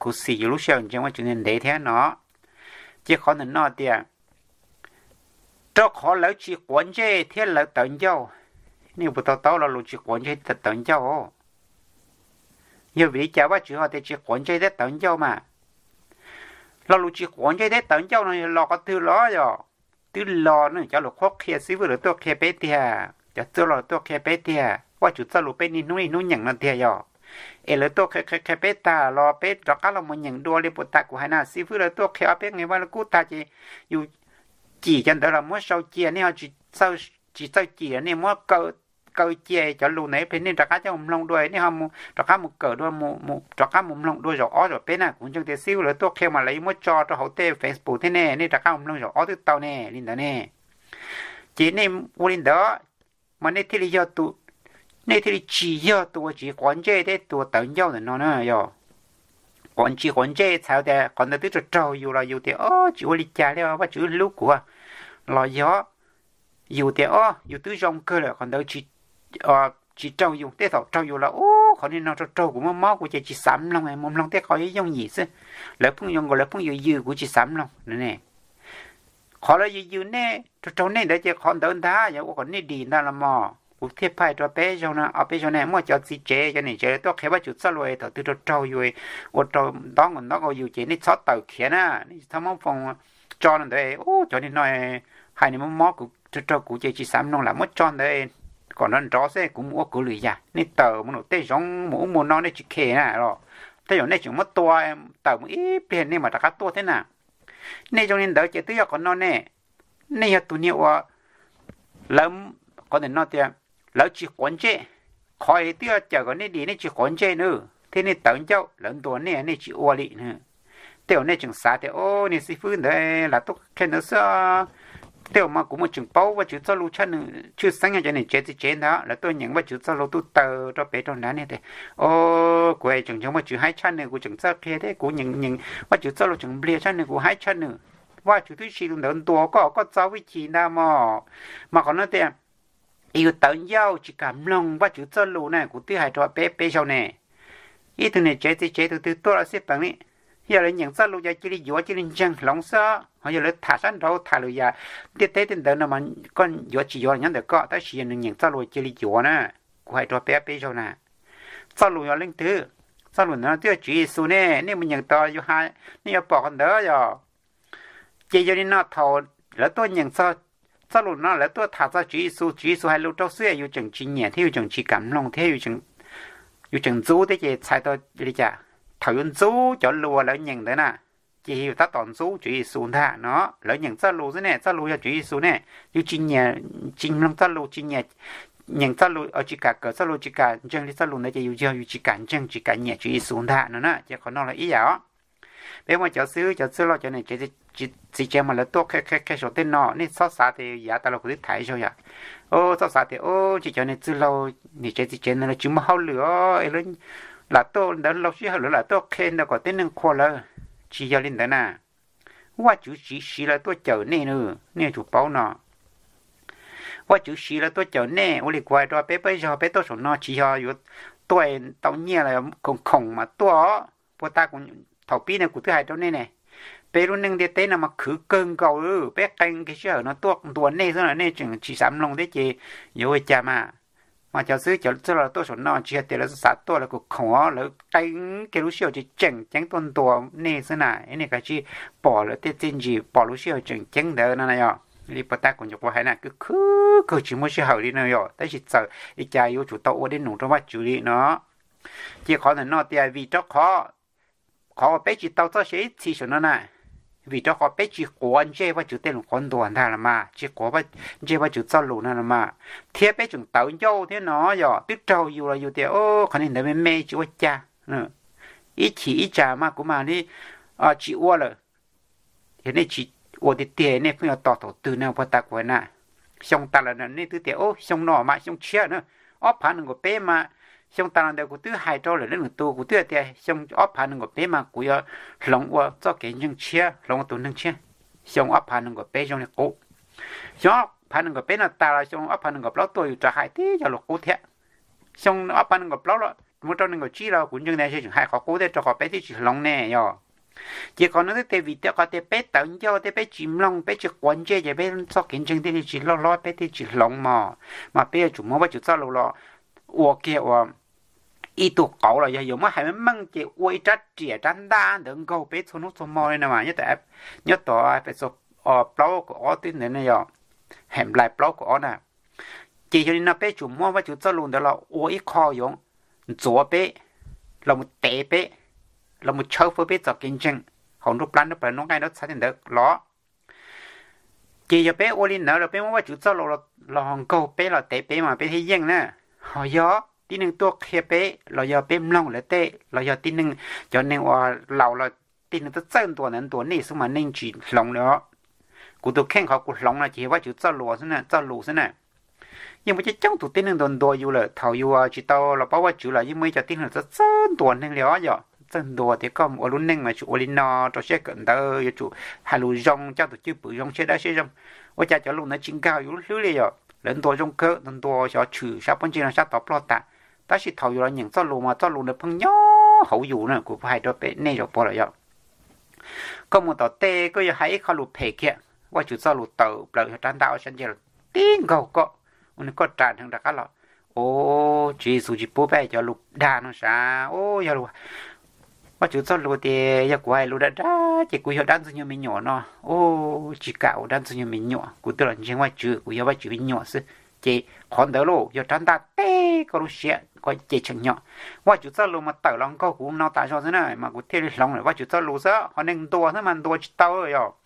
khuv xim yus lub sij hawm ntseeg Vajtswv ntev thiab no. Ces qhov ntawm no tias, rau qhov lawv tsis quav ntsej thiab lawv tawv ncauj. Nej puas to taub lo lus tsis quav ntsej thiab tawv ncauj? Yog vim li cas Vajtswv ho tias tsis quav ntsej thiab tawv ncauj mas? Lo lus tsis quav ntsej thiab tawv ncauj no yog los qhov twg los yog? Twb los ne, cov lus qhuab qhia xib fwb lawv tuaj qhia peb tiag, cov txwj laug tuaj qhia peb tiag, Vajtswv txoj lus peb niaj hnub niaj hnub nyeem no tiag yog. Es lawv tuaj qhia qhia qhia peb tag los peb rov qab los mus nyeem dua li puas tas kuv hais na, xib fwb lawv tuaj qhia ob peb nqe Vaj Lug Kub tag ces yus cim cov ntawd los muab sau cia, nej ho tsis txawj cim, nej muab kaw cia cov lus ntawd ib pliag nej rov qab coj mus mloog dua, nej ho rov qab mus kawm dua, rov qab mus mloog dua zaum ob zaum peb na. Kuv ntseeg tias xib fwb lawv tuaj qhia mas lawv yuav muab tso rau hauv tej Facebook thiab ne, nej rov qab mus mloog zaum ob twb tau ne, li ntawd ne. Ces nej ua li ntawd mas nej thiaj li yog tus, nej thiaj li tsis yog tus uas tsis quav ntsej thiab tus uas tawv ncauj ntawm no na yog. Quav tsis quav ntsej txhais tias qhov ntawd twb raug raug yus los yus tias o tsis ua li cas li, Vajtswv hlub kuv los yog yus tias o yus twb zoo kawg lawm, qhov ntawd tsis raug yus, tej thaum raug yus los u qhov niag no raug raug kuv, muaj mob kuv ces tsis xav mloog, mus mloog tej qhov yooj yim xwb, lawv pheej yuav nkaus lawv pheej yws yws kuv tsis xav mloog ne. Qhov lawv yws yws nej raug raug nej ntawd ces qhov ntawd ntag yog ua kom nej dim ntag los mas. Kuv thiaj hais rau peb zaug no, ob peb zaug ne, muaj cov txiv tsev cov niam tsev lawv tuaj qhia Vajtswv txoj lus thaum twg raug raug yus, ua rau ntob nkaus ntob nkaus yus ces nej txhob tawm khiav na, nej tsis txhob muab foos tso no ntawd, u cov niag no hais nws mob mob kuv, raug raug kuv ces tsis xav mloog lawm, muab tso ntawd kom nrov nrov xwb kuv mus ua kuv lwm yam. Nej tawm mus nram tej zoov mus ub mus no nej tsis khe na los, tej zaum nej tseem muab tua, tawm mus ib pliag nej mam rov qab tuaj thiab na. Nej zoo li ntawd ces twb yog qhov no ne, nej yog tus niag ua, lawv, qhov ntawm no tias lawv tsis quav ntsej, qhov twb yog cawm kom nej dim nej tsis quav ntsej na, thiab nej tawv ncauj lawv ntuas nej nej tsis ua li. Tej zaum nej tseem xav tias o niag xib fwb ntawd lam tuaj qhia ntawd xwb, tej zaum mas kuv mus tseem paub Vajtswv txoj lus tshaj nws, tshwj xeeb yog cov niam tsev txiv tsev ntawd lawv tuaj nyeem Vajtswv txoj lus tuj taws rau pem rau nrad ne tias o kuv tseem ntseeg Vajtswv haib tshaj nws, kuv tseem txawj qhia thiab kuv nyeem Vajtswv txoj lus tseem npliag tshaj nws, kuv haib tshaj nws. Vajtswv twb siv tus ntawd ntuas koj, koj txo vij chim ntag mog. Mas qhov no tias yus tawv ncauj tsis kam mloog Vajtswv txoj lus na, kuv twb hais rau peb peb zaug ne. Ib tug niam tsev txiv tsev tus twg tuaj los xij peem li, yog lawv nyeem txoj lus ces cia li yuav cia li ntseeg hloov xwb, ho yog lawv tham sab nraud tham lwm yam ntiaj teb tej ntawd no mas koj yuav tsis yuav nyob ntawm koj, tab sis yog nws nyeem txoj lus cia li yuav na. Kuv hais rau peb peb zaug na, txoj lus yog leej twg? Txoj lus ntawd no twb yog Tswv Yexus ne, nej mus nyeem tod yus hais nej yuav pom qhov ntawd yog. Ces yog li no thaum lawv tuaj nyeem txog txoj lus no lawv tuaj tham txog Tswv Yexus, Tswv Yexus hais lus rau xwb yus tseem tsis nyiam thiab yus tseem tsis kam mloog thiab yus tseem ntxub thiab ces txhais tau li cas? Thaum yuav ntxub cov lus uas lawv nyeem ntawd na, ces yus tab tom ntxub Tswv Yexus ntag no. Lawv nyeem txoj lus xwb ne, txoj lus yog Tswv Yexus ne, yus tsis nyiam, tsis mloog txoj lus, tsis nyiam nyeem txoj lus, tsis kam kawm txoj lus, tsis kam ntseeg li txoj lus ntawd ces yus yog yus tsis kam ntseeg tsis kam nyiam Tswv Yexus ntag no na. Ces qhov no los ib yam os. Peb muaj cov xib hwb cov txwj laug cov niam tsev txiv tsev mas lawv tuaj qhia qhia qhia saum tej no, nej txhob xav tias yav tas los kuv twb tham ib zaug yom. Txhob xav tias o tsis cov niam txwj laug niam tsev txiv tsev ntawd lawv tsis muaj hauj lwm os, lam tuaj ntawd laug sij hawm lawv lam tuaj qhia ntawd kom tib neeg qhuas lawv. Tsis yog li ntawd na. Vajtswv siv siv lawv tuaj cawm nej na, nej yuav tsum paub no. Vajtswv siv lawv tuaj cawm nej, ua li kuv hais rau peb peb zaug peb tuaj saum no tsis yog yuav tuaj tau nyiaj los khoom khoom mas tuaj. Puag ta kuv, thaum pib no kuv twb hais rau nej ne, peb lub neej ntiaj teb no mas khwv kawg nkaus, peb qee kiag sij hawm no tuaj ntuas nej xwb los nej tseem tsis xav mloog thiab ces yuav ua cas mas. Mas cov xib hwb cov txwj laug tuaj saum no tsis yog tias lawv xav tuaj lawv khoom khoom os, lawv qee kiag lub sij hawm tseem tseem ceeb tuaj ntuas nej xwb na. Nej kav tsij pom lawv tej txiaj ntsig, pom lub sij hawm tseem ceeb ntawd no na yog. Li puag ta kuv nyuam qhuav hais na, khwv kawg tsis muaj sij hawm li no yog, tab sis txawm li cas yuav tsum tau ua dej num rau Vajtswv li no. Ces qhov ntawm no tias vim rau qhov, qhov uas peb tsis tau txoj sia ib txhis saum no na, vim rau qhov peb tsis quav ntsej Vajtswv tej lus qhuab ntuas ntag los mas, tsis quav ntsej Vajtswv txoj lus na los mas, thiab peb tseem tawv ncauj thiab no yog twb raug yus los yus tias o qhov niag ntawd me me tsis ua cas, ib chim ib tsam mas kuv mam li tsis ua lawm. Yog nej tsis ua tiag tiag nej pheej yuav tos thaum twg na puag ta kuv na. Xyoo tas los nej twb tias o xyoo no mas xyoo tshiab na, ob phav nees nkaum peb mas, xyoo tas los ntawd kuv twb hais rau lawm leej lwm tus, kuv twb tias xyoo ob phav nees nkaum peb mas kuv yuav hloov ua txoj kev ntseeg tshiab, hloov ua tus neeg tshiab. Xyoo ob phav nees nkaum peb zoo li qub. Xyoo ob phav nees nkaum peb no tas los xyoo ob phav nees nkaum plaub tuaj yus rov hais tib yog lus qub thiab. Xyoo ob phav nees nkaum plaub los muaj rau nees nkaum tsib los kuv ntseeg tias tseem hais qhov qub thiab rau qhov peb twb tsis hloov ne yog. Ces qhov no twb tias vim tias qhov tias peb tawv ncauj thiab peb tsis mloog, peb tsis quav ntsej ces peb txoj kev ntseeg thiaj li tsis loj hlob, peb thiaj tsis hloov mog. Mas peb yuav tsum muab Vajtswv txoj lus los ua kiag ua ib tug qauv los yog yuav muab hais meej meej ces ua ib rab riam rab ntaj ntawd nkaug peb txhua hnub txhua hmo li no mas. Nyob tom Efexus plaub kaum ob twb ntawd ne yog, Henplais plaub kaum ob na. Ces yog li no peb tsum muab Vajtswv txoj lus ntawd los ua ib qho yuav ntxuav peb, los mus tev peb, los mus tshawb fawb peb txoj kev ntseeg hauv nruab plab nruab plawv nruab nqaij nruab txha tej ntawd los. Ces yog peb ua li ntawd los peb muab Vajtswv txoj lus los nkaug peb los tev peb mas peb thiaj yeej na. Ho yog tib neeg tuaj qhia peb los yog peb mloog lawv tej los yog tib neeg, cov neeg uas laus los tib neeg txawj txawj ntuas ntawd ntuas nej xwb mas nej tsis hloov li os. Kuv tus kheej qhov kuv hloov no ces yog Vajtswv txoj lus xwb na, txoj lus xwb na. Yeej muaj coob coob tus tib neeg ntuas ntuas yus lawm, thaum yus tsis tau los paub Vajtswv los yeej muaj ib co tib neeg txawj txawj ntuas neeg li os yog, txawj ntuas tias koj mus ua lub neej mas tsum ua li no rau siab kawm ntawv, yuav tsum hais lus zoo, coj tus cwj pwm zoo, siab dawb siab zoo. Ua cas cov lus ntawd tsis nkag yus lub hlwb li yog, lawv ntuas zoo kawg, ntuas xyov tshwm sab pob ntseg no sab tod ploj tas. Tab sis thaum yus los nyeem txoj lus mas txoj lus ntawd pheej nyob hauv yus na, kuv hais rau peb nej zaum pov lawm yog. Koj mus tom tej koj yuav hais ib qho lus phem kiag, Vajtswv txoj lus tawm plaws yog rab ntaj ob sab ntseg los tib nkaug koj, ua nws koj ras dheev rov qab los. Ua, Tswv Yexus tsis pub peb cov lus dag no sav. Ua, yog Vajtswv txoj lus tias yog kuv hais lus dag dag ces kuv yog dab ntxwg nyoog me nyuam no. Ua, tsis kam ua dab ntxwg nyoog me nyuam, kuv twb los ntseeg Vajtswv, kuv yog Vajtswv me nyuam xwb. Ces qhov ntawd lauj yog rab ntaj teb koj lub siab koj ces tshee nyo. Vajtswv txoj lus mas tawm los nkaug kuv no tas zog xwb na mas kuv thiaj li hloov lawm Vajtswv txoj lus xwb, qhov neeg ntuas xwb mas ntuas tsis tau yog.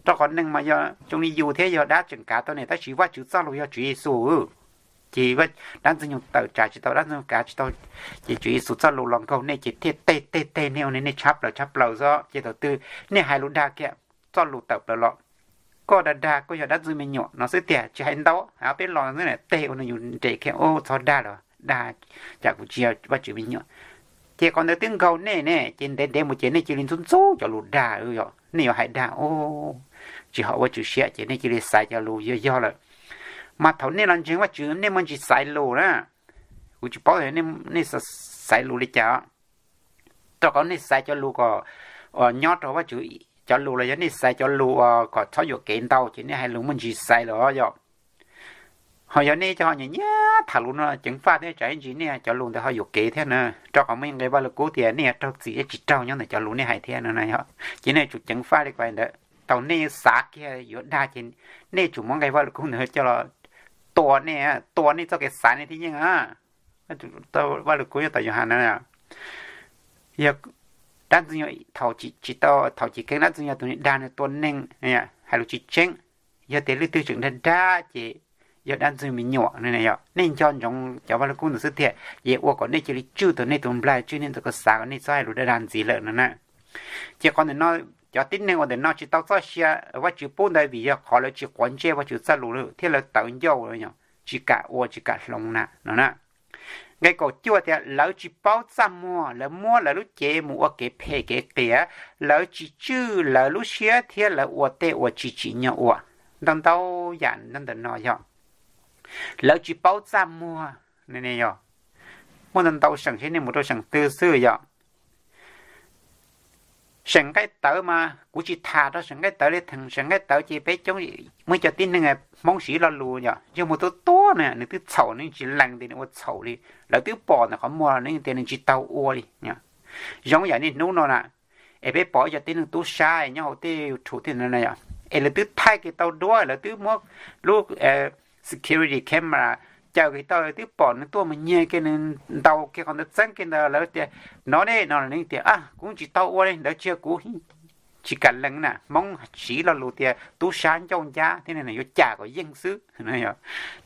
Rau qhov neeg mas yog zoo li yus thiab yog dab tseem kav tau ne, tab sis Vajtswv txoj lus yog Tswv Yexus. Ces dab ntxwg nyoog tawm tsam tsis tau, dab ntxwg nyoog kav tsis tau, ces Tswv Yexus txoj lus los nkaug nej ces thiaj teg teg teg nej ua nej tshab plaws tshab plaws xwb. Ces thaum twg nej hais lus dag kiag, txoj lus tawm plaws los, koj dag dag koj yog dab ntxwg me nyuam no xwb tiag, tsis hais ntau, hais ob peb los xwb na teg ua nws yus nres kiag, ua txhob dag lawm, dag, cas kuv tsis yog Vajtswv me nyuam. Ces qhov ntawd twb nkaug nej ne, ces ntev ntev mus ces nej cia li ntxub ntxub cov lus dag, yog nej yuav hais dag, ua tsis haum Vajtswv siab ces nej cia li xaiv cov lus yog yog lawm. Mas thaum nej los ntseeg Vajtswv nej muaj ntsis xaiv lus na, kuv tsis paub nej xaiv lus li cas, rau qhov nej xaiv cov lus kom nyob rau Vajtswv cov lus los yog nej xaiv cov lus kom txhob yuam kev ntau ces nej hais lus muaj ntsis xaiv lawm yog. Ho yog nej cov ho nyiam nyiam tham lus no ceev faj thiab tsam ib ntsis nej cov lus ntawd ho yuam kev thiab na, rau qhov muaj ib nqe Vaj Lug Kub tias nej yuav raug txim thiab tsis raug nyob ntawm cov lus nej hais thiab no na yog. Ces nej tsum ceev faj li ko ntawd, thaum nej xav kiag yuav dag ces nej tsum muab nqe Vaj Lug Kub ntawd coj los tua nej, tua nej txoj kev xav nej thiaj yeej. Vaj Lug Kub nyob tom Yauhas na, yog dab ntxwg nyoog thaum tsis tau, thaum chiv keeb dab ntxwg nyoog yog tus dag nws tua neeg, hais lus tsis tseeb. Yog tias leej twg tseem dag dag ces yog dab ntxwg me nyuam no. Nej nco ntsoov cov Vaj Lug Kub ntawd xwb tiag, ces ua kom nej cia li tswj tau nej tus nplaig, tswj nej tus kua xav kom nej txhob hais lus dag dag ntxiv lawm no na. Ces qhov ntawm no cov tib neeg uas ntawm no tsis tau txoj sia Vajtswv pub ntawd vim yog qhov lawv tsis quav ntsej Vajtswv txoj lus thiab lawv tawv ncauj, tsis kam ua tsis kam hloov na no na. Nqe kaum cuaj tias lawv tsis paub txaj muag, lawv muab lawv lub cev mus ua kev phem kev qias, lawv tsis tswj lawv lub siab thiab lawv ua tej uas tsis tsim nyog ua. Ntau ntau yam ntawm no yog lawv tsis paub txaj muag. Yog muaj ntau ntau seem, seb nej mus rau seem twg xwb yog. Seem nqaij tawv mas kuv tsis tham rau seem nqaij tawv li, seem nqaij tawv ces peb coob, muaj ib co tib neeg Hmoob siv lo lus yog yog mus tuaj tuaj na, nws twb txhaum nws tsis lees tias nws ua txhaum li. Lawv twb pom ntawm qhov muag los nws tias nws tsis tau ua li. Zoo yam niaj hnub no na, es peb pom ib co tib neeg tub sab nyob hauv tej YouTube tej no na yog, es lawv twb thaij kiag tau duab, lawv twb muab lub security camera caw kiag tau, twb pom nws tuaj mus nyiag kiag nws, ntaus kiag qhov ntawd txeeb kiag ntawd, lawv tias no ne no, nws tias kuv tsis tau ua li ntawd, tsis yog kuv, tsis kam lees na. Hmoob siv lo lus tias tub sab ncauj ncab thiab, nws yuav cam kom yeej xwb.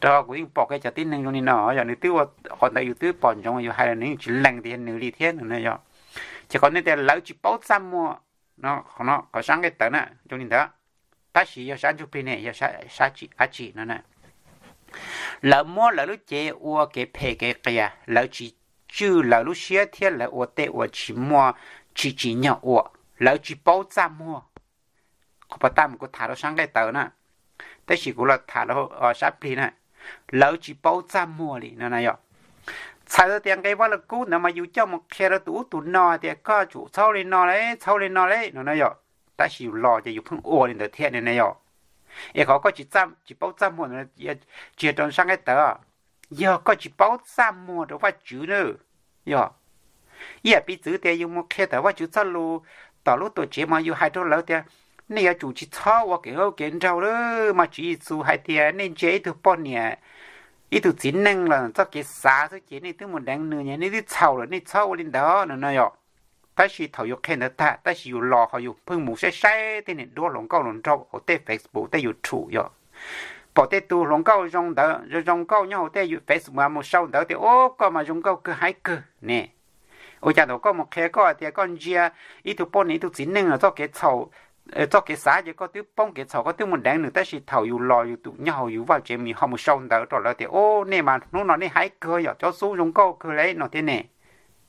Rau kuv yeej pom kiag cov tib neeg zoo li no yog, nws twb ua qhov ntawd yus twb pom ntsoov yus hais los nws yeej tsis lees tias yog nws li thiab no yog. Ces qhov nej tias lawv tsis paub txaj muag, qhov sab nqaij tawv na zoo li ntawd, tab sis yog sab ntsuj plig ne yog sab dab tsi no na. Lawv muab lawv lub cev ua kev phem kev qias, lawv tsis tswj lawv lub siab thiab lawv ua tej uas tsis muaj, tsis tsim nyog ua, lawv tsis paub txaj muag. Qhov pas tag mas kuv tham rau sab nqaij tawv na, tab sis kuv los tham rau sab plig na. Lawv tsis paub txaj muag li no na yog. Txhais tau tias nqe Vaj Lug Kub ntawd mas yus coj mus qhia rau tus ub tus no tias koj tsum txhob li no le, txhob li no le no na yom. Tab sis yus los ces yus pheej ua li ntawd thiab ne yom. Es qhov koj tsis paub txaj muag, tsis yog rau sab nqaij tawv, yog koj tsis paub txaj muag rau Vajtswv na. Yog ib yam piv txwv tias yus mus qhia tawm Vajtswv txoj lus tom lub tuam tsev mas yus hais rau lawv tias nej yuav tsum tsis txhob ua kev ub kev nraug lawm, mas Tswv Yexus hais tias nej ntsia ib tug poj niam, ib tug txiv neej los txoj kev xav xwb ces nej twb mus deev nws, nej twb txhaum lawm, nej txhob ua li ntawd no no yom. Tab sis thaum yus qhia ntawd tag tab sis yus los ho yus pheej mus saib saib tej niag duab hluas nkauj hluas nraug hauv tej Facebook tej YouTube yom. Pom tej tug hluas nkauj zoo ntawd, zoo zoo nkauj nyob hauv tej Facebook mas mus sau ntawd tias ub koj mas zoo nkauj kawg haib kawg ne. Ua cas thaum koj mus qhia koj tias koj ntsia ib tug poj niam ib tug txiv neej txoj kev txhaum, txoj kev xav ces koj twb poob kev txhaum, koj twb mus deev nws, tab sis thaum yus los yus tus nyob hauv yus vaj tsev mas yus ho mus sau ntawd rau lawv tias ub nej mas hnub no nej haib kawg yom, cov xub zoo nkauj kawg le no thiab ne.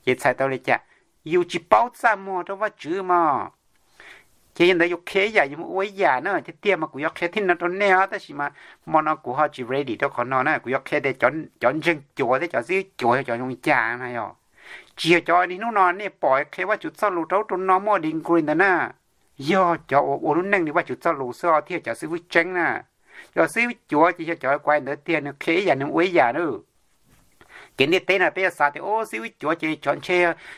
Ces txhais tau li cas? Yus tsis paub txaj muag rau Vajtswv mog. Ces yog ntawd yus qhia ib yam yus mus ua ib yam na, tiag tiag mas kuv yuav qhia thiab no rau nej os, tab sis mas hmo no kuv ho tsis ready rau qhov no na, kuv yuav qhia tias cov ntseeg cuav thiab cov xib hwb cuav yog cov zoo cas na yom. Tsis yog cov niaj hnub no nej pom qhia Vajtswv txoj lus rau ub rau no muaj degree ntawd na, yog cov uas ua lub neej li Vajtswv txoj lus xwb thiaj cov xib hwb tseeb na. Cov xib hwb cuav ces yog cov kuv hais ntawd tiag, nws qhia ib yam nws ua ib yam na. Ces ntiaj teb no peb yuav xav tias ub xib hwb cuav ces cov ntshe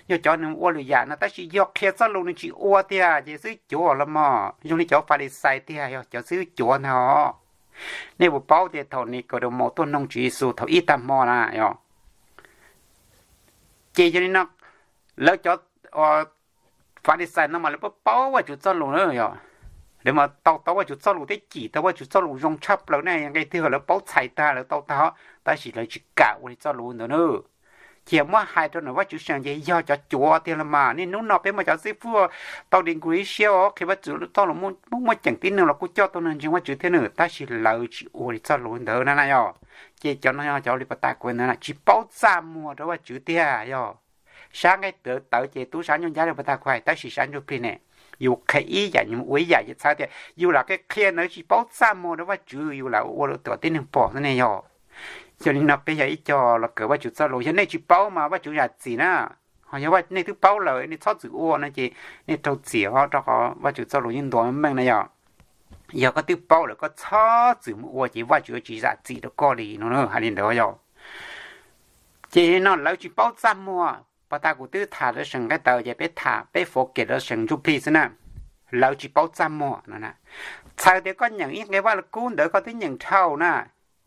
yog cov nws ua lwm yam no, tab sis yog qhia txoj lus nws tsis ua tiag ces xib hwb cuav los mas zoo li cov Falixais tiag, yog cov xib hwb cuav ntag. Nej puas paub tias thaum Nikaudemaus tuaj noog Tswv Yexus thaum ib tag hmo na yom, ces yog li no lawv cov Falixais no mas lawv paub paub Vajtswv txoj lus na yom. Lawv mas tau tau Vajtswv txoj lus thiab cim tau Vajtswv txoj lus zoo tshaj plaws ne, nqe twg lawv paub txhais tag lawv tau tag, tab sis lawv tsis kam ua li txoj lus ntawd na. Ces muab hais rau nws Vajtswv seem ces yog cov cuav tiag los mas. Niaj hnub no peb muaj cov xib hwb tau degree siab os, qhia Vajtswv txoj lus muaj ceem tib neeg los kuj coj tau neeg ntseeg Vajtswv thiab nws, tab sis lawv tsis ua li txoj lus ntawd na na yom. Ces cov no yog cov li pas tas kuv ntawd tsis paub txaj muag rau Vajtswv tiag yom. Sab nqaij tawv tawv ces tub sab ncauj ncab li pas tas kuv hais, tab sis sab ntsuj plig ne, yus qhia ib yam yus ua ib yam ces txhais tias yus lam qhia ntawd tsis paub txaj muag rau Vajtswv, yus lam ua rau tom tib neeg pom xwb ne yom. Yog li no peb yog ib co los kawm Vajtswv txoj lus, yog nej tsis paub mas Vajtswv zam txim na. Ho yog nej twb paub lawm nej txhob txwm ua no ces nej raug txim os, rau qhov Vajtswv txoj lus yeej ntuas meej na yom. Yog koj twb paub lawm koj txhob txwm mus ua ces Vajtswv yuav tsis zam txim rau koj li no, hais li ntawd yom. Ces no lawv tsis paub txaj muag, pas tas kuv twb tham rau seem nqaij tawv ces peb tham peb focus rau seem ntsuj plig xwb na. Lawv tsis paub txaj muag no. Txhais tias koj nyeem ib nqe Vaj Lug Kub ntawd koj twb nyeem dhau na,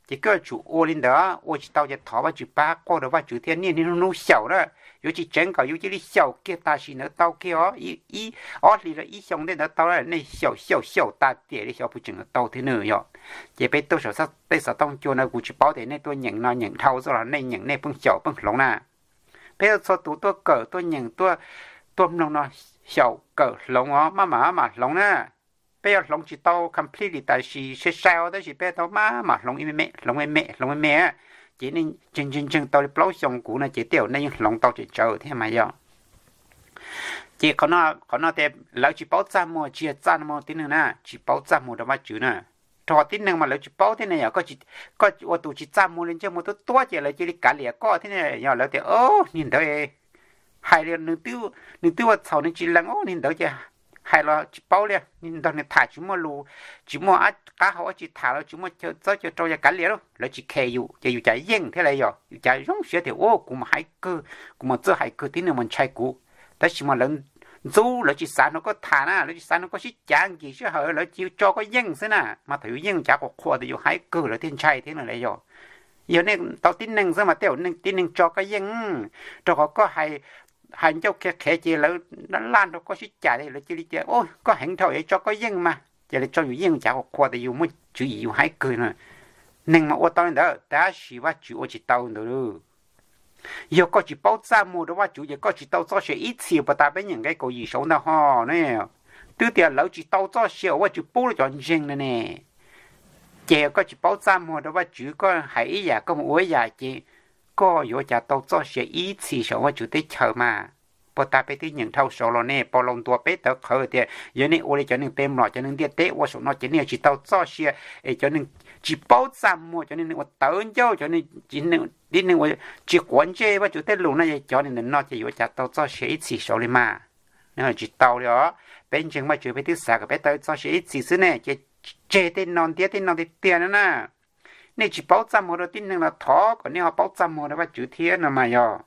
ces koj yuav tsum ua li ntawd, ua tsis tau ces thov Vajtswv pab quaj rau Vajtswv thiab niaj hnub hnub xyaum na. Yuav tsis tseev kom yus cia li xyaum kiag tam sim ntawd tau kiag os, ib ob hlis los ib xyoo ntej ntawd tau, nej xyaum xyaum xyaum tas tiam li xyov puas tseem tau thiab nws yom. Ces peb tuaj saum tej xov tooj cua no kuv tsis paub tias nej tuaj nyeem no nyeem dhau xwb los nej nyeem nej pheej xyaum pheej hloov na. Peb txhua tus tuaj kawm tuaj nyeem tuaj mloog no xyaum kawm hloov os, maj mam maj mam hloov na. Peb yuav hloov tsis tau completely tam sim sai sai os, tab sis peb tau maj mam hloov ib me me, hloov me me, hloov me me. Ces nej ntseeg ntseeg ntseeg tau li plaub xyoos kuv no ces tej zaum nej yeej hloov tau tseem tsawv thiab mas yog. Ces qhov no tias lawv tsis paub txaj muag, tsis yog txaj muag tib neeg na, tsis paub txaj muag rau Vajtswv na. Rau qhov tib neeg mas lawv tsis paub thiab ne yom, koj ua tus tsis txaj muag li ntsej muag tuab tuab ces lawv cia li kav liam koj thiab ne yom, lawv tias o niag ntawd hais li nws twb ua txhaum nws tsis lees, o niag ntawd ces hais los tsis paub li, niag ntawd nws tham tsis muaj lus, tsis muaj qab hau dab tsi tham los tsis muaj chaw txawb chaw rau, yog kav liam lauj, lawv tsis khe yus ces yus cas yeej thiab lauj yom, yus cas zoo siab tias o kuv mas hais kawg, kuv mas txawj hais kawg tib neeg mas ntshai kuv. Tab sis mas lawv ntxub, lawv tsis xav hnov koj tham na, lawv tsis xav hnov koj sib cav nkis sij hawm, lawv cia tso koj yeej xwb na, mas thaum yus yeej cav quas qhuas tias yus hais kawg lawv thiaj ntshai thiab lauj yom. Yog nej tau tib neeg xwb mas tej zaum tib neeg tso koj yeej, rau qhov koj hais ncauj qhia qhev ces lawv laj nrog koj sib cam li, lawv cia li tias koj heev dhau es tso koj yeej mas, ces lawv tso yus yeej cav quas qhuas tias yus muaj tswv yim yus hais kawg na. Neeg mas ua tau li ntawd tab sis Vajtswv ua tsis tau ntawd. Yog koj tsis paub txaj muag rau Vajtswv ces koj tsis tau txoj sia ib txhis, pas tas peb nyeem nqe kaum yim saud ntag ho ne. Twb tias lawv tsis tau txoj sia uas Vajtswv pub rau cov ntseeg no ne. Ces yog koj tsis paub txaj muag rau Vajtswv, koj hais ib yam koj mus ua ib yam ces koj yuav cas tau txoj sia ib txhis saum Vajtswv teb chaws mas. Puag ta peb twb nyeem dhau saud los nej pom laus ntuas peb tawv qhawv tias yog nej ua li cov neeg pem lom cov neeg ntiaj teb ua saum no ces nej yuav tsis tau txoj sia, es cov neeg tsis paub txaj muag, cov neeg uas tawv ncauj, cov neeg tib neeg uas tsis quav ntsej Vajtswv tej lus no, yog cov neeg ntawm no ces yuav ua cas tau txoj sia ib txhis saud li mas. Tsis tau li os. Peb ntseeg Vajtswv peb twb xav kom peb tau txoj sia ib txhis xwb ne, ces tseg tej no ntiab tej no tiag tiag no na. Nej tsis paub txaj muag rau tib neeg los thov kom nej ho paub txaj muag rau Vajtswv thiab no mas yog.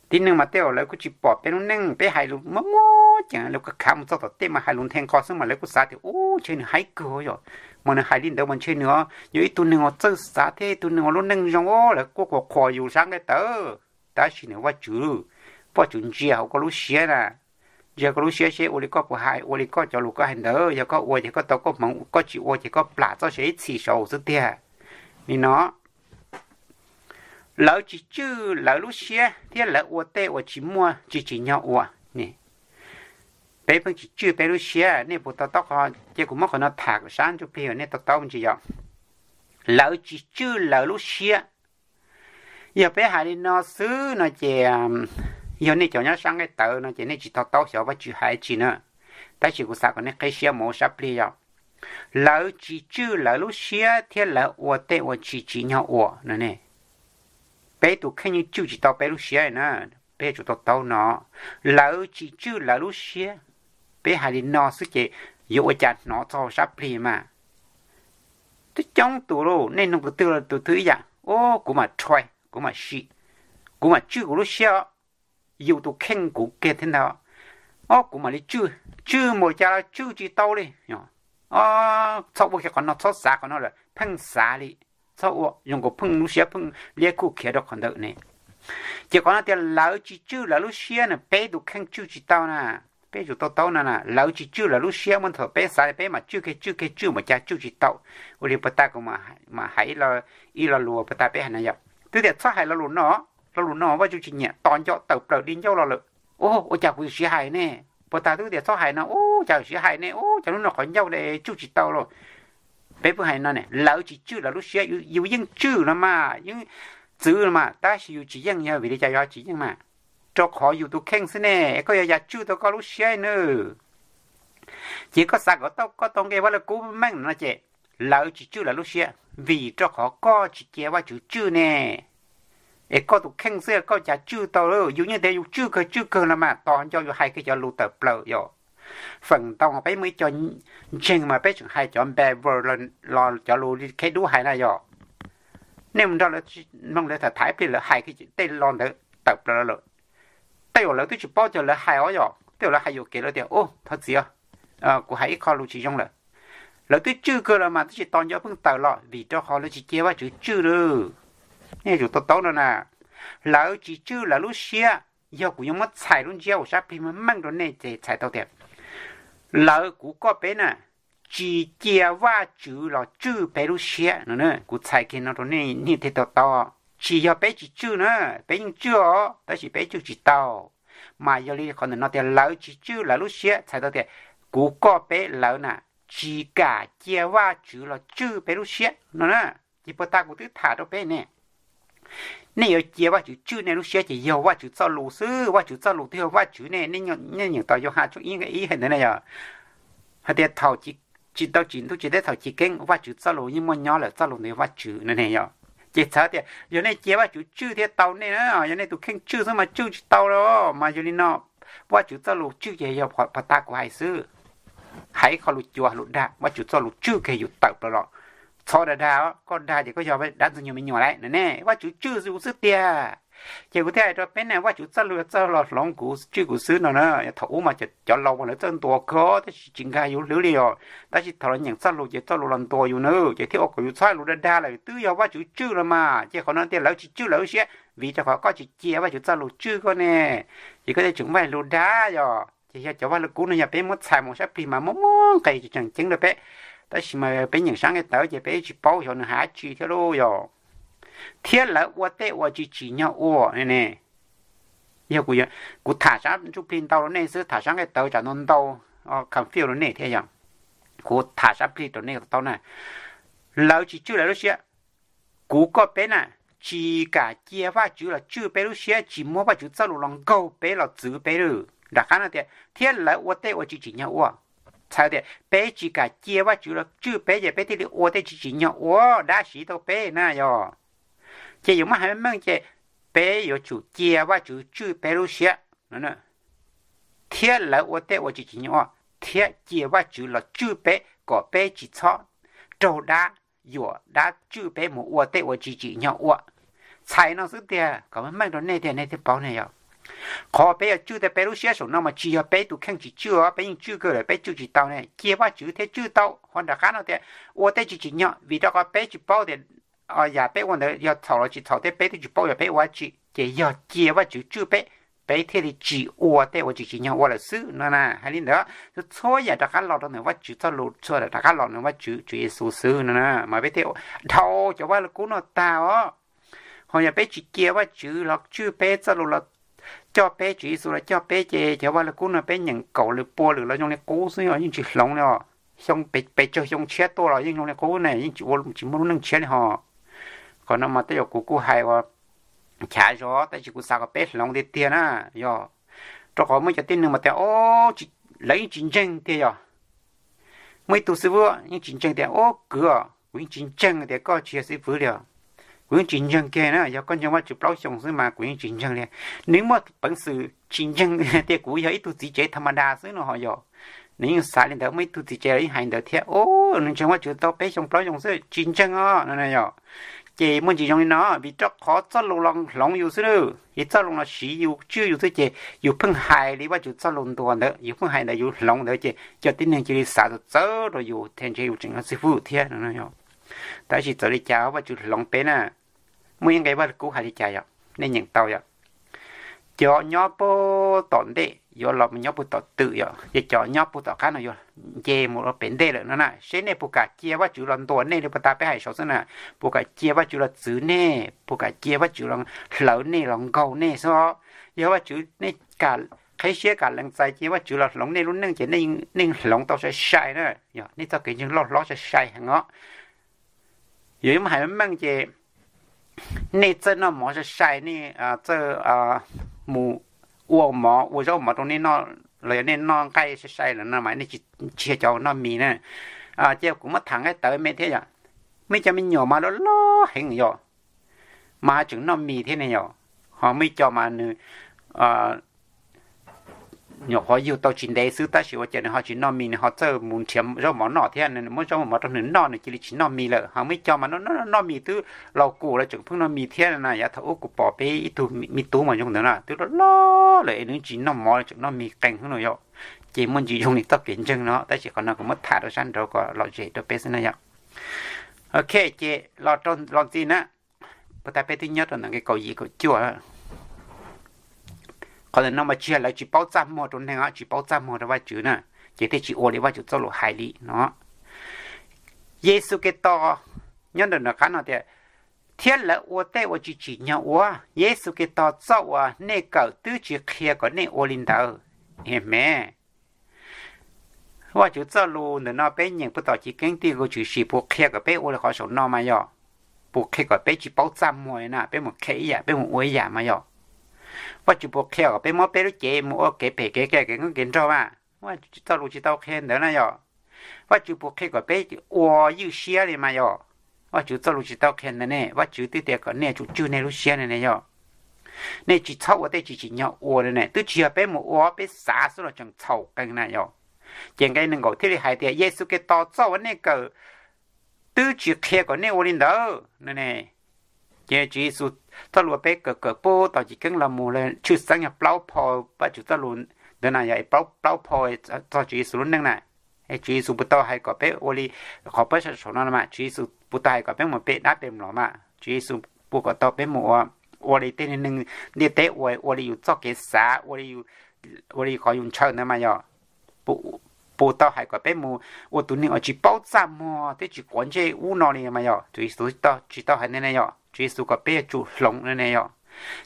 Tib neeg mas tej zaum lawv kuj tsis pom peb lub neej, peb hais lus muaj muaj ceem, lawv kuj khav mus txog tom tej mas hais lus nthe nqo xwb mas lawv kuj xav tias ub ntshe nws haib kawg yom, mas nws hais li ntawd mas ntshe nws yog ib tug neeg uas txawj xav thiab ib tug neeg uas lub neej zoo, lawv kuj qhuas qhuas yus sab nqaij tawv. Tab sis nws Vajtswv, Vajtswv ntsia hauv koj lub siab na, ntsia koj lub siab seb ua li koj puas hais, ua li koj cov lus koj hais ntawd, yog koj ua ces koj tau koob hmoov, koj tsis ua ces koj plam txoj sia ib txhis saud xwb tiag. Li no, lawv tsis tswj lawv lub siab thiab lawv ua tej uas tsis muaj tsis tsim nyog ua. Peb pheej tsis tswj peb lub siab, nej puas to taub qhov, ces kuv muab qhov no tham kom sab ntsuj plig nej to taub me ntsis yom. Lawv tsis tswj lawv lub siab. Yog peb hais li no xwb no ces, yog nej cov nyob sab nqaij tawv no ces nej tsis to taub xyov Vajtswv hais tsi na. Tab sis kuv xav kom nej qhib siab mus ua sab plig yom. Lawv tsis tswj lawv lub siab thiab lawv ua tej uas tsis tsim nyog ua no ne. Peb tus kheej yeej tswj tsis tau peb lub siab na, peb yuav tsum to taub no. Lawv tsis tswj lawv lub siab. Peb hais li no xwb ces yuav ua cas hnov txog sab plig mas. Twb coob tus lauj, nej nug tus twg los tus twg ib yam, o, kuv mam try, kuv mam sim, kuv mam tswj kuv lub siab os, yus tus kheej kuv kiag thiab ntag. O, kuv mam li tswj, tswj npaum cas los tswj tsis tau li. Txhob ua kiag qhov no, txhob xav qhov no lawm, pheej xav li, txhob ua, zoo nkaus pheej lub siab pheej liab kuj khiav rau qhov ntawd ne. Ces qhov no tias lawv tsis tswj lawv lub siab na, peb tus kheej tswj tsis tau na. Peb yuav tsum to taub no na, lawv tsis tswj lawv lub siab, muaj ntau peb xav peb mam tswj kiag tswj kiag tswj npaum cas tswj tsis tau. Ua li puag ta kuv mam hais ib lo lus puag ta peb hais no yom. Twb tias txhob hais lo lus no, lo lus no Vajtswv tsis nyiam, tos nco tawm plaws di ncauj los lawm. Ua cas kuv siv hais ne? Puag ta twb tias txhob hais no, ua cas siv hais ne, ua cas lub no qhov ncauj tswj tsis tau los. Peb pheej hais no ne, lawv tsis tswj lawv lub siab, yus yeej tswj los mas, yeej txwv los mas, tab sis yus tsis yeej yog vim li cas yus tsis yeej mas? Rau qhov yus tus kheej xwb ne, koj yuav ua cas tswj tau koj lub siab nawb? Ces koj xav kom koj tau nqe Vaj Lug Kub meej no ces lawv tsis tswj lawv lub siab vim rau qhov koj tsis cia Vajtswv tswj ne. Es koj tus kheej xwb koj ua cas tswj tau, yus yeej tias yus tswj kawg tswj kawg los mas, tos nco yus hais kiag cov lus tawm plaws yom. Feem ntau peb muaj ib co ntseeg mas peb tseem hais cov bad word los cov lus li kheb dub hais na yom. Nej mus nrog lawv mloog lawv tham tham ib pliag lawv hais kiag tej lo ntawd tawm plaws los lawm. Tej zaum lawv twb tsis paub tias lawv hais os yom, tej zaum lawv hais yuam kev lawv tias, u, thov txim, kuv hais ib qho lus tsis zoo lawm. Lawv twb tswj kawg los mas twb tsis tos nco pheej tawm los vim rau qhov lawv tsis cia Vajtswv tswj lawm. Nej yuav tsum to taub no na, lawv tsis tswj lawv lub siab. Yog kuv yuav muab txhais lub ntsiab uas sab plig meej meej rau nej ces txhais tau tias lawv kuv koj peb na, tsis cia Vajtswv los tswj peb lub siab no. Kuv txhais kiag no rau nej thiaj to taub, tsis yog peb tsis tswj na, peb yeej tswj os, tab sis peb tswj tsis tau. Mas yog li qhov ntawm no tias lawv tsis tswj lawv lub siab, txhais tau tias kuv koj peb lawv na, tsis kam cia Vajtswv los tswj peb lub siab no na. Ces puag ta kuv twb tham rau peb ne, nej yuav cia Vajtswv tswj nej lub siab ces yog Vajtswv txoj lus xwb, Vajtswv txoj lus twb yog Vajtswv ne. Nej nyeem tau Yauhas tshooj ib nqe ib hais ntawd na yom, hais tias thaum tsis tau tsim ntuj tsim teb thaum chiv keeb Vajtswv txoj lus yeej muaj nyob lawm, txoj lus ntawd yog Vajtswv no ne yom. Ces txhais tias yog nej cia Vajtswv tswj thiaj tau nej na, yog nej tus kheej tswj xwb mas tswj tsis tau los mas. Yog li no Vajtswv txoj lus tswj ces yog puag ta kuv hais xwb. Hais ib qho lus cuav lus dag, Vajtswv txoj lus tswj kiag yus tawm plaws los. Txhob dag dag, koj dag ces koj yog dab ntxwg nyoog me nyuam lawm ne, Vajtswv tswj yus xwb tiag. Ces kuv thiaj hais rau peb ne, Vajtswv txoj lus yog txoj lus hloov kuv tswj kuv xwb no na. Thaum ub mas cov laus mas lawv txawj ntuas kawg tab sis tsis nkag yus hlwb li os. Tab sis thaum los nyeem txoj lus ces txoj lus los ntuas yus na, ces thiaj ua kom yus txhob hais lus dag dag lawm, twb yog Vajtswv tswj los mas. Ces qhov no tias lawv tsis tswj lawv lub siab vim rau qhov koj tsis cia Vajtswv txoj lus tswj koj ne. Ces koj thiaj tseem muaj lus dag yom. Ces yog cov Vaj Lug Kub no yog peb muab txhais mus sab plig mas muaj muaj nqe tseem ceeb rau peb, tab sis mas peb nyeem sab nqaij tawv ces peb tsis paub xyov nws hais dab tsi thiab lauj yom. Thiab lawv ua tej uas tsis tsim nyog ua ne. Yog kuv tham sab ntsuj plig ntau rau nej xwb, tham sab nqaij tawv tsam ntau ntau confuse rau nej thiab yom. Kuv tham sab plig rau nej tau na. Lawv tsis tswj lawv lub siab, kuv koj peb na, tsis kam cia Vajtswv los tswj peb lub siab, tsis muab Vajtswv txoj lus los nkaug peb los txwv peb lawm. Nram qab no tias thiab lawv ua tej uas tsis tsim nyog ua. Txhais tias peb tsis kam cia Vajtswv los tswj peb ces peb thiaj li ua tej tsis tsim nyog ua dab siv tau peb na yog. Ces yuav muab hais meej meej ces peb yuav tsum cia Vajtswv tswj peb lub siab thiab lawv ua tej uas tsis tsim nyog ua, thiab cia Vajtswv los tswj peb kom peb tsis txhob raug dab yuam dab tswj peb mus ua tej uas tsis tsim nyog ua. Txhais no xwb tiag kom meej meej rau nej tiag nej thiaj paub ne yog. Qhov peb yuav tswj tau peb lub siab saum no mas tsis yog peb tus kheej tsis tswj os, peb yeej tswj kawg lawm, peb tswj tsis tau ne, cia Vajtswv thiaj tswj tau. Qhov nram qab no tias ua tej tsis tsim nyog vim rau qhov peb tsis paub tias yam peb ua ntawd yog txhaum los tsis txhaum thiab peb twb tsis paub yog peb ua dab tsi, ces yog cia Vajtswv tswj peb, peb thiaj li tsis ua tej uas tsis tsim nyog ua lawm xwb no na. Hais li ntawd, txhua yam rov qab los rau ntawm Vajtswv txoj lus, txhua yam rov qab los ntawm Vajtswv, Tswv Yexus xwb no na. Mas peb thiaj dhau cov vaj lug kub no tag os. Ho yog peb tsis cia Vajtswv los tswj peb, txoj lus los coj peb, Tswv Yexus los coj peb ces cov vaj lug kub no peb nyeem kaum lwm pua lwm los zoo li qub xwb os, yeej tsis hloov li os. Xyoo pes tsawg xyoo tshiab tuaj los yeej zoo li qub ne, yeej tsis ua tsis muaj lub neej tshiab li ho. Qhov no mas tej zaum kuv kuj hais ua chav zog tab sis kuv xav kom peb hloov tiag tiag na yog, rau qhov muaj cov tib neeg mas tias lawv yeej tsis ntseeg tiag yog. Muaj ib tug xib fwb yeej tsis ntseeg tias, o kwv, kuv yeej tsis ntseeg tias koj tsis yog xib fwb li os. Kuv yeej tsis ntseeg kiag na, yog koj ntseeg Vajtswv plaub xyoos xwb mas kuv yeej tsis ntseeg li. Nws muaj peev xwm tsis ntseeg tias kuv yog ib tug txiv tsev tha ma da xwb no ho yog. Nws yeej xav li ntawd, muaj ib tug txiv tsev los yeej hais ntawd thiab, o, nws ntseeg Vajtswv tau peb xyoo plaub xyoos xwb tsis ntseeg os no yog. Ces muaj ntsis zoo li no, vim rau qhov txoj lus los hloov yus xwb, ces txoj lus los siv yus tswj yus xwb ces yus pheej hais li Vajtswv txoj lus ntuas ntawd, yus pheej hais ntawd yus hloov ntawd ces cov tib neeg cia li xav txawv txawv rau yus thiab ntshe yus tseem yog xib fwb thiab no yog. Tab sis txawm li cas Vajtswv hloov peb na, muaj ib nqe Vaj Lug Kub hais li cas yog, nej nyeem tau yog, cov nyob puag tom ntej yuav los mus nyob puag tom twm yom, ces cov nyob puag tom qab no yuav nce mus rau pem ntej lawm no na. Seb nej puas kam cia Vajtswv los ntuas nej li puag ta peb hais saud xwb na, puas kam cia Vajtswv los txwv nej, puas kam cia Vajtswv los hlawv nej los nkaug nej xwb. Yog Vajtswv nej kam qheb siab kam lees txais cia Vajtswv los hloov nej lub neej ces nej hloov tau sai sai na, yog nej txoj kev ntseeg loj hlob sai sai heev os. Yog yuav muab hais meej ces nej txawj noj mov sai sai, nej txawj mus ua mov ua zaub mov rau nej noj, los yog nej noj nqaij sai sai lawm no mas nej tsis yog cov noj mis na. Ces kuv muab tham nqaij tawv me thiab yom, muaj ib co me nyuam mas loj loj heev yom, mas ho tseem noj mis thiab ne yom. Ho muaj ib co mas nws nyuam qhuav yug tau tsis ntev xwb tab sis ua cas nws ho tsis noj mis, nws ho txawj mus nrhiav zaub mov noj thiab, nws muab zaub mov rau nws noj nws cia li tsis noj mis lawm. Ho muaj ib co mas noj noj mis twb laus kum los tseem pheej noj mis thiab na. Yav thaum ub kuv pom peb ib tug me tub mas zoo ntawd na, twb loj loj lawm es nws tsis noj mov tseem noj mis qees xwb no yom. Ces muaj ntsis zoo li txoj kev ntseeg no tab sis qhov no kuv muab tham rau sab nraud kom lom zem rau peb xwb na yom. Ok, ces los ntxiv na, puag ta peb twb nyob rau ntawm nqe kaum yim kaum cuaj. Qhov ntawm no mas tsis yog lawv tsis paub txaj muag rau neeg os, tsis paub txaj muag rau Vajtswv na, ces thiaj tsis ua li Vajtswv txoj lus hais li no. Yexus Khetos nyob ntawm nram qab no tias, thiab lawv ua tej uas tsis tsim nyog ua. Yexus Khetos txoj uas nej kawm twb tsis qhia kom nej ua li ntawd. Amees. Vajtswv txoj lus ntawm no peb nyeem puag tom chiv keeb tij nkaus tshwm sim puas qhia kom peb ua li qhov saum no mas yog, puas qhia kom peb tsis paub txaj muag li na, peb mus qhia ib yam peb mus ua ib yam mas yog. Vajtswv puas qhia kom peb muab peb lub cev mus ua kev phem kev kag kev nkauj kev nraug mas? Vajtswv txoj lus tsis tau qhia ntawd na yog. Vajtswv puas qhia kom peb ua ywj siab li mas yog? Vajtswv txoj lus tsis tau qhia ntawd ne. Vajtswv twb tias kom nej tsum tswj nej lub siab ne yog, nej tsis txhob ua tej tsis tsim nyog ua ne. Twb tsis yog peb mus ua, peb xav xwb los tseem txhaum qees na yog. Ces nqe nees nkaum thiaj li hais tias, Yexus Khetos txoj uas nej kawm twb tsis qhia kom nej ua li ntawd ne. Ces Tswv Yexus txoj lus peb kawm kawm puag tom chiv keeb los mus tshwj xeeb yog plaub phau Vajtswv txoj lus ntawd na yog, plaub phau txog Tswv Yexus lub neej na. Tswv Yexus puas tau hais kom peb ua li qhov pab saum no mas? Tswv Yexus puas tau hais kom peb mus pe dab pe mlom mas? Tswv Yexus puas kom tau peb mus ua li tej neeg ntiaj teb ua, ua li yus txoj kev xav, ua li qhov yus ntshaw ntawd mas yog? Puas tau hais kom peb mus ua tus neeg uas tsis paub txaj muag thiab tsis quav ntsej ub no li mas yog? Tswv Yexus tsis tau hais ntawd ne yog. Tswv Yexus kom peb yuav tsum hloov ne yog.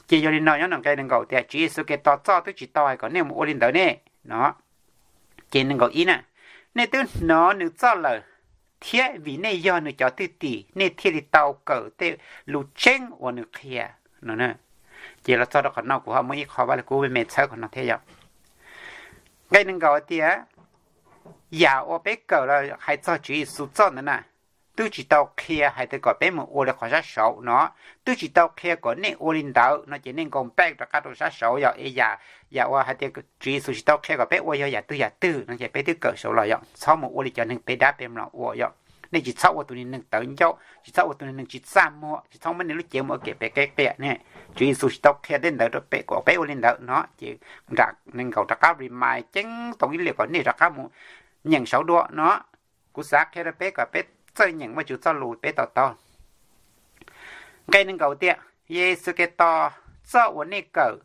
Ces yog li no nyob ntawm nqe nees nkaum tias, Tswv Yexus Khetos txoj twb tsis tau hais kom nej mus ua li ntawd ne no. Ces nees nkaum ib na, nej twb hnov nws txoj lawm, thiab vim nej yog nws cov thwj tim, nej thiaj li tau kawm tej lus tseeb uas nws qhia no. Ces los txog rau qhov no kuv ho muaj ib qho Vaj Lug Kub me me txhawb qhov no thiab yom. Nqe nees nkaum tias, yam uas peb kawm los hais txog Tswv Yexus txoj ntawd na, twb tsis tau qhia hais tias kom peb mus ua li qhov sab saud no, twb tsis tau qhia kom nej ua li ntawd no ces nej nkaus npaj rov qab rau sab saud yom. Es yam, yam uas hais tias Tswv Yexus tsis tau qhia kom peb ua yog yam twg yam twg no ces peb twb kawm saud los yom, txhob mus ua li cov neeg pem dab pem mlom ua yom. Nej tsis txhob ua tus neeg tawv ncauj, tsis txhob ua tus neeg tsis txaj muag, tsis txhob muab nej lub cev mus ua kev pem kev qias ne. Tswv Yexus tsis tau qhia tej ntawd rau peb kom peb ua li ntawd no ces nram nees nkaum rov qab remind ceeb toom ib lwm kom nej rov qab mus nyeem saud dua no. Kuv xav qhia rau peb kom peb txawj nyeem Vaj Tswv txoj lus peb to taub. Nqe nees nkaum tias, Yexus Khetos txoj uas nej kawm,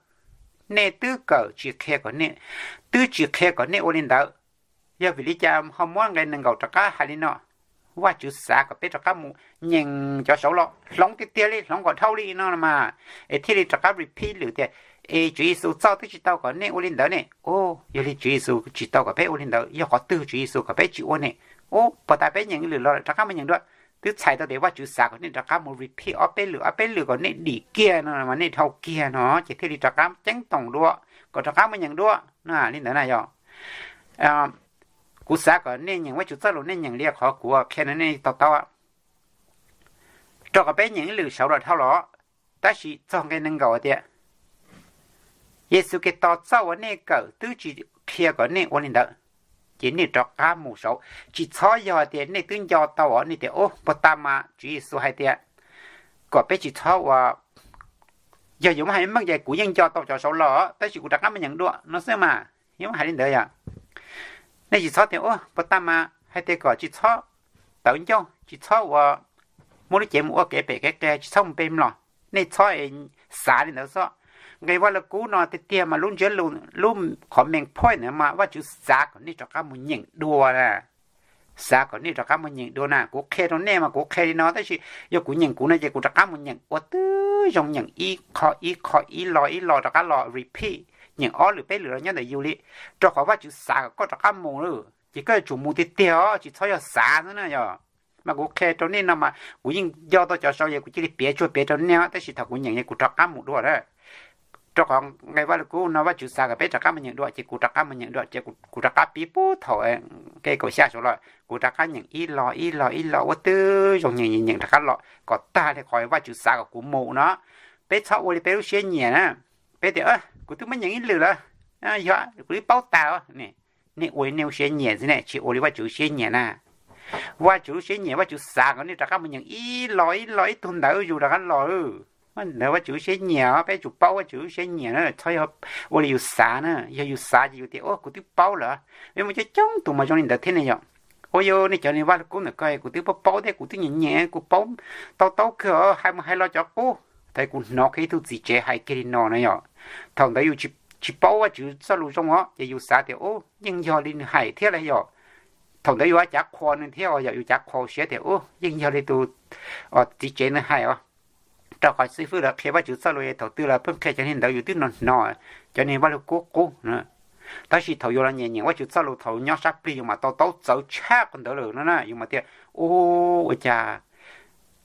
nej twb kawm tsis qhia kom nej, twb tsis qhia kom nej ua li ntawd. Yog vim li cas ho muab nqe nees nkaum rov qab hais li no? Vaj Tswv xav kom peb rov qab mus nyeem cov saud los hloov tiag tiag li, hloov kom dhau li no mas, es thiaj li rov qab repeat lwm tias, es Tswv Yexus txoj twb tsis tau kom nej ua li ntawd ne. Yog li Tswv Yexus tsis tau kom peb ua li ntawd, yog qhov twg Tswv Yexus kom peb tsis ua ne? Ub, puas tas peb nyeem ib lwm los rov qab mus nyeem dua. Twb txhais tau tias Vaj Tswv xav kom nej rov qab mus repeat ob peb lwm, ob peb lwm kom nej dim kiag no, nej dhau kiag no ces thiaj li rov qab ceeb toom dua, kom rov qab mus nyeem dua na, li ntawd na yog. Kuv xav kom nej nyeem Vaj Tswv txoj lus nej nyeem li qhov kuv qhia no nej to taub, rau qhov peb nyeem ib lwm saud los dhau los. Tab sis txog nqe nees nkaum tias, Yexus Khetos txoj uas nej kawm twb tsis qhia kom nej ua li ntawd, ces nej rov qab mus saud. Tsis txhob yog tias nej twb nco tau os, nej tias, Ub, puas tas mas Tswv Yexus hais tias kom peb tsis txhob ua, yog yuav muab hais meej ces kuv yeej nco tau cov saud los tab sis kuv rov qab mus nyeem dua no xwb mas, yuav muab hais li ntawd yom. Nej tsis txhob tias, Ub, puas tas mas hais tias kom tsis txhob tawv ncauj, tsis txhob ua, muab lub cev mus ua kev pem kev qias, tsis txhob mus pem mlom. Nej txhob xav li ntawd xwb. Nqe Vaj Lug Kub no tiag tiag mas lub ntsiab lus, lub, qhov main point ntawd mas Vaj Tswv xav kom nej rov qab mus nyeem dua na. Xav kom nej rov qab mus nyeem dua na. Kuv qhia rau nej mas kuv qhia li no tab sis yog kuv nyeem kuv no ces kuv rov qab mus nyeem ua twb zoo, nyeem ib qho ib qho ib lo ib lo rov qab los repeat, nyeem ob lwm peb lwm los nyob ntawm yus li, rau qhov Vaj Tswv xav kom koj rov qab mus lawm ces koj yuav tsum mus tiag tiag os, tsis txhob yog xav xwb na yog. Mas kuv qhia rau nej no mas kuv yeej nco tau cov saud es kuv cia li piav tsuag piav rau nej, tab sis thaum kuv nyeem es kuv rov qab mus dua na. Rau qhov nqe Vaj Lug Kub no Vaj Tswv xav kom peb rov qab mus nyeem dua ces kuv rov qab mus nyeem dua ces kuv rov qab pib puag thaum nqe kaum xya saud los kuv rov qab nyeem ib lo ib lo ib lo ua twb zoo nyeem nyeem rov qab los kom tag li qhov Vaj Tswv xav kom kuv mus no. Peb txhob ua li peb lub siab nyiam na. Peb tias, Kuv twb muab nyeem ib lwm lawm, yog kuv twb paub tas. Nej ua li nej lub siab nyiam xwb ne, tsis ua li Vaj Tswv lub siab nyiam na. Vaj Tswv lub siab nyiam, Vaj Tswv xav kom nej rov qab mus nyeem ib lo ib lo ib tug ntawv zus rov qab los. Ntawd Vaj Tswv lub siab nyiam, peb tsum paub Vaj Tswv lub siab nyiam na, txhob yog ua li yus xav na. Yog yus xav ces yus tias, Ua, kuv twb paub lawm. Peb muaj coob coob tus mas zoo li ntawd thiab ne yom. Ua, yog nej cov niag Vaj Lug Kub ntawm ko kuv twb paub paub thiab, kuv twb nyiam nyiam, kuv paub tau taub kawg, hais mus hais los cov qub. Thaum kuv hnov kiag ib tug txiv tsev hais kiag li no na yom, thaum ntawd yus tsis paub Vaj Tswv txoj lus zoo os ces yus xav tias, Ub, yeej yog li nws hais thiab lauj yom. Thaum ntawd yus cav qhuas nws thiab os yom, yus cav qhuas siab tias, Ub, yeej yog li tus txiv tsev nws hais os. Rau qhov xib fwb lawv qhia Vaj Tswv txoj lus thaum twg los pheej qhia cov niag ntawd yus twb hnov hnov, cov niag Vaj Lug Kub qub. Tab sis thaum yus los nyiam nyiam Vaj Tswv txoj lus, thaum nyob sab plig yus mam tau taub txawv tshaj qhov ntawd lawm no na, yus mam tias, Ub, ua cas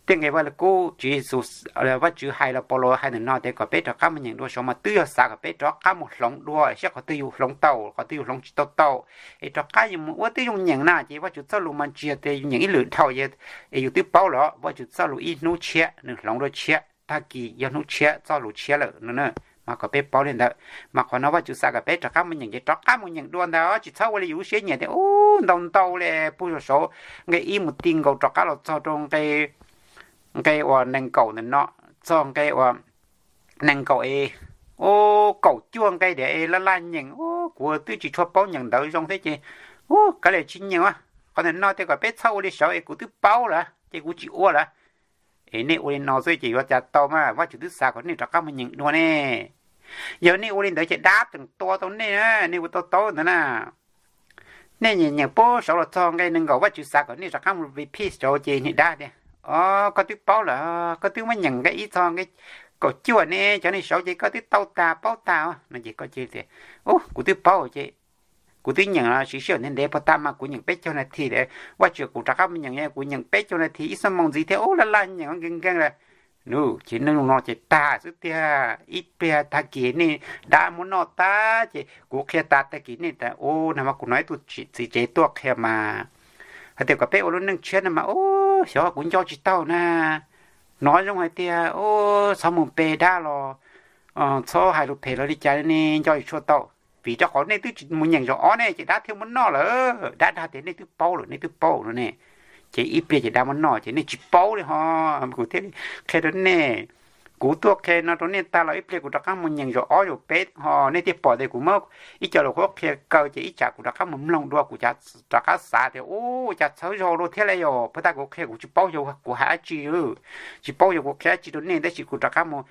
tej nqe Vaj Lug Kub, Tswv Yexus, Vaj Tswv hais los Paulus hais ntawm no tias kom peb rov qab mus nyeem dua saud mas twb yog xav kom peb rov qab mus hloov dua saib qhov twg yus hloov tau, qhov twg yus hloov tsis tau tau, es rov qab yus mus ua twb zoo nyeem na. Ces Vaj Tswv txoj lus mas tsis yog tias yus nyeem ib lwm dhau es yus twb paub los, Vaj Tswv txoj lus ib hnub tshiab, nws hloov dua tshiab, tag kis yog hnub tshiab txoj lus tshiab lawm no. Mas kom peb paub li ntawd, mas qhov no Vaj Tswv xav kom peb rov qab mus nyeem ces rov qab mus nyeem dua ntag, tsis txhob ua li yus lub siab nyiam tias, Ub, ntau ntau li, puag saum saud nqe ib mus ti nkaus rov qab los txog rau nqe uas nees nkaum ntawm no, txog nqe uas nees nkaum es, ub, kaum cuaj nqe tias es laj laj nyeem, ub, kuv twb tsis tshua paub nyeem ntawv zoo thiab ces, ub, kav liam tsis nyeem. Qhov ntawm no tias kom peb txhob ua li saud es kuv twb paub lawm ces kuv tsis ua lawm. Es nej ua li no xwb ces yuav cas tau mas, Vaj Tswv twb xav kom nej rov qab mus nyeem dua ne. Yog nej ua li ntawd ces dab tseem tua tau nej na, nej ua tau tau ntawd na. Nej nyeem nyeem puag saud los txog nqe nees nkaum Vaj Tswv xav kom nej rov qab mus repeat saud ces niag dab tias, Os, koj twb paub lawm, koj twb muab nyeem nqe ib txog nqe kaum cuaj ne, cov niag saud ces koj twb tau tas paub tas no ces koj cia li tias, Ub, kuv twb paub ces Kuv twb nyeem los siv sij hawm ntev ntev puag ta mas kuv nyeem peb caug nas this, Vajtswv kuv rov qab mus nyeem, kuv nyeem peb caug nas this ib xuab moos ntxiv thiab ub laj laj nyeem nkees nkees lawm. Nws ces neeg no ces tag xwb tiag, ib pliag tag kis nej dab muab noj tag ces kuv qhia tas tag kis nej tas, ub, nag hmo kuv hnov ib tug txiv tsev tuaj qhia mas hais tias kom peb ua lub neej tshiab no mas, ub, xyov kuv nco tsis tau na. Hnov zoo hais tias, ub, txhob mus pe dab los txhob hais lus phem los li cas ne, nco tsis tshua tau. Vim rau qhov nej twb tsis mus nyeem zaum ob ne ces dab thiaj muab noj lawm, dab dag tias nej twb paub lawm, nej twb paub no ne. Ces ib pliag ces dab muab noj ces nej tsis paub li ho. Kuv thiaj li qhia rau nej, kuv tuaj qhia no rau nej tag los ib pliag kuv rov qab mus nyeem zaum ob zaum peb ho nej thiaj pom tias kuv muab ib co lus qhuab qhia kaw ces ib tsam kuv rov qab mus mloog dua kuv rov qab xav tias, ub, cas txhawb zog dua thiab li yom, puag ta kuv qhia kuv tsis paub xyov kuv hais dab tsi, tsis paub xyov kuv qhia dab tsi rau nej tab sis kuv rov qab mus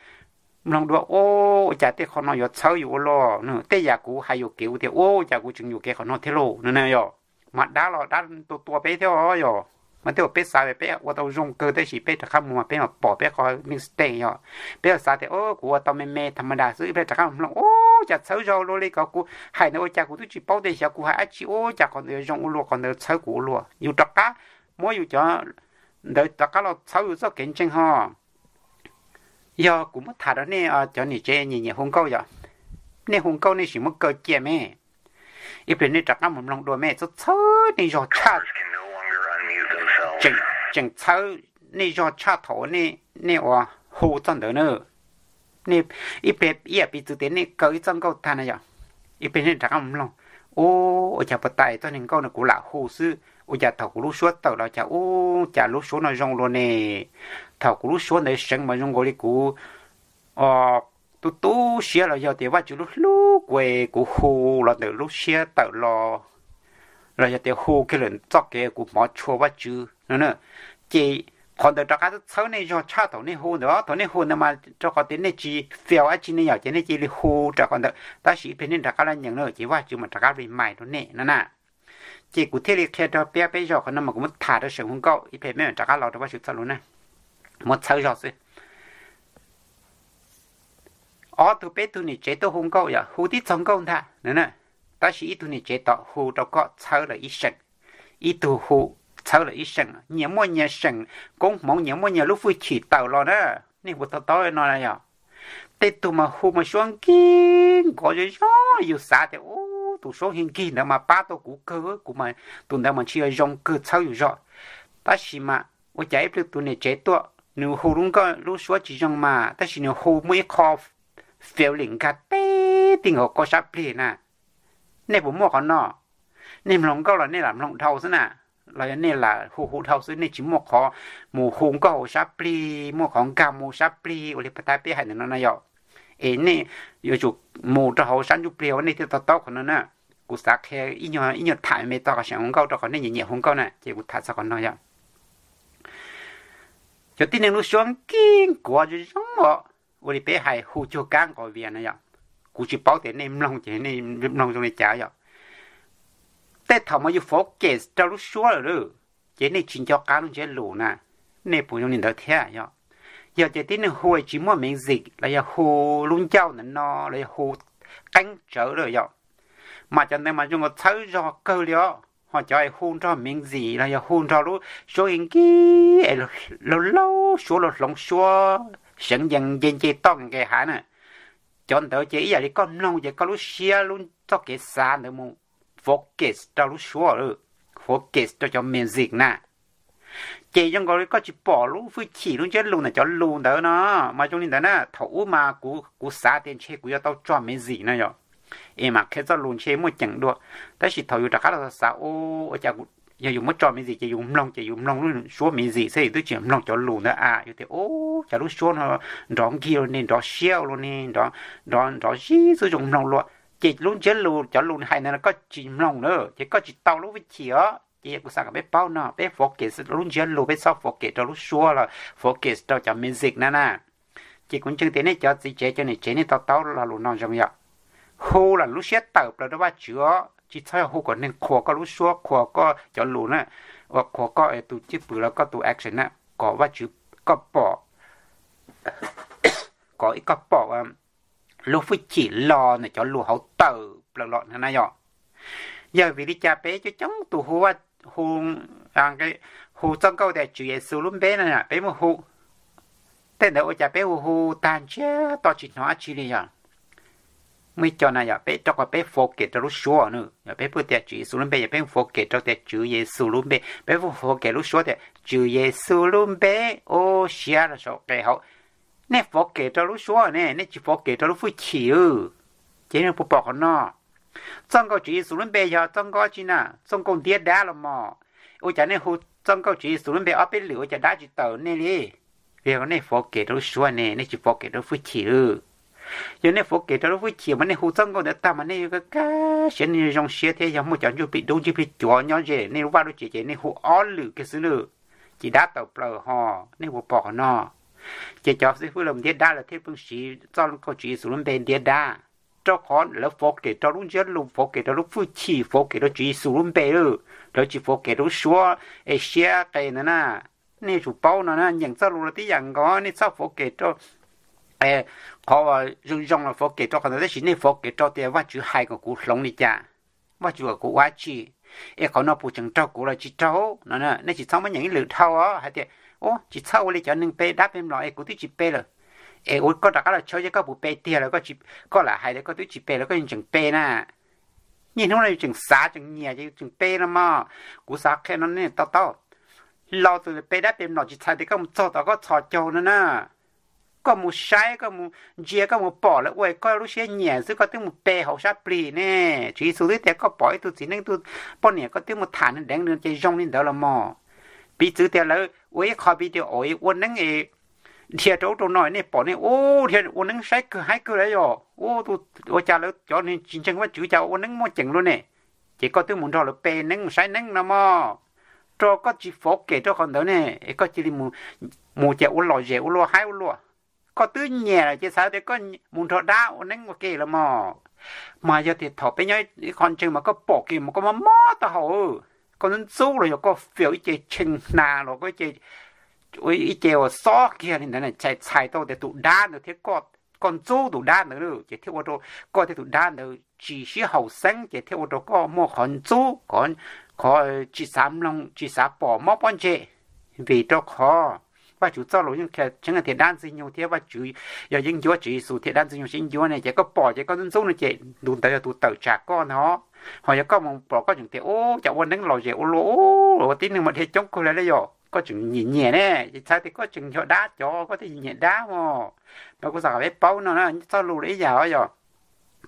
mloog dua, ub, ua cas tej qho no yuav txhawb yus ua luaj, tej yam kuv hais yuam kev ua tias, ub, ua cas kuv tseem yuam kev qhov no thiab lauj no na yom. Mas dab los dab tua tua peb thiab yom, mas tej uas peb xav peb ua tau zoo kawg tab sis peb rov qab mus mas peb mam pom peb qhov mistake yom. Peb xav tias, ub, kuv ua tau me me tha ma das xwb, peb rov qab mus mloog, ub, cas txhawb zog luaj li, kuv hais ntawd ua cas kuv twb tsis paub tias xyov kuv hais dab tsi, ub, cas qhov ntawd zoo ua luaj, qhov ntawd txhawb kuv ua luaj, yus rov qab muab yus cov ntawd rov qab los txhawb yus txoj kev ntseeg ho. Yog kuv muab tham rau nej cov niam tsev nyiam nyiam hu nkauj yom, nej hu nkauj nej sim muab kaw cia me, ib pliag nej rov qab mus mloog dua me, txhawb txhawb nej zog tshaj, tseem txhawb nej zog tshaj thaum nej ua hu txoj ntawd na. Ib pliag ib yam piv txwv tias nej kaw ib txoj nkauj tag na yom, ib pliag nej rov qab mus mloog, ub, ua cas puag ta txoj niag nkauj no kuv lam hu xwb, ua cas thaum kuv lub suab tawm los cas, ub, cas lub suab no zoo luaj ne. Thaum kuv lub suab ntawd seev mas zoo nkaus li kuv tu tu siab los yog tias Vajtswv lub hlub kuv, kuv hu los ntawm lub siab tawm los, los yog tias hu kiag lawm txoj kev kuv hmov tshua Vajtswv no. Ces qhov ntawd rov qab txhawb nej zog tshaj thaum nej hu ntawd, thaum nej hu ntawd mas rau qhov tias nej tsis feel dab tsi ne yom, ces nej cia li hu rau qhov ntawd, tab sis ib pliag nej rov qab los nyeem na ces Vajtswv mas rov qab remind rau nej no na. Ces kuv thiaj li qhia rau peb peb zaug qhov no mas kuv muab tham rau seem hu nkauj, ib pliag peb mam rov qab los rau Vajtswv txoj lus na. Muab txhawb zog xwb. Ob tug peb tug niam tsev tuaj hu nkauj yom, hu tib txog nkauj ntag na, tab sis ib tug niam tsev tom hu rau koj txhawb lawm ib seem, ib tug hu txhawb lawm ib seem, nyias muaj nyias seem koob hmoov, nyias muaj nyias lub hwj chim tawm los na. Nej puas to taub no yom? Tej tug mas hu mas suab nkig nkaus zog zog, yus xav tias, ub, tus suab nkig nkig ntawd mas pab tau kuv kawg, kuv mas tus ntawd mas ntshe yuav zoo kawg txhawb yus zog. Tab sis mas ua cas ib pliag tus niam tsev tuaj nws hu lub nkauj lub suab tsis zoo mas tab sis nws hu muaj ib qho feeling nkag teb ti nkaus koj sab plig na. Nej puas muaj qhov no? Nej mloog nkauj los nej lam mloog dhau xwb na, los yog nej lam hu hu dhau xwb, nej tsis muaj qhov mus hu nkauj hauv sab plig, muaj qhov nkag mus sab plig ua li puag ta peb hais ntawm no na yom. Es nej yuav tsum mus rau hauv sab ntsuj plig uas nej thiaj to taub qhov no na. Kuv xav qhia ib nyuag tham me txog qhov seem hu nkauj rau qhov nej nyiam nyiam hu nkauj na ces kuv tham txog qhov no yom. Cov tib neeg lub suab nkig nkuav zoo zoo os, ua li peb hais hu cuag kab nqos vias na yom. Kuv tsis paub tias nej mloog ces nej mloog zoo li cas yom. Tej thaum mas yus focus rau lub suab lawm, ces nej tsis nco qab lub ntsiab lus na. Nej puas zoo li ntawd thiab yom? Yog ces tib neeg hu tsis muaj music los yog hu lub ncauj ntawm no los yog hu qeeb tsawv lawm yom, mas cov ntawd mas zoo nkaus txhawb zog kawg li os. Ho cov hu nrog music los yog hu nrog lub suab nkig es laug laug suab laug hloov suab seev yees nce nce toj nqes hav na, cov ntawd ces ib yam li koj mloog ces koj lub siab lub txoj kev xav ntawd mus focus rau lub suab, focus rau cov music na. Ces zoo nkaus li koj tsis pom lub hwj chim lub ntsiab lus ntawm cov lus ntawd no. Mas zoo li ntawd na, thaum ub mas kuv xav tias ntshe kuv yuav tau tso music no yom, es mas qhia txoj lus ntshe muaj ceem dua. Tab sis thaum yus rov qab los xav, ua cas yog yus muab tso music ces yus mloog ces yus mloog lub suab music xwb, yus twb tsis mloog cov lus ntawd a, yus tias ub, cas lub suab no nrov nkig luaj ne, nrov siab luaj ne, nrov nrov zib xwb zoo mloog luaj. Ces lub ntsiab lus cov lus hais ntawd koj tsis mloog na, ces koj tsis tau lub hwj chim os. Ces kuv xav kom peb paub no, peb focus lub ntsiab lus, peb txhob focus rau lub suab los focus rau cov music na na. Ces kuv ntseeg tias nej cov txiv tsev cov niam tsev nej to taub lo lus no zoo yom. Hu los lub siab tawm plaws rau Vajtswv os, tsis txhob yog hu kom neeg qhuas koj lub suab, qhuas koj cov lus na, uas qhuas koj tus cwj pwm los koj tus action na, kom Vajtswv, koj pom, kom koj pom lub hwj chim los ntawm cov lus hauv tawm plaws los na yom. Yog vim li cas peb coob coob tus hu, hu, hu txoj nkauj tias Tswv Yexus lub npe no peb muaj hu, tej ntawd ua cas peb hu hu tag ntsiag to tsis hnov dab tsi li yog? Muaj ib co na yog peb rau qhov peb fov kem rau lub suab no, yog peb pheej tias Tswv Yexus lub npe, yog peb fov kem rau tias Tswv Yexus lub npe, peb pheej fov kem lub suab tias Tswv Yexus lub npe, ua siab los saum qe hauv. Nej fov kem rau lub suab ne, nej tsis fov kem rau lub hwj chim. Ces nej puas pom qhov no? Txoj nkauj Tswv Yexus lub npe yog txoj nkauj tsi na? Txoj nkauj ntiab dab los mog. Ua cas nej hu txoj nkauj Tswv Yexus lub npe ob peb lwm ua cas dab tsis tawm nej li? Vim yog nej fov kem rau lub suab ne, nej tsis fov kem rau lub hwj chim. Yog nej fov kem rau lub hwj chim mas nej hu txoj nkauj ntawd tag mas nej yuav kaj siab, nej zoo siab thiab. Yog muaj cov ntsuj plig dub ntsuj plig cuav nyob ze nej lub vaj lub tsev ces nej hu ob lwm kiag xwb na, ces dab tawm plaws ho. Nej puas pom qhov no? Ces cov xib fwb lawv ntiab dab lawv thiaj pheej siv txoj nkauj Tswv Yexus lub npe ntiab dab, rau qhov lawv fov kem rau lub ntsiab lus, fov kem rau lub hwj chim, fov kem rau Tswv Yexus lub npe, lawv tsis fov kem rau lub suab es siab qe ntawd na. Nej yuav tsum paub no na, nyeem txoj lus los tib yam nkaus, nej txhob fov kem rau qhov zoo zoo los fov kem rau qhov ntawd, tab sis nej fov kem rau tias Vajtswv hais kom kuv hloov li cas, Vajtswv kom kuv ua dab tsi, es qhov no puas tseem raug kuv los tsis raug no. Nej tsis txhob muab nyeem ib lwm dhau hais tias, ub, tsis txhob ua li cov neeg pe dab pe mlom es kuv twb tsis pe lawm, es ua koj rov qab los tshawb seb koj puas pe tiag los koj lam hais tias koj twb tsis pe los koj tseem pe na. Niaj hnub no yus tseem xav tseem nyiam ces yus tseem pe no mog. Kuv xav qhia no nej to taub, laus tus pe dab pe mlom tsis txhais tias koj mus txog tom koj txhos caug no na. Koj mus saib, koj mus ntsia, koj mus pom lawv ua koj lub siab nyiam xwb koj twb mus pe hauv sab plig ne. Tswv Yexus twb tias koj pom ib tug txiv neej tus poj niam koj twb mus tham nws deev nws ces zoo li ntawd los mog. Piv txwv tias lawv ua ib qho video ua neeb es dhia rau ub rau no nej pom nej ub dhia ua neeb saib kawg haib kawg lawm yog ua cas lawv cov tsis ntseeg Vajtswv cas ua neeb muaj ceem luaj ne. Ces koj twb mus nrog lawv pe neeb mus saib neeb no mog. Rau koj tsis fov kem rau qhov ntawd ne, es koj cia li mus ces ua lom zem ua luaj haib ua luaj. Koj twb nyiam lawm ces xav tias koj mus nrog dab ua neeb ua ke los mog. Mas yog tias thaum peb nyob ib qho ntseeg mas koj pom kiag mas koj mob mob taub hau, koj ntxub ntxub los yog koj fiaum ib ce tshee hnav los koj ib ce uas xob kiag li ntawd txhais txhais tau tias tus dab ntawd thiab koj ntxub tus dab ntawd ces thiaj ua rau koj thiab tus dab ntawd tsis sib haum xeeb ces thiaj ua rau koj muaj qhov ntxub, qhov tsis xav mloog tsis xav pom mob pob ntseg. Vim rau qhov Vajtswv txoj lus yeej qhia tseeb tias dab Ntxwg Nyoog thiab Vajtswv yog yeeb ncuab, Tswv Yexus thiab dab Ntxwg Nyoog yeeb ncuab ne ces koj pom ces koj ntxub ntxub no ces tus ntawd yog tus tawm tsam koj ntag. Ho yog koj mus pom koj tseem tias ub cas ua neeb lom zem ua luaj ub, ua tib neeg mas dhia coob kawg li lawm yog koj tseem nyiam nyiam ne, ces txhais tias koj tseem yog dab cov koj thiaj nyiam dab mog. Mas kuv xav kom peb paub no na, txoj lus los ib yam yog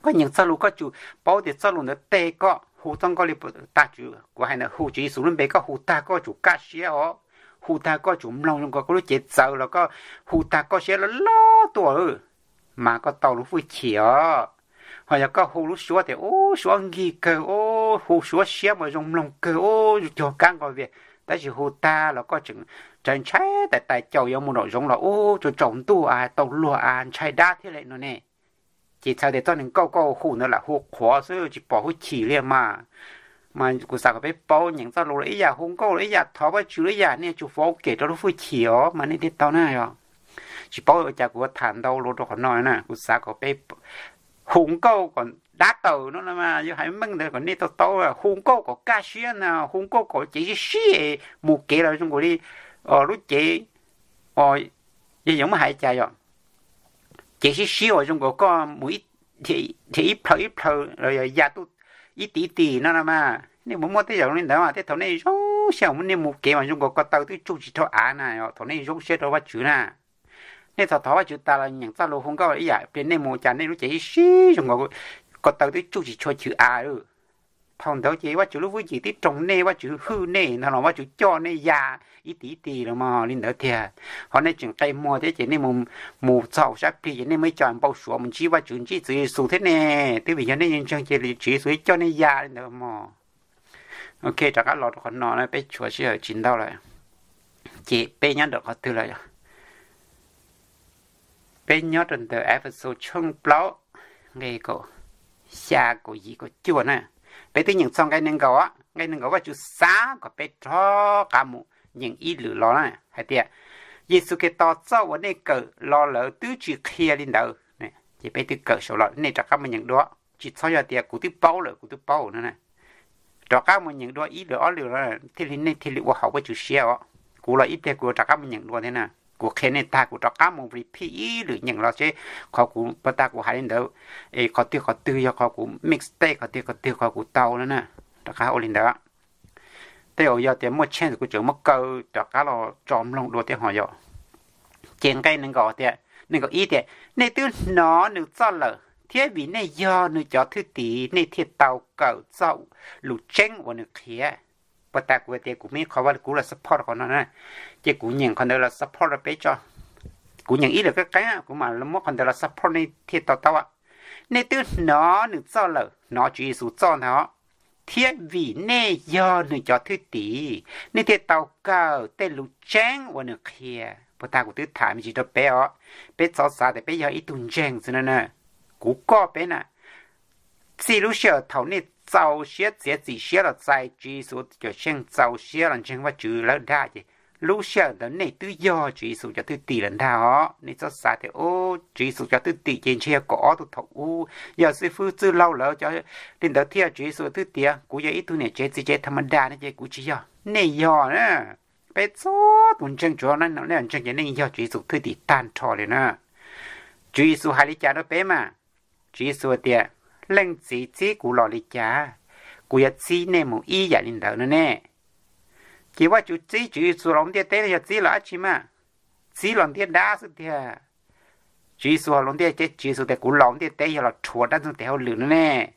koj nyeem txoj lus koj tsum paub tias txoj lus ntawd teb koj hu txoj nkauj li tag, kuv hais ntawd hu Tswv Yexus lub npe koj hu tag koj tsum kaj siab os, hu tag koj tsum mloog zoo nkaus koj lub cev txawv los koj hu tag koj siab loj loj tuaj, mas koj tau lub hwj chim os. Ho yog koj hu lub suab tias ub suab nkig kawg ub, hu suab siab mas zoo mloog kawg ub, cog kab nqos vias, tab sis hu tag los koj tseem ntshai ntshai tais tais caus yuav mus nraum zoov los ub tsaus tsaus ntuj a tau luag a ntshai dab thiab li no ne. Ces txhais tias txoj neeg nkauj koj hu ntawd lam hu qhuav xwb tsis pom hwj chim li mas. Mas kuv xav kom peb paub nyeem txoj lus los ib yam, hu nkauj los ib yam, thov Vajtswv los ib yam, nej yuav tsum fov kem rau lub hwj chim os mas nej thiaj tau na yog. Tsis paub ua cas kuv tham ntau los rau qhov no na, kuv xav kom peb hu nkauj kom dab tawm no mas yog hais meej ntawd kom nej tau taub, hu nkauj kom kaj siab na, hu nkauj kom cev sib sib mus kev los zoo nkaus li lub cev, yog yuav muab hais cas yog, cev sib sib uas zoo nkaus koj mus dhia ib plhaw ib plhaw los yog ya tuj ib tiv tiv no na mas nej mus muaj tej zaum li ntawd mas tej thaum nej zoo siab nej mus kev mas zoo nkaus ko taw twb tsuj tsis dhau av na, thaum nej zoo siab rau Vajtswv na. Nej thov thov Vajtswv tas los nyeem txoj lus hu nkauj ib yam pliag nej mus cas nej lub cev sib sib zoo nkaus ko taw twb tsuj tsis tshua chwm av. Thaum ntawd ces Vajtswv lub hwj chim tib roog nej, Vajtswv hwj nej ntag los Vajtswv coj nej ya ib tiv ib tiv los mas li ntawd tiag. Ho nej tseem qe muag thiab ces nej mus txog sab plig ces nej muaj ib co npau suav mus ntsib Vajtswv ntsib Tswv Yexus thiab ne. Twb vim yog nej ntseeg ces Tswv Yexus coj nej ya li ntawd mog. Ok, rov qab los rau qhov no peb tshuav sij hawm tsis ntau lawm. Ces peb nyob ntawm qhov twg lawm? Peb nyob rau ntawm Efexus tshooj plaub nqe kaum xya kaum yim kaum cuaj na. Peb twb nyeem txog nqe nees nkaum, nqe nees nkaum Vajtswv xav kom peb rov qab mus nyeem ib lwm los na hais tias, Yexus Khetos txoj uas nej kawm los lawm twb tsis qhia li ntawd. Ces peb twb kawm saud los nej rov qab mus nyeem dua, tsis txhob yog tias kuv twb paub lawm kuv twb paub no. rov qab mus nyeem dua ib lwm ob lwm thiaj li nej thiaj li ua haum Vajtswv siab os. Kuv los ib pliag kuv rov qab mus nyeem dua thiab na. Kuv qhia nej tag kuv rov qab mus repeat ib lwm nyeem los seb qhov kuv puag ta kuv hais li ntawd es qhov twg qhov twg yog qhov kuv mistake, qhov twg qhov twg qhov kuv tau na. Rov qab ua li ntawd. Tej zaum yog tias muaj chance kuv tseem muab kaw rov qab los tso mloog dua thiab ho yog. Ces nqe nees nkaum tias, nees nkaum ib tias, nej twb hnov nws txoj lawm thiab vim nej yog nws cov thwj tim nej thiaj tau kawm txoj lus tseeb uas nws qhia. Puag ta kuv tias kuv muaj ib qho vaj lug kub los support qhov no na, ces kuv nyeem qhov ntawd los support rau peb tso. Kuv nyeem ib lwm qeeb qeeb kuv mam muab qhov ntawd los support nej thiaj to taub. Nej twb hnov nws txoj lawm, hnov Tswv Yexus txoj ntag, thiab vim nej yog nws cov thwj tim, nej thiaj tau kawm tej lus tseeb uas nws qhia. Puag ta kuv twb tham me ntsis rau peb os, peb txhob xav tias peb yog ib tug ntseeg xwb na. Kuv koj peb na, txij lub sij hawm thaum nej txaus siab txiav txim siab los txais Tswv Yexus cov xyeej, txaus siab los ntseeg Vajtswv lawm ntag ces lub sij hawm ntawd nej twb yog Tswv Yexus cov thwj tim lawm ntag os. Nej txhob xav tias, u, Tswv Yexus cov thwj tim ces ntshe yog kaum ob tug thaum ub, yog xib fwb Txwj Laug lawv cov li ntawd thiaj yog Tswv Yexus thwj tim, kuv yog ib tug niam tsev txiv tsev tha ma da no ces kuv tsis yog. Nej yog na. Peb txhua tus ntseeg, tsuas nej ntseeg ces nej yog Tswv Yexus thwj tim tag nrho li na. Tswv Yexus hais li cas rau peb mas? Tswv Yexus tias, leej txiv txib kuv los li cas, kuv yuav txib nej mus ib yam li ntawd no ne. Ces Vajtswv txib Tswv Yexus los ntiaj teb no yog txib los dab tsi mas? Txib los ntiaj dab xwb tiag. Tswv Yexus los ntiaj teb, Tswv Yexus tias kuv los ntiaj teb yog los rhuav dab ntxwg tes hauj lwm no ne,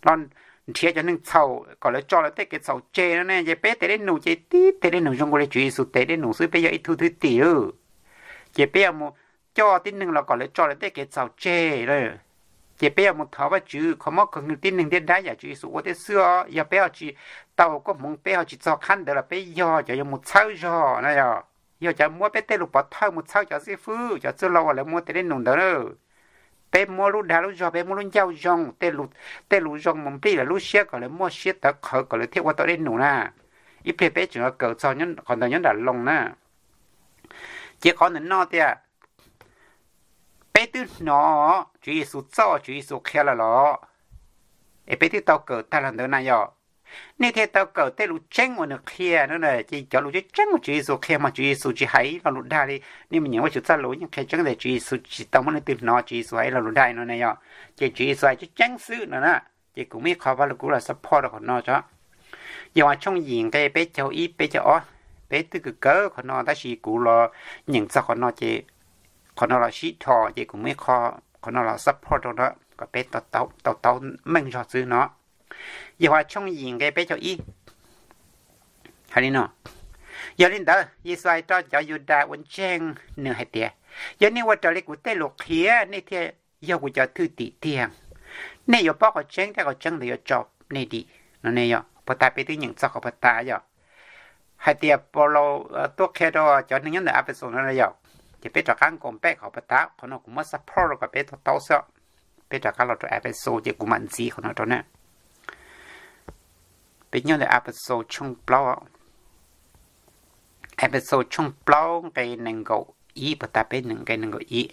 los nrhiav cov neeg txhaum kom lawv tso lawv tej kev txhaum tseg no ne. Ces peb tes dej num ces tib tes dej num zoo nkaus li Tswv Yexus tes dej num xwb, peb yog ib tug thwj tim. Ces peb yuav mus coj tib neeg los kom lawv tso lawv tej kev txhaum tseg lawm. Ces peb yuav mus thov Vajtswv kho mob kho nqi tib neeg ntiaj dab yam Tswv Yexus ua thiab xwb os. Yog peb ho tsis tau koob hmoov, peb ho tsis txog qhab ntawd los peb yog cov yuav mus txhawb zog na yog. Yog cov muab peb tej lus pov thawj mus txhawb cov xib fwb cov txwj laug uas lawv muab tes dej num ntawd na. Peb muab lub dag lub zog, peb muab lub ncauj zoo, tej lus zoo mus nplij lawv lub siab kom lawv muaj siab tawv qhawv kom lawv thiaj ua tau dej num na. Ib pliag peb tseem yuav kawm txog qhov ntawd nyob nram Loos na. Ces qhov ntawm no tias, peb twb hnov Tswv Yexus txoj, Tswv Yexus qhia lawm los, es peb twb tau kawm tag los ntawd na yog. Nej thiaj tau kawm tej lus tseeb uas nws qhia no. Ces cov lus tseeb tseeb uas Tswv Yexus qhia mas Tswv Yexus tsis hais ib lo lus dag li. Nej mus nyeem Vajtswv txoj lus yeej qhia tseeb tias Tswv Yexus tsis tau muab leej twg hnov Tswv Yexus hais ib lo lus dag no na yog. Ces Tswv Yexus hais tseeb tseeb xwb no na. Ces kuv muaj ib qho vaj lug kub los support rau qhov no tso. Yauhas tshooj yim nqe peb caug ib peb caug ob, peb twb kawm kawm qhov no tab sis kuv los nyeem txog qhov no ces qhov no los sib dhos ces kuv muaj ib qho, qhov no los support rau no kom peb tau taub meej zog xwb no. Yauhas tshooj yim nqe peb caug ib hais li no: Yog li ntawd Yexus hais rau cov Yudas uas ntseeg nws hais tias, yog nej ua raws li kuv tej lus qhia, nej thiaj yog kuv cov thwj tim tiag. Nej yuav paub qhov tseeb thiab qhov tseeb ntawd yuav tso nej dim no ne yog. Puag ta peb twb nyeem txog qhov puag ta yog hais tias Paulus tuaj qhia rau cov neeg nyob ntawm Ephesus no yog. Ces peb rov qab nkaus npej qhov puag ta, qhov no kuv muab support rau kom peb to taub xwb. Peb rov qab los rau Ephesus ces kuv mam ntxiv qhov no rau na. Peb nyob ntawm Ephesus tshooj plaub, Ephesus tshooj plaub nqe nees nkaum ib, puag ta peb nqe nees nkaum ib.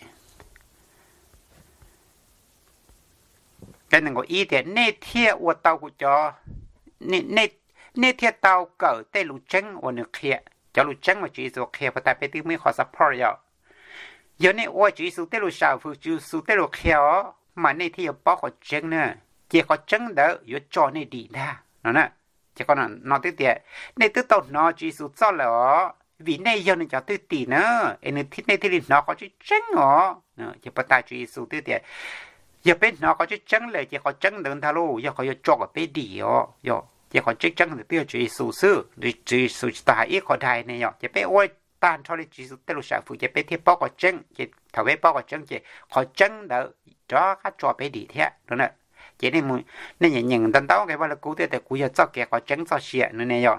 Nqe nees nkaum ib tias, nej thiaj ua tau kuv cov, nej thiaj tau kawm tej lus tseeb uas nws qhia. Cov lus tseeb uas Tswv Yexus qhia, puag ta peb twb muaj ib qho support yog, yog nej ua Tswv Yexus tej lus sam hwm, Tswv Yexus tej lus qhia os mas nej thiaj yuav paub qhov tseeb na, ces qhov tseeb ntawd yuav tso nej dim ntag no na. Ces qhov no twb tias, nej twb tau hnov Tswv Yexus txoj lawm os, vim nej yog nws cov thwj tim na, es nej thiaj li hnov qhov tseeb tseeb os. Ces puag ta Tswv Yexus twb tias, yog peb hnov qhov tseeb tseeb lawm ces qhov tseeb ntawd ntag lauj yog qhov yuav tso kom peb dim os. Ces qhov tseeb tseeb ntawd twb yog Tswv Yexus xwb, Tswv Yexus tsis tau hais ib qho dais ne yog. Ces peb ua tag nrho li Tswv Yexus tej lus sam hwm ces peb thiaj paub qhov tseeb, ces thaum peb paub qhov tseeb ces qhov tseeb ntawd rov qab tso peb dim thiab no. Ces nej nyeem ntau ntau nqe Vaj Lug Kub thiaj tias kuv yog txoj kev, qhov tseeb, txoj sia no ne yog.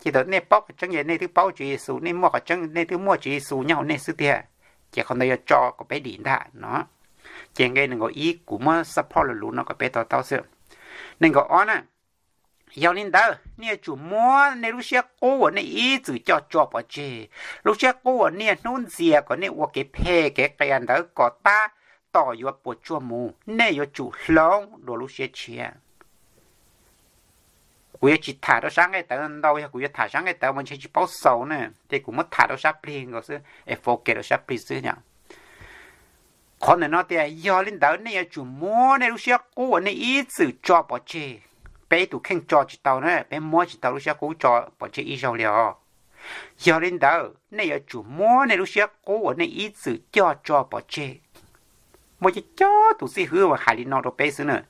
Ces thaum nej paub qhov tseeb ces nej twb paub Tswv Yexus, nej muaj qhov tseeb nej twb muaj Tswv Yexus nyob hauv nej xwb tiag, ces qhov ntawd yuav tso kom peb dim ntag no. Ces nqe nees nkaum ib kuv muab support lus lus no kom peb to taub xwb. Nees nkaum ob na, yog li ntawd nej yuav tsum muab nej lub siab qub uas nej ib txwm coj tso pov tseg, lub siab qub uas niaj hnub ntxias kom nej ua kev phem kev qias ntawd kom tab tom yuav puas tsuaj mus, nej yuav tsum hloov dua lub siab tshiab. Kuv yuav tsis tham rau sab nqaij tawv ntau, yog kuv yuav tham sab nqaij tawv mas ntshe tsis paub xaus na, ces kuv muab tham rau sab plig nkaus xwb, es focus rau sab plig xwb yom. Qhov ntawm no tias yog li ntawd nej yuav tsum muab nej lub siab qub uas nej ib txwm tso pov tseg. Peb tus kheej tso tsis tau na, peb muab tsis tau lub siab qub tso pov tseg ib zaug li os. Yog li ntawd nej yuav tsum muab nej lub siab qub uas nej ib txwm coj tso pov tseg. Muaj coob coob tus xib hwb uas hais li no rau peb xwb na.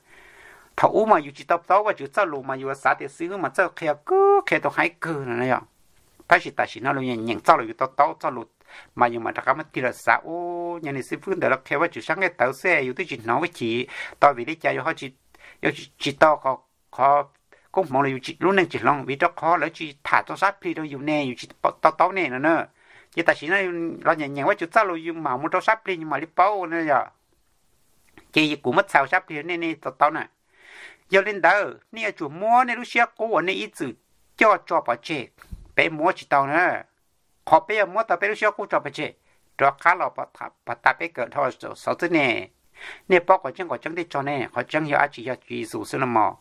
Thaum ub mas yus tsis tau paub Vajtswv txoj lus mas yus xav tias xib hwb mas txawj qhia kawg, qhia tau haib kawg no yom. Tab sis tam sim no lus nyeem txoj lus yus to taub txoj lus mas yus mam rov qab muab tig los xav, ub, yog niag xib hwb ntawd los qhia Vajtswv sab nqaij tawv xwb, yus twb tsis hnov vib chim, tau vim li cas yus ho tsis, yus tsis tau qhov koob hmoov los yus lub neej tsis hloov, vim rau qhov lawv tsis tham txog sab plig rau yus ne, yus tsis to taub ne no na. Ces tam sim no los nyeem nyeem Vajtswv txoj lus yus mam mus rau sab plig yus mam li paub na yom. Ces kuv muab txhais sab plig nej, nej to taub na. Yog li ntawd nej yuav tsum muab nej lub siab qub uas nej ib txwm coj tso pov tseg. Peb muab tsis tau na. Qhov peb yuav muab tau peb lub siab qub tso pov tseg, rov qab los pov tas peb kawm dhau xov xwb ne. Nej paub qhov tseeb, qhov tseeb thiaj tso nej, qhov tseeb yog dab tsi? Yog Tswv Yexus xwb no mog.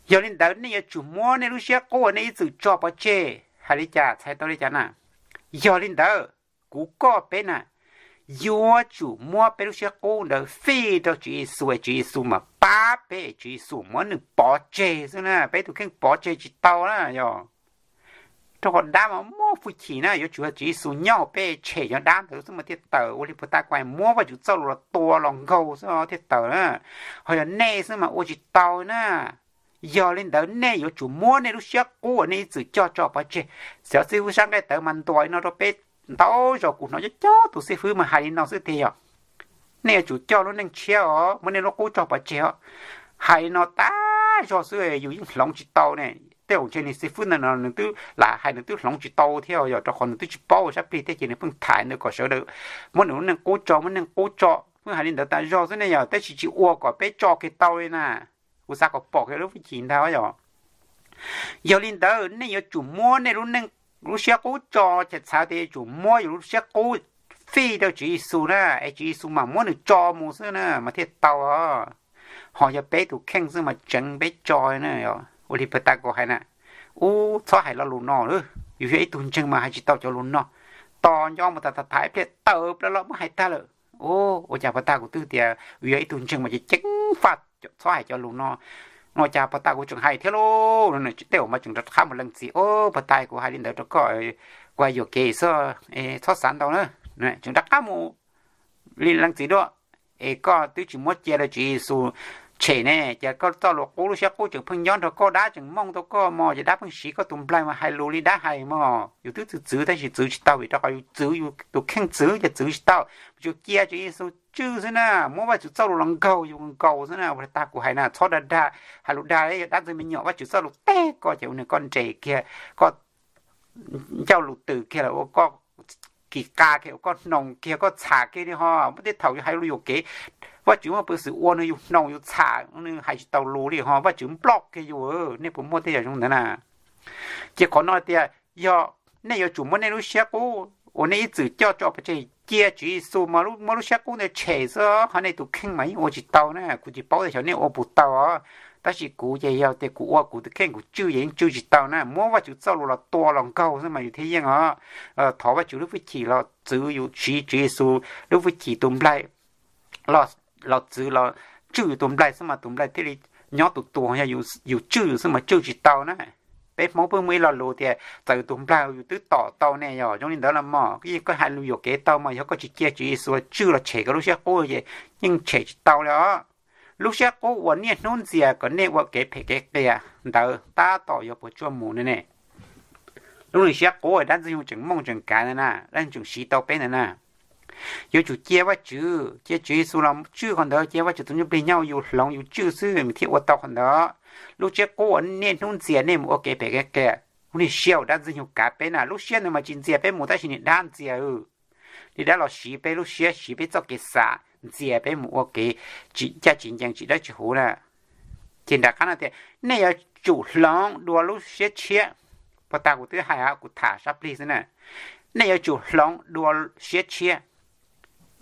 Yog li ntawd nej yuav tsum muab nej lub siab qub uas nej ib txwm tso pov tseg. Hais li cas, txhais tau li cas na? Yog li ntawd, kuv koj peb na, yuav tsum muab peb lub siab qub ntawd fij rau Tswv Yexus es Tswv Yexus mas pab peb es Tswv Yexus muab nws pov tseg xwb na, peb tus kheej pov tseg tsis tau na yog. Rau qhov dab mas muaj hwj chim na, yuav tsum yog Tswv Yexus nyob hauv peb tshem cov dab ntawd xwb mas thiaj tawm, ua li puag ta kuv hais, muab Vajtswv txoj lus los tua los nkaug xwb thiaj tawm na. Ho yog nej xwb mas ua tsis tau na. Yog li ntawd nej yuav tsum muab nej lub siab qub uas nej ib txwm coj tso pov tseg. Xyov xib hwb sab nqaij tawv mas ntuas li no rau peb ntau zaus, kuv hnov coob coob tus xib hwb mas hais li no xwb tiag yog. Nej yuav tsum coj lub neej tshiab os, muab nej lub qub tso pov tseg os. Hais li no tas zog xwb yus yeej hloov tsis tau ne. Tej zaum ntshe niag xib hwb ntawd no nws twb lam hais nws twb hloov tsis tau thiab yog, rau qhov nws twb tsis paub sab plig thiab ces nws pheej tham ntawd kom sawv daws muab nws lub neej qub tso, muab neej qub tso, pheej hais li ntawd tas zog xwb ne yog, tab sis tsis ua kom peb tso kiag tau li na. Kuv xav kom pom kiag lub hwj chim ntag yog. Yog li ntawd nej yuav tsum muab nej lub neej, lub siab qub tso, ces txhais tias yuav tsum muab yus lub siab qub fij rau Tswv Yexus na, es Tswv Yexus mas muab nws tso mus xwb na mas thiaj tau. Ho yog peb tus kheej xwb mas tseev peb tso na. Ua li puag ta kuv hais na, ub, txhob hais lo lus no, yus yog ib tug ntseeg mas hais tsis tau cov lus no. Tos nco mus tas tas tham ib pliag tawm plaws los muab hais tag lawm. Ua cas puag ta kuv twb tias yus yog ib tug ntseeg mas ceev ceev faj txhob hais cov lus no. Ua cas puag ta kuv tseem hais thiab lauj. Tej zaum mas tseem rov qab mus lees txim, o, puag ta kuv hais li ntawd rau koj, kuv hais yuam kev xwb, txhob xav ntau na. Tseem rov qab mus li lees txim dua, es koj twb tsis muab cia rau Tswv Yexus tshem ne, ces koj txoj lus qub lub siab qub tseem pheej nyob nrog koj, dab tseem mooj tau koj mog, ces dab pheej siv koj tus nplaig mas hais lus li dab hais mog. Yus twb txwv txwv tab sis txwv tsis tau vim rau qhov yus txwv yus tus kheej txwv ces txwv tsis tau. Tsum cia Tswv Yexus tswj xwb na, muab Vajtswv txoj lus los nkaug yus nkaus xwb na. Ua li tag kuv hais na, txhob dag dag, hais lus dag, yog dab ntxwg me nyuam, Vajtswv txoj lus teb koj ces ua nws koj nres kiag, koj ncauj lus twm kiag lawm ua koj kis qa kiag, ua koj hnoos kiag, koj txham kiag li ho. Muaj tej thaum yus hais lus yuam kev, Vajtswv muaj peev xwm ua nws yus hnoos yus txham, nws hais tsis tau lus li ho, Vajtswv nploj kiag yus. Nej puas muaj tej yam zoo ntawd na? Ces qhov no tias yog nej yuav tsum muab nej lub siab qub uas nej ib txwm coj tso pov tseg cia Tswv Yexus mas muab lub siab qub ntawd tshem xwb, qhov nej tus kheej mas yeej ua tsis tau na. Kuv tsis paub tias xyov nej ua puas tau os, tab sis kuv ces yog tias kuv ua kuv tus kheej kuv tswj ces yeej tswj tsis tau na. Muab Vajtswv txoj lus los tua los nkaug xwb mas yus thiaj yeej os. Thov Vajtswv lub hwj chim los txwv yus, siv Tswv Yexus lub hwj chim tus nplaig los txwv los tswj yus tus nplaig xwb mas tus nplaig thiaj li nyob tus tuag, yog yus tswj yus xwb mas tswj tsis tau na. Peb Hmoob pheej muaj ib lo lus tias txawm yus tus nplaig yus twb tom tau ne, yog zoo li ntawd los mas koj hais lus yuam kev tau mas yog koj tsis cia Tswv Yexus tswj los tshem koj lub siab qub ces yeej tshem tsis tau li os. Lub siab qub uas niaj hnub ntxias kom nej ua kev phem kev qias ntawd tab tom yuav puas tsuaj mus ne ne. Lub neej siab qub dab ntxwg nyoog tseem mooj tseem kav ntawd na, dab ntxwg nyoog tseem siv tau peb ntawd na. Yuav tsum cia Vajtswv, cia Tswv Yexus los tswj qhov ntawd, cia Vajtswv tus Ntsuj Plig nyob yus hloov yus tswj xwb thiaj ua tau qhov ntawd. Lub siab qub uas niaj hnub ntxias nej mus ua kev phem kev qias, lub niag siab uas dab ntxwg nyoog kav peb na, lub siab ntawd mas tsis ntxias peb mus tab sis niag dab ntxias, niag dab los siv peb lub siab, siv peb txoj kev xav ntxias peb mus ua kev tsis ncaj tsis ncees tsis dawb tsis huv na. Ces nram qab no tias nej yuav tsum hloov dua lub siab tshiab. Puag ta kuv twb hais, kuv tham sab plig xwb na. Nej yuav tsum hloov dua siab tshiab.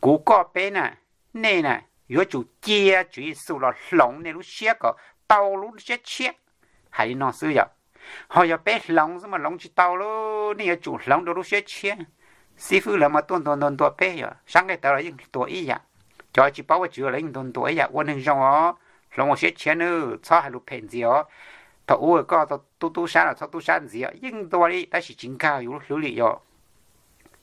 Kuv koj peb na, nej na, yuav tsum cia Tswv Yexus los hloov nej lub siab kom tau lub siab tshiab. Hais li no xwb yom. Ho yog peb hloov xwb mas hloov tsis tau lauj, nej yuav tsum hloov dua lub siab tshiab. Xib fwb lawv mas tuaj ntuas ntuas ntuas peb, yog sab nqaij tawv los yeej ntuas ib yam. Cov tsis paub Vajtswv los yeej ntuas ntuas ib yam, ua neeg zoo os, hloov ua siab tshiab nawb, txhob hais lus phem ntxiv os. Thaum ub koj tub tub sab los txhob tub sab ntxiv, yeej ntuas li tab sis tsis nkag yus lub hlwb li yog.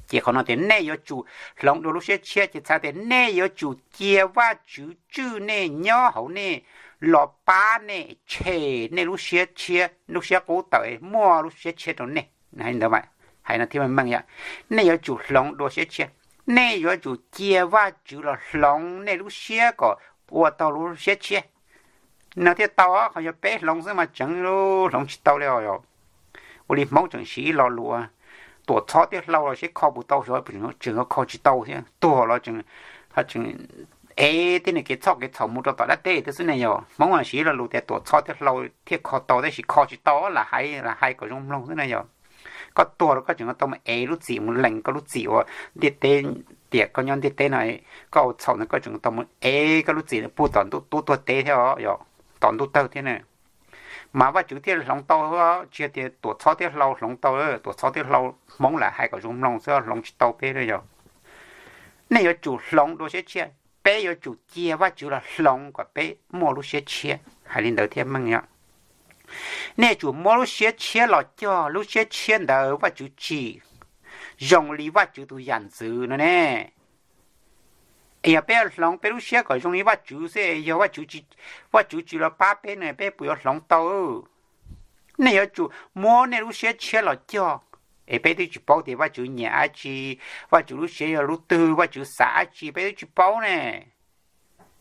Ces qhov no tias nej yuav tsum hloov dua lub siab tshiab, ces txhais tias nej yuav tsum cia Vajtswv tswj nej nyob hauv nej, los pab nej tshem nej lub siab tshiab, lub siab qub tawm muaj lub siab tshiab rau nej. Hais ntawd, hais no thiaj meej yom. Nej yuav tsum hloov dua siab tshiab, nej yuav tsum cia Vajtswv los hloov nej lub siab kom ua tau lub siab tshiab no thiaj tau. Qhov yog peb hloov xwb mas tseev, hloov tsis tau li os. Ua li Hmoob tseem siv ib lo lus, tuam txhob thiab hlau los seb kho puas tau, tseem kho tsis tau thiab, tuag los tseem ev tej niag kev txhoj kev txhaum mus rau tom dab teb thiab xwb ne yog. Hmoob siv ib lo lus tias tuam txhob thiab hlau thiaj kho tau, tab sis kho tsis tau, lam hais lam hais kom zoo mloog xwb na yog. Koj tuag los koj tseem tau mus ev lub txim, mus lees koj lub txim uas ntiaj teb, tiam koj nyob ntiaj teb no koj ua txhaum ntawd koj tseem tau mus ev koj lub txim pub tom ntuj tub tuag teb thiab os, tom ntuj tawg thiab na. Mas Vajtswv thiaj hloov tau, tsis tias tuam txhob thiab hlau hloov tau, tuam txhob thiab hlau Hmoob lam hais kom zoo mloog xwb, hloov tsis tau peb li yog. Nej yuav tsum hloov dua siab tshiab, peb yuav tsum cia Vajtswv los hloov kom peb muaj lub siab tshiab, hais li ntawd thiaj meej yom. Nej yuav tsum muab lub siab tshiab los cog, lub siab tshiab ntawd Vajtswv tsim zoo li Vajtswv tus yam ntxwv no ne. Es yog peb hloov peb lub siab kom zoo li Vajtswv xwb, yog Vajtswv tsis los pab peb ne, peb puas yuav hloov tau? Nej yuav tsum muab nej lub siab tshiab los cog. Es peb twb tsis paub tias Vajtswv nyiam dab tsi, Vajtswv lub siab yog lub twg, Vajtswv xav dab tsi peb twb tsis paub ne.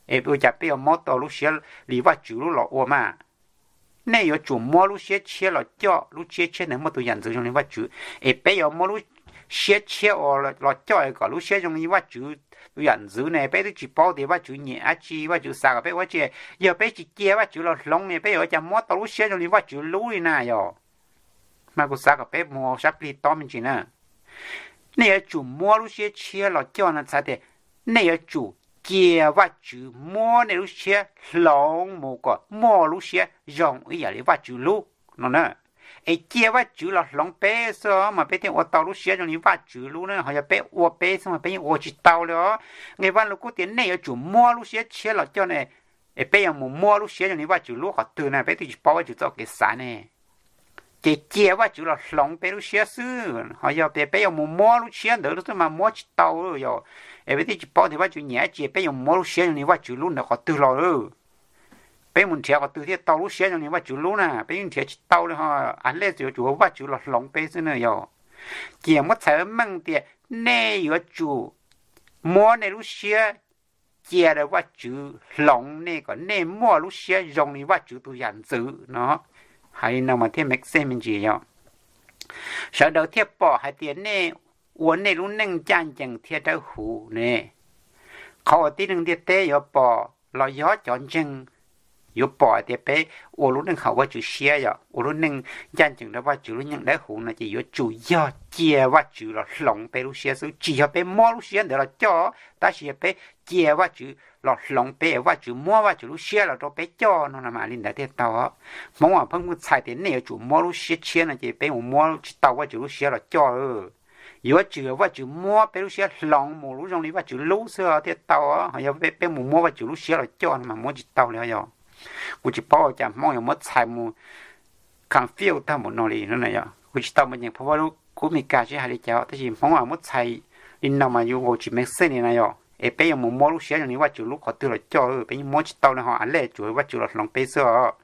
Es ua cas peb yuav muab tau lub siab li Vajtswv lub los ua mas? Nej yuav tsum muab lub siab tshiab los coj, lub siab tshiab ntawd muaj tus yam ntxwv zoo li Vajtswv. Es peb yuav muab lub siab tshiab ua los coj kom lub siab zoo li Vajtswv tus yam ntxwv ne, peb twb tsis paub tias Vajtswv nyiam dab tsi, Vajtswv xav kom peb ua dab tsi. Yog peb tsis cia Vajtswv los hloov ne, peb yuav ua cas muab tau lub siab zoo li Vajtswv lub li na yog? Mas kuv xav kom peb mus sab plig tob me ntsis na. Nej yuav tsum muab lub siab tshiab los coj no txhais tias nej yuav tsum cia Vajtswv muab nej lub siab hloov mus kom muaj lub siab zoo ib yam li Vajtswv lub no na. Es cia Vajtswv los hloov peb xwb mas peb thiaj ua tau lub siab zoo li Vajtswv lub na, ho yog peb ua peb xwb mas peb yeej ua tsis tau li os. Nqe Vaj Lug Kub tias nej yuav tsum muab lub siab tshiab los coj ne, es peb yuav mus muab lub siab zoo li Vajtswv lub qhov twg na, peb twb tsis paub Vajtswv txoj kev xav ne. Ces cia Vajtswv los hloov peb lub siab xwb, ho yog tias peb yuav mus muab lub siab ntawd xwb mas muab tsis tau yog. Es peb twb tsis paub tias Vajtswv nyiam dab tsi, peb yuav muab lub siab zoo li Vajtswv lub ntawd qhov twg los? Peb mus nrhiav qhov twg thiaj tau lub siab zoo li Vajtswv lub na, peb yeej nrhiav tsis tau li ho. Av lej yuav tsum ua Vajtswv los hloov peb xwb na yog. Ces muab txhais meej tias nej yuav tsum muab nej lub siab cia rau Vajtswv hloov nej kom nej muaj lub siab zoo li Vajtswv tus yam ntxwv no. Hais li no mas thiaj make sense me ntsis yog. Sawv daws thiaj pom hais tias nej ua nej lub neej ncaj ncees thiab dawb huv ne. Qhov uas tib neeg ntiaj teb yuav pom los yog cov ntseeg yuav pom hais tias peb ua lub neej haum Vajtswv siab yog ua lub neej ncaj ncees rau Vajtswv lub neej dawb huv no ces yuav tsum yog cia Vajtswv los hloov peb lub siab xwb, tsis yog peb muab lub siab ntawd los coj, tab sis yog peb cia Vajtswv los hloov peb, Vajtswv muab Vajtswv lub siab los rau peb coj no no mas li ntawd thiaj tau. Hmoob pheej muaj txhais tias nej yuav tsum muab lub siab tshiab no ces peb mus muab tsis tau Vajtswv lub siab los coj. Yuav tsum Vajtswv muab peb lub siab hloov mus lub zoo li Vajtswv lub xwb thiaj tau, ho yog peb mus muab Vajtswv lub siab los coj no mas muab tsis tau li yog. Kuv tsis paub ua cas Hmoob yuav muab txhais mus confuse tag npaum no li no. Kuv tsis tau mus nyeem phau Vaj Lug Kub Mes Kas seb hais li cas tab sis Hmoob muab txhais li no mas yuav nkaus tsis make sense li na yog. Es peb yuav mus muab lub siab zoo li Vajtswv lub qhov twg los coj, peb yeej muab tsis tau li ho, av lej tsuas Vajtswv los hloov peb xwb os,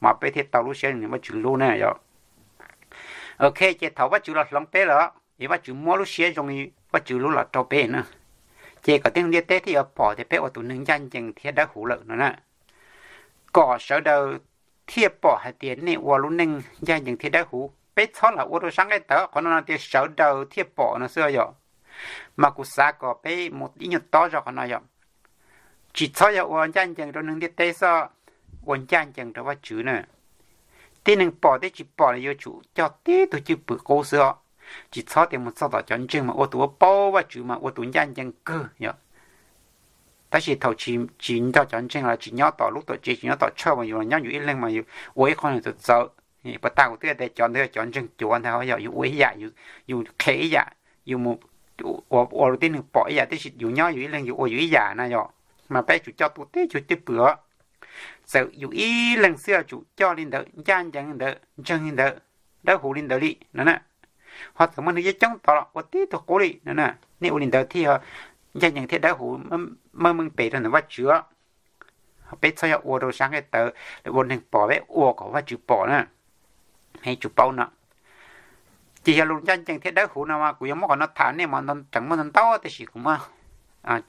mas peb thiaj tau lub siab zoo li Vajtswv lub na yog. Ok, ces thaum Vajtswv los hloov peb lawm, es Vajtswv muab lub siab zoo li Vajtswv lub los rau peb na, ces kom tib neeg ntiaj teb thiaj yuav pom tias peb ua tus neeg ncaj ncees thiab dawb huv lawm no na. Kom sawv daws thiaj pom hais tias nej ua lub neej ncaj ncees thiab dawb huv, peb txhob lam ua rau sab nqaij tawv, qhov no no tias sawv daws thiaj pom no xwb yog. Mas kuv xav kom peb mus ib nyuag tob zog qhov no yog, tsis txhob yog ua ncaj ncees rau neeg ntiaj teb xwb, ua ncaj ncees rau Vajtswv na. Tib neeg pom thiab tsis pom los yuav tsum coj tib tug cwj pwm qub xwb os. Tsis txhob tias mus txog tom cov ntseeg mas ua tus ua paub Vajtswv mas ua tus ncaj ncees kawg yog. Tab sis thaum tsis nrog cov ntseeg los tsis nyob tom lub tuam tsev tsis nyob tom church mas yus los nyob yus ib leeg mas yus ua ib qho txawv txawv, Puas tas kuv twb tias cov ntawd cov ntseeg cuav ntag, yog yus ua ib yam, yus qhia ib yam, yus mus ua rau tib neeg pom ib yam, tab sis yus nyob yus ib leeg yus ua yus ib yam na yog. Mas peb tsum coj tus tib cuag cwj pwm os. Txawm yus ib leeg xwb tsum coj li ntawd, ncaj ncees li ntawd, ntseeg li ntawd, dawb huv li ntawd li no na. Ho txawm muaj neeg coob coob tos los ua tib tug qub li no na. Nej ua li ntawd thiaj ncaj ncees thiab dawb huv, meej meej pem rau ntawm Vajtswv. Peb txhob yog ua rau sab nqaij tawv, ua neeg pom peb ua kom Vajtswv pom na. Tsum paub no. Ces yog lus ncaj ncees thiab dawb huv no mas kuv yuav muab qhov no tham nej mas tseem muaj ntau ntau, tab sis kuv muab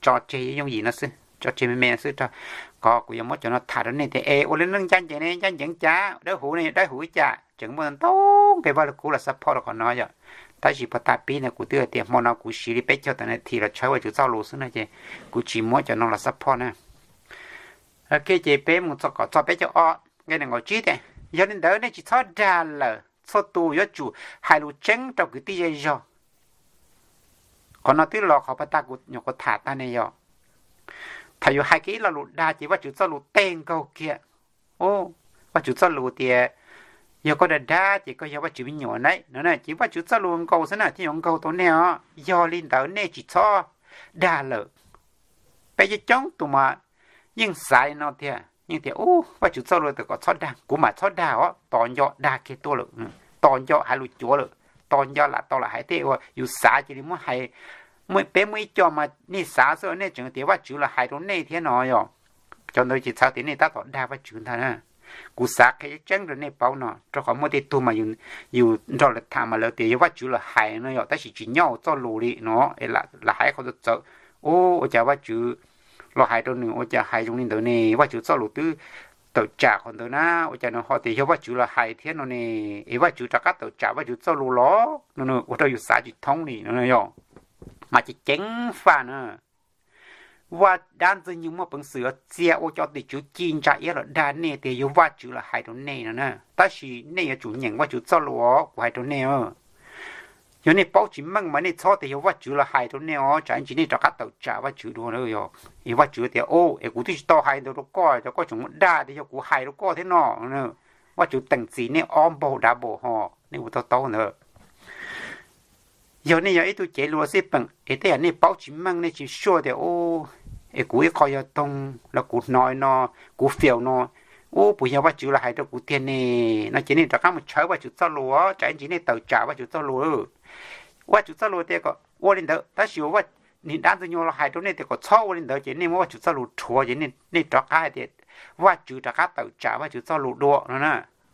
tso tseg yooj yim no xwb, tso tseg me me no xwb, rau qhov kuv yuav muab cov no tham rau nej tias es ua li neej ncaj ncees ne, ncaj ncees cas, dawb huv ne, dawb huv cas, tseem muaj ntau nqe Vaj Lug Kub los support rau qhov no yom. Tab sis puag ta pib ntawd kuv twb hais tias hmo no kuv siv li peb caug tawm nas this los tshawb Vajtswv txoj lus xwb no ces kuv tsis muab cov no los support na. Ok, ces peb mus txog kom txog peb caug ob nqe nees nkaum tsib tias, yog li ntawd nej tsis txhob dag lawm, txhua tus yuav tsum hais lus tseeb rau kwv tij zej zog. Qhov no twb los qhov puag ta kuv nyuam qhuav tham tag ne yog. Thaum yus hais kiag ib lo lus dag ces Vajtswv txoj lus teg nkaug kiag. Vajtswv txoj lus tias, yog koj dag dag ces koj yog Vajtswv me nyuam na no, ces Vajtswv txoj lus nkaus xwb na thiaj yuav nkaug tau nej os. Yog li ntawd nej tsis txhob dag lawm. Peb coob coob tus mas yeej xav li no tiag, yeej tias, u, Vajtswv txoj lus tias kom txhob dag, kuv mam txhob dag os, tos nco dag kiag tuaj lawm, tos nco hais lus cuav lawm, tos nco lam tau lam hais tej uas yus xav cia li muab hais. Peb muaj ib co mas nej xav xwb nej tseem tias Vajtswv los hais rau nej thiab no yog. Cov ntawd ces txhais tias nej tab tom dag Vajtswv ntag na. Kuv xav qhia tseeb rau nej paub no rau qhov muaj tej tug mas yus nrog lawv tham mas lawv tias yog Vajtswv los hais no yog, tab sis tsis nyob hauv txoj lus li no, lam hais qhov txawv txawv. U, ua cas Vajtswv los hais rau nws ua cas hais zoo li ntawd ne? Vajtswv txoj lus twb tawm tsam qhov ntawd na, ua cas nws ho tias yog Vajtswv los hais thiab no ne? Es Vajtswv rov qab tawm tsam Vajtswv txoj lus los no, ua rau yus xav tsis thoob li no yog. Mas ces ceev faj na. Vaj dab Ntxwg Nyoog muaj peev xwm yuav txia ua cov tim tswv ci ntsa iab los dag nej tias yog Vajtswv los hais rau nej no na, tab sis nej yuav tsum nyeem Vajtswv txoj lus kuv hais rau nej. Yog nej paub tsis meej mas nej txhob tias yog Vajtswv los hais rau nej os, tsam ib ntsis nej rov qab tawm tsam Vajtswv dua. Es Vajtswv tias, es kuv twb tsis tau hais ntawd rau koj, koj tseem mus dag tias yog kuv hais rau koj thiab no. Vajtswv teem txim nej ob npaug dav npaum ho, nej ua tau taub ntawd. Yog nej yog ib tug cev lus xij peem es tej yam nej paub tsis meej nej tsis sure tias, es kuv ib qho yog toog los kuv hnov no, kuv fiaum no, u, puas yog Vajtswv los hais rau kuv tiag ne? No ces nej rov qab mus tshawb Vajtswv txoj lus, tsam ib ntsis nej tawm tsam Vajtswv txoj lus. Vajtswv txoj lus tias kom ua li ntawd, tab sis niag dab Ntxwg Nyoog los hais rau nej tias kom txhob ua li ntawd ces nej muab Vajtswv txoj lus rhuav ces nej rov qab hais tias Vajtswv rov qab tawm tsam Vajtswv txoj lus dua no na.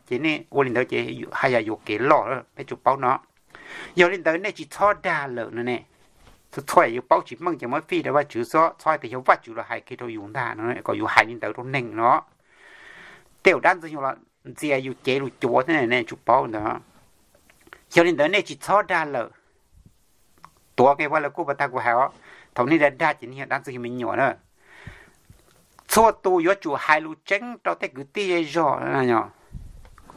Ces nej ua li ntawd ces haj yam yuam kev loj, peb tsum paub no. Yog li ntawd nej tsis txhob dag lawm no ne. Txhua txhua yam yus paub tsis meej ces muab fij rau Vajtswv xwb, txhob hais tias yog Vajtswv los hais kiag rau yus ntag no kom yus hais li ntawd rau neeg no. Tej zaum dab Ntxwg Nyoog los ntxias yus cev lus cuav thiab ne, nej tsum paub ntawd. Yog li ntawd nej tsis txhob dag lawm. Tuav nqe Vaj Lug Kub puag ta kuv hais os, thaum nej dag dag ces nej yog dab Ntxwg Nyoog me nyuam na. Txhua tus yuav tsum hais lus tseeb rau tej kwv tij zej zog.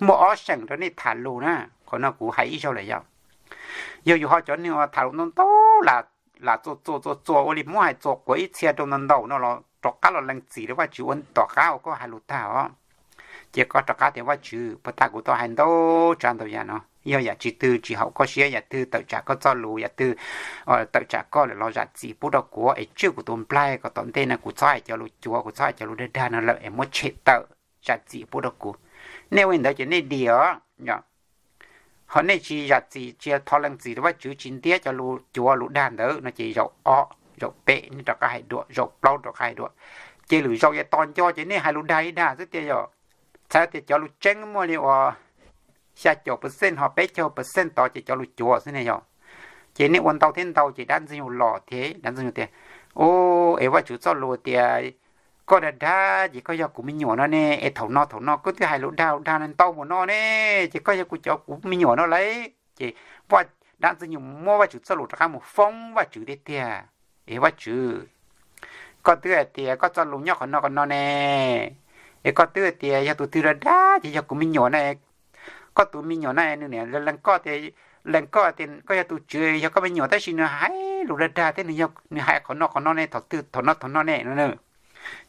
Muaj ob seem rau nej tham lus na, qhov no kuv hais ib zaug lawm yog. Yog yus ho cov neeg uas tham lus ntau ntau, lam txuas txuas txuas txuas ua li muab hais txuas quav ib txhia rau ntau ntau no los rov qab los lees txim rau Vajtswv ua tom qab uas koj hais lus tag os. Ces koj rov qab tias Vajtswv, puag ta kuv tau hais ntau tsav ntau yam no, yog yam tsis twg tsis haum koj siab, yam twg tawm tsam koj txoj lus, yam twg tawm tsam koj lawm los zam txim pub rau kuv es tswj kuv tus nplaig kom tom ntej no kuv txhob hais cov lus cuav, kuv txhob hais cov lus dag dag no lawm es muab tshem tawm, zam txim pub rau kuv. Nej ua li ntawd ces nej dim os. Ho nej tsis zam txim, tsis thov lees txim rau Vajtswv, tsis ntiab cov lus cuav lus dag ntawd no ces zaum ob zaum peb nej rov qab hais dua, zaum plaub rov qab hais dua. Ces lwm zaus yuav tos nco ces nej hais lus dag ib dag xwb tiag yog. Txhais tias cov lus tseeb muaj li uas xya caum percent ho peb caug percent tod ces cov lus cuav xwb ne yog. Ces nej ua ntau thiab ntau ces dab Ntxwg Nyoog los thiab, dab Ntxwg Nyoog tias, u, es Vajtswv txoj lus tias koj dag dag ces koj yog kuv me nyuam no ne, es thaum no thaum no koj twb hais lus dag lus dag no ntau mus no ne, ces koj yog kuv cov kuv me nyuam no lauj. Ces dab Ntxwg Nyoog muab Vajtswv txoj lus rov qab mus foob Vajtswv tiag tiag. Es Vajtswv, koj twb hais tias koj txoj lus nyob qhov no qhov no ne, es koj twb hais tias yog tus twg dag dag ces yog kuv me nyuam na, koj tus me nyuam na, nws niam lees koj tias, lees koj tias koj yog tus tswv yog koj me nyuam tab sis nws hais lus dag dag thiab nws hais qhov no qhov no ne, thaum twg thaum no thaum no ne no.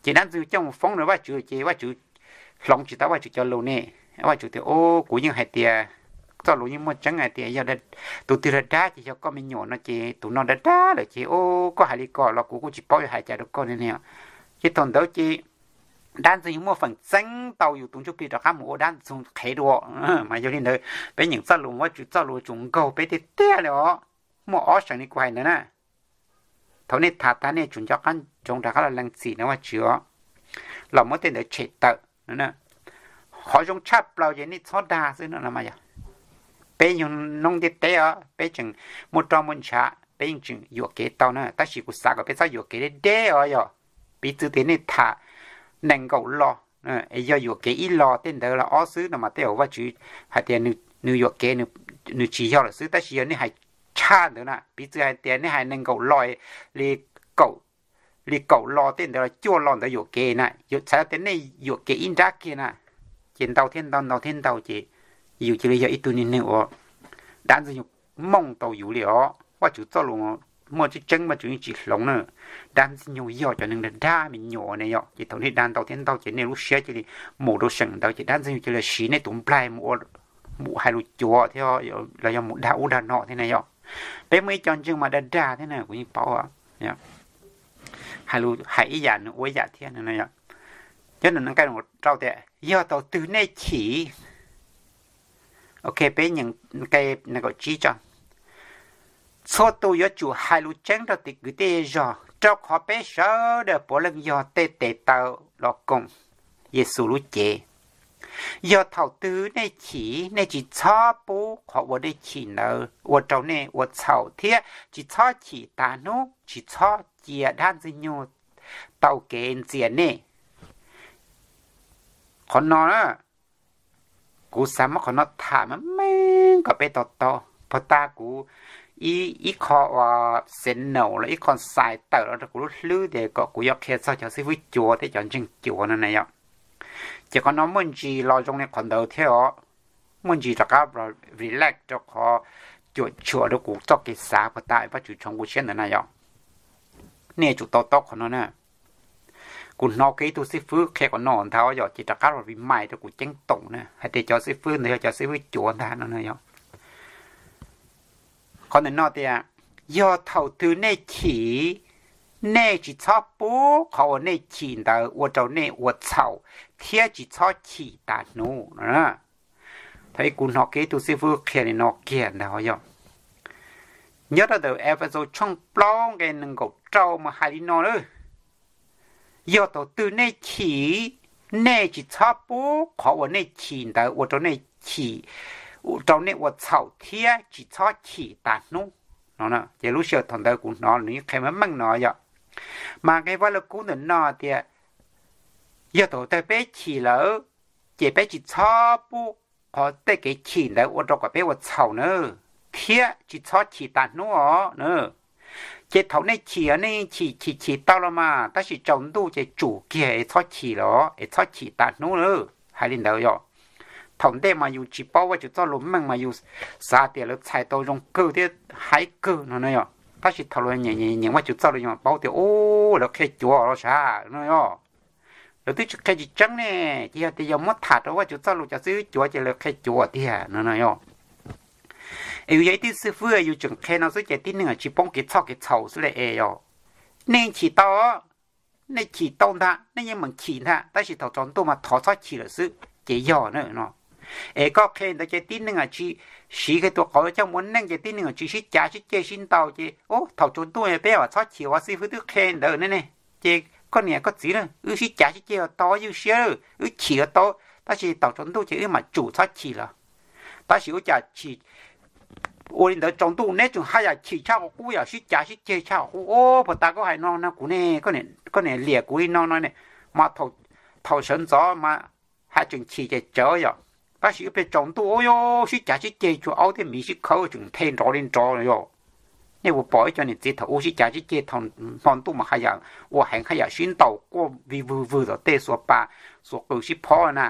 Ces dab Ntxwg Nyoog coj mus foob rau Vajtswv ces Vajtswv hloov tsis tau Vajtswv cov lus ne. Vaj tswv tias, Ub, kuv yeej hais tias txoj lus yeej muaj tseeb hais tias yog tus twg dag dab ces yog koj me nyuam no ces tus no dag dab lawm ces, ub, koj hais li ko los kuv kuj tsis paub yuav hais cas rau koj ne. Ces thaum ntawd ces dab ntxwg nyoog muaj feem txeeb tau yus tus ntsuj plig rov qab mus ua dab ntxwg nyoog qhev dua. Mas yog li ntawd peb nyeem txoj lus, Vaj tswv txoj lus tseem nkaug peb tiag tiag li os. Muaj ob seem li kuv hais ntawd na. Thaum nej tham tag nej tsum nco qab ntsoov rov qab los lees txim na Vaj tswv os, los muab tej ntawd tshem tawm. Qhov zoo tshaj plaws ces nej txhob dag xwb no. Peb yog noob ntiaj teb os, peb tseem muaj roj muaj ntshav, peb yeej tseem yuam kev tau na, tab sis kuv xav kom peb txhob yuam kev deb deb os yog. Piv txwv tias nej tham nees nkaum lo, es yog yuam kev ib lo tej ntawd los ob xwb no mas tej zaum Vaj tswv hais tias nws yuam kev, nws tsis yog lawm xwb, tab sis yog nej hais tshaj ntawd na, piv txwv hais tias nej hais nees nkaum lo li kaum, li kaum lo tej ntawd los cuaj lo ntawd yuam kev na, txhais tias nej yuam kev ib nrab kiag na, ces ntau thiab ntau, ntau thiab ntau ces yus cia li yog ib tug niag neeg uas dab ntxwg nyoog mooj tau yus li os. Vaj tswv txoj lus muaj tseeb tseeb, Vaj tswv yeej tsis hloov na. Dab ntxwg nyoog yog cov neeg dag dab me nyuam ne yom, ces thaum nej dag ntau thiab ntau ces nej lub siab cia li mus rau seem ntawd ces dab ntxwg nyoog cia li siv nej tus nplaig mus ua, mus hais lus cuav thiab los yog mus dag ub dag no thiab na yom. Peb muaj ib co ntseeg mas dag dag thiab na kuv yeej paub, hais ib yam nws ua ib yam thiab no. Nyob nqe rau tias yog thaum twg nej chim, ok, peb nyeem nqe nees nkaum tsib tso. Txhua tus yuav tsum hais lus tseeb rau tej kwv tej zos, rau qhov peb sawv daws puav leej yog tej tes taw los koom Yexus lub cev. Yog thaum twg nej chim, nej tsis txhob pub qhov uas nej chim ntawd ua rau nej ua txhaum, thiab tsis txhob chim tas hnub, tsis txhob cia dab ntxwg nyoog tau kev ntxias nej. Qhov no na, kuv xav muab qhov no tham meej meej kom peb to taub. Puag ta kuv ib qho uas xev naum los ib qho xais tawm los rau kuv lub hlwb tias kom kuv yuav qhia txog cov xib fwb cuav thiab cov ntseeg cuav no na yom. Ces qhov no muaj ntsis los zoo li qhov ntawd thiab os. Muaj ntsis rov qab relax rau qhov cuam tshuam rau kuv txoj kev xav puag ta Vaj tswv tshoov kuv siab ntawd na yom. Nej yuav tsum to taub qhov no na. Kuv hnov kiag ib tug xib fwb qhia qhov no ntag yom, ces rov qab los remind rau kuv ceeb toom na hais tias cov xib fwb ntawd yog cov xib fwb cuav ntag no na yom. Qhov ntawm no tias, yog thaum twg nej chim, nej tsis txhob pub qhov uas nej chim ntawd ua rau nej ua txhaum, thiab tsis txhob chim tas hnub. Thaum ub kuv hnov kiag ib tug xib fwb qhia li no kiag ntag yom. Nyob rau ntawm Efexus tshooj plaub nqe nees nkaum rau mas hais li no lawm: Yog thaum twg nej chim, nej tsis txhob pub qhov uas nej chim ntawd ua rau nej chim, rau nej ua txhaum thiab tsis txhob chim tas hnub. No ces lub sij hawm thaum ntawd kuv hnov nws qhia meej meej no yom. Mas nqe Vaj Lug Kub ntawm no tias, yog thaum twg peb chim lawm, ces peb tsis txhob pub qhov tej kev chim ntawd ua rau kom peb ua txhaum na, thiab tsis txhob chim tas hnub os na. Ces thaum nej chim, nej yeej chim chim chim tau los mas, tab sis tsaus ntuj ces tsum kiag es txhob chim los es txhob chim tas hnub na. Hais li ntawd yom. Thaum ntej mas yus tsis paub Vaj tswv txoj lus meej mas yus xav tias lawv txhais tau zoo kawg thiab haib kawg no na yom. Tab sis thaum lawv nyeem Vaj tswv txoj lus yus paub tias, u, lawv qhia cuav los sav no yom. Lawv twb tsis qhia tsis tseeb ne, ces yog tias yog muab tham rau Vaj tswv txoj lus cov xib fwb cuav ces lawv qhia cuav tiag no no yom. Es yus yog ib tug xib fwb yus tseem qhia no xwb ces tib neeg tsis poob kev txhoj kev txhaum xwb li es yom. Nej chim tau, nej chim tau ntag, nej yeej meem chim ntag, tab sis thaum tsaus ntuj mas thov txhob chim lawm xwb ces yog na no. Es koj qhia ntawd ces tib neeg tsis siv kiag tus qauv coj mus ua neej ces tib neeg tsis sib cav sib ceg sib ntaus ces, u, thaum tsaus ntuj peb mam txhob chim, ua xib fwb twb qhia ntawd ne ne. Ces koj niam koj txiv, wb sib cav sib ceg los tau ywj siab, wb chim los tau, tab sis thaum tsaus ntuj ces wb mam tsum txhob chim los. Tab sis ua cas chim ua li ntawd tsaus ntuj neb tseem haj yam chim tshaj qhov qub yom, sib cav sib ceg tshaj qhov qub. U, puag ta koj hais no no kuv ne, koj niam liam kuv li no no ne. Mas thaum sawv ntxov mas haj tseem chim ces tsawv yom. Tab sis wb pheej tsaus ntuj u, sib cav sib ceg, tshuav aub thiab miv sib khawb tseem nthe nrov li nrov yom. Nej puas pom ib co niam txiv thaum ub sib cav sib ceg thaum hmo ntuj mas haj yam ua heev, haj yam sib ntaus quaj vig vwg vwg tom tej xuas pas xuas qws sib phob na.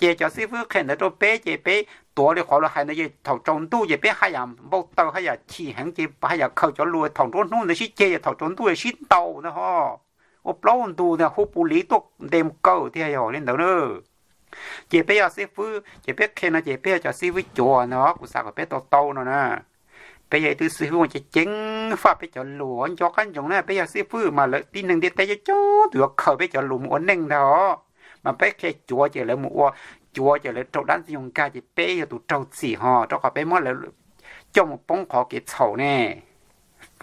Ces cov xib fwb qhia ntawd rau peb ces peb tuav li qhov lawv hais ntawd ces thaum tsaus ntuj ces peb haj yam npau taws, haj yam chim heev ces haj yam khaws cov lus thaum nruab hnub ntawd sib ceg, ces thaum tsaus ntuj sib ntaus ntag ho. Ua plaub ntug ntag, hu pus liv tuaj ntes mus kaw tiag yog li ntawd na. Ces peb yog xib fwb ces peb qhia no ces peb yog cov xib fwb cuav no, kuv xav kom peb tau tau no na. Peb yog ib tug xib fwb uas ceev ceev faj peb cov lus, nco qab ntsoov na, peb yog xib fwb mas lawv tib neeg ntiaj teb coob coob tus yuav khaws peb cov lus mus ua neej ntag. Mas peb qhia cuav ces lawv mus ua, cuav ces lawv raug dab ntxwg nyoog nkag ces peb yog tus raug txim ho, rau qhov peb muab lawv coj mus poob qhov kev txhaum ne.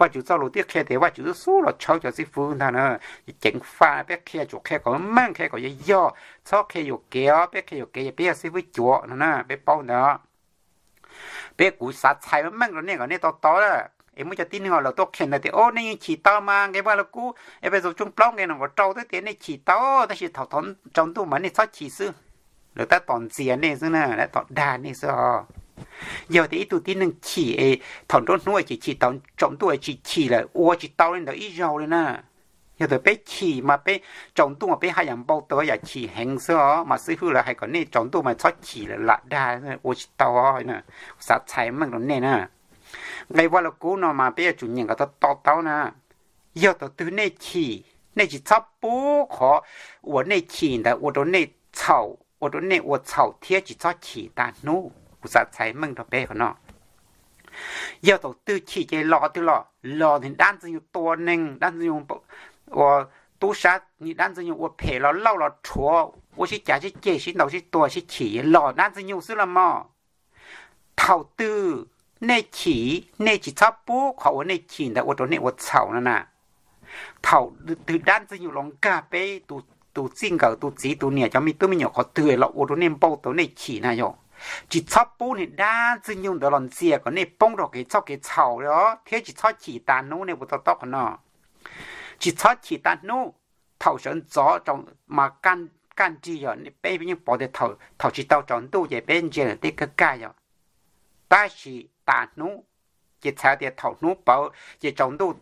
Vajtswv txoj lus twb qhia tias Vajtswv xub xub los tshawb cov xib fwb ntag na. Ceev faj, peb qhia tsum qhia kom meej, qhia kom yog yog, txhob qhia yuam kev os, peb qhia yuam kev ces peb yog xib fwb cuav no na, peb paub ntawd. Peb, kuv xav txhais meej rau nej kom nej tau tau, es muaj cov tib neeg lawv tuaj qhia ntawd tias, o, nej yeej chim tau mas nqe Vaj Lug Kub Efexus tshooj plaub nqe nees nkaum rau twb tias nej chim tau, tab sis thaum tsaus ntuj mas nej txhob chim xwb. Lawv tab tom ntxias nej xwb na, tab tom dag nej xwb os. Yog tias ib tug tib neeg chim es thaum nruab hnub es chim, chim tau tsaus ntuj es tsis chim lawm, ua tsis tau li ntawd ib zaug li na. Yog tias peb chim mas peb tsaus ntuj mas peb haj yam npau taws yam chim heev xwb os, mas xib fwb lawv hais kom nej tsaus ntuj mas txhob chim lawm, lam dag, ua tsis tau. Xav txhais meej rau nej na. Nqe Vaj Lug Kub no mas peb yuav tsum nyeem kom tau tau na. Yog thaum twg nej chim, nej tsis txhob pub qhov uas nej chim ntawd ua rau nej txhaum, ua rau nej ua txhaum thiab tsis txhob chim tas hnub. Kuv xav txhais meej rau peb qhov no. Yog thaum twg chim ces los qhov twg los, los niag dab ntxwg nyoog tua neeg, dab ntxwg nyoog ua tub sab, niag dab ntxwg nyoog ua phem los lauj los rhuav, ua sib cav sib ceg sib ntaus sib tua sib chim los dab ntxwg nyoog xwb los mog. Thaum twg nej chim, nej tsis txhob pub qhov uas nej chim ntawd ua rau nej ua txhaum no na. Thaum twg dab ntxwg nyoog los nkag peb tus txij nkawm, tus txiv tus niam, cov me tub me nyuam qhov twg los ua rau nej npau taws nej chim na yog, tsis txhob pub niag dab ntxwg nyoog ntawd los ntxias kom nej poob rau kev txoj kev txhaum li os, thiab tsis txhob chim tas hnub, nej puas to taub qhov no? Tsis txhob chim tas hnub. Thaum sawv ntxov mas kaj nrig yog peb yeej pom tias thaum tsis tau tsaus ntuj ces peb ntsia lawm tej kawg kaj yog, tab sis tas hnub ces txhais tias thaum hnub pawv ces tsaus ntuj,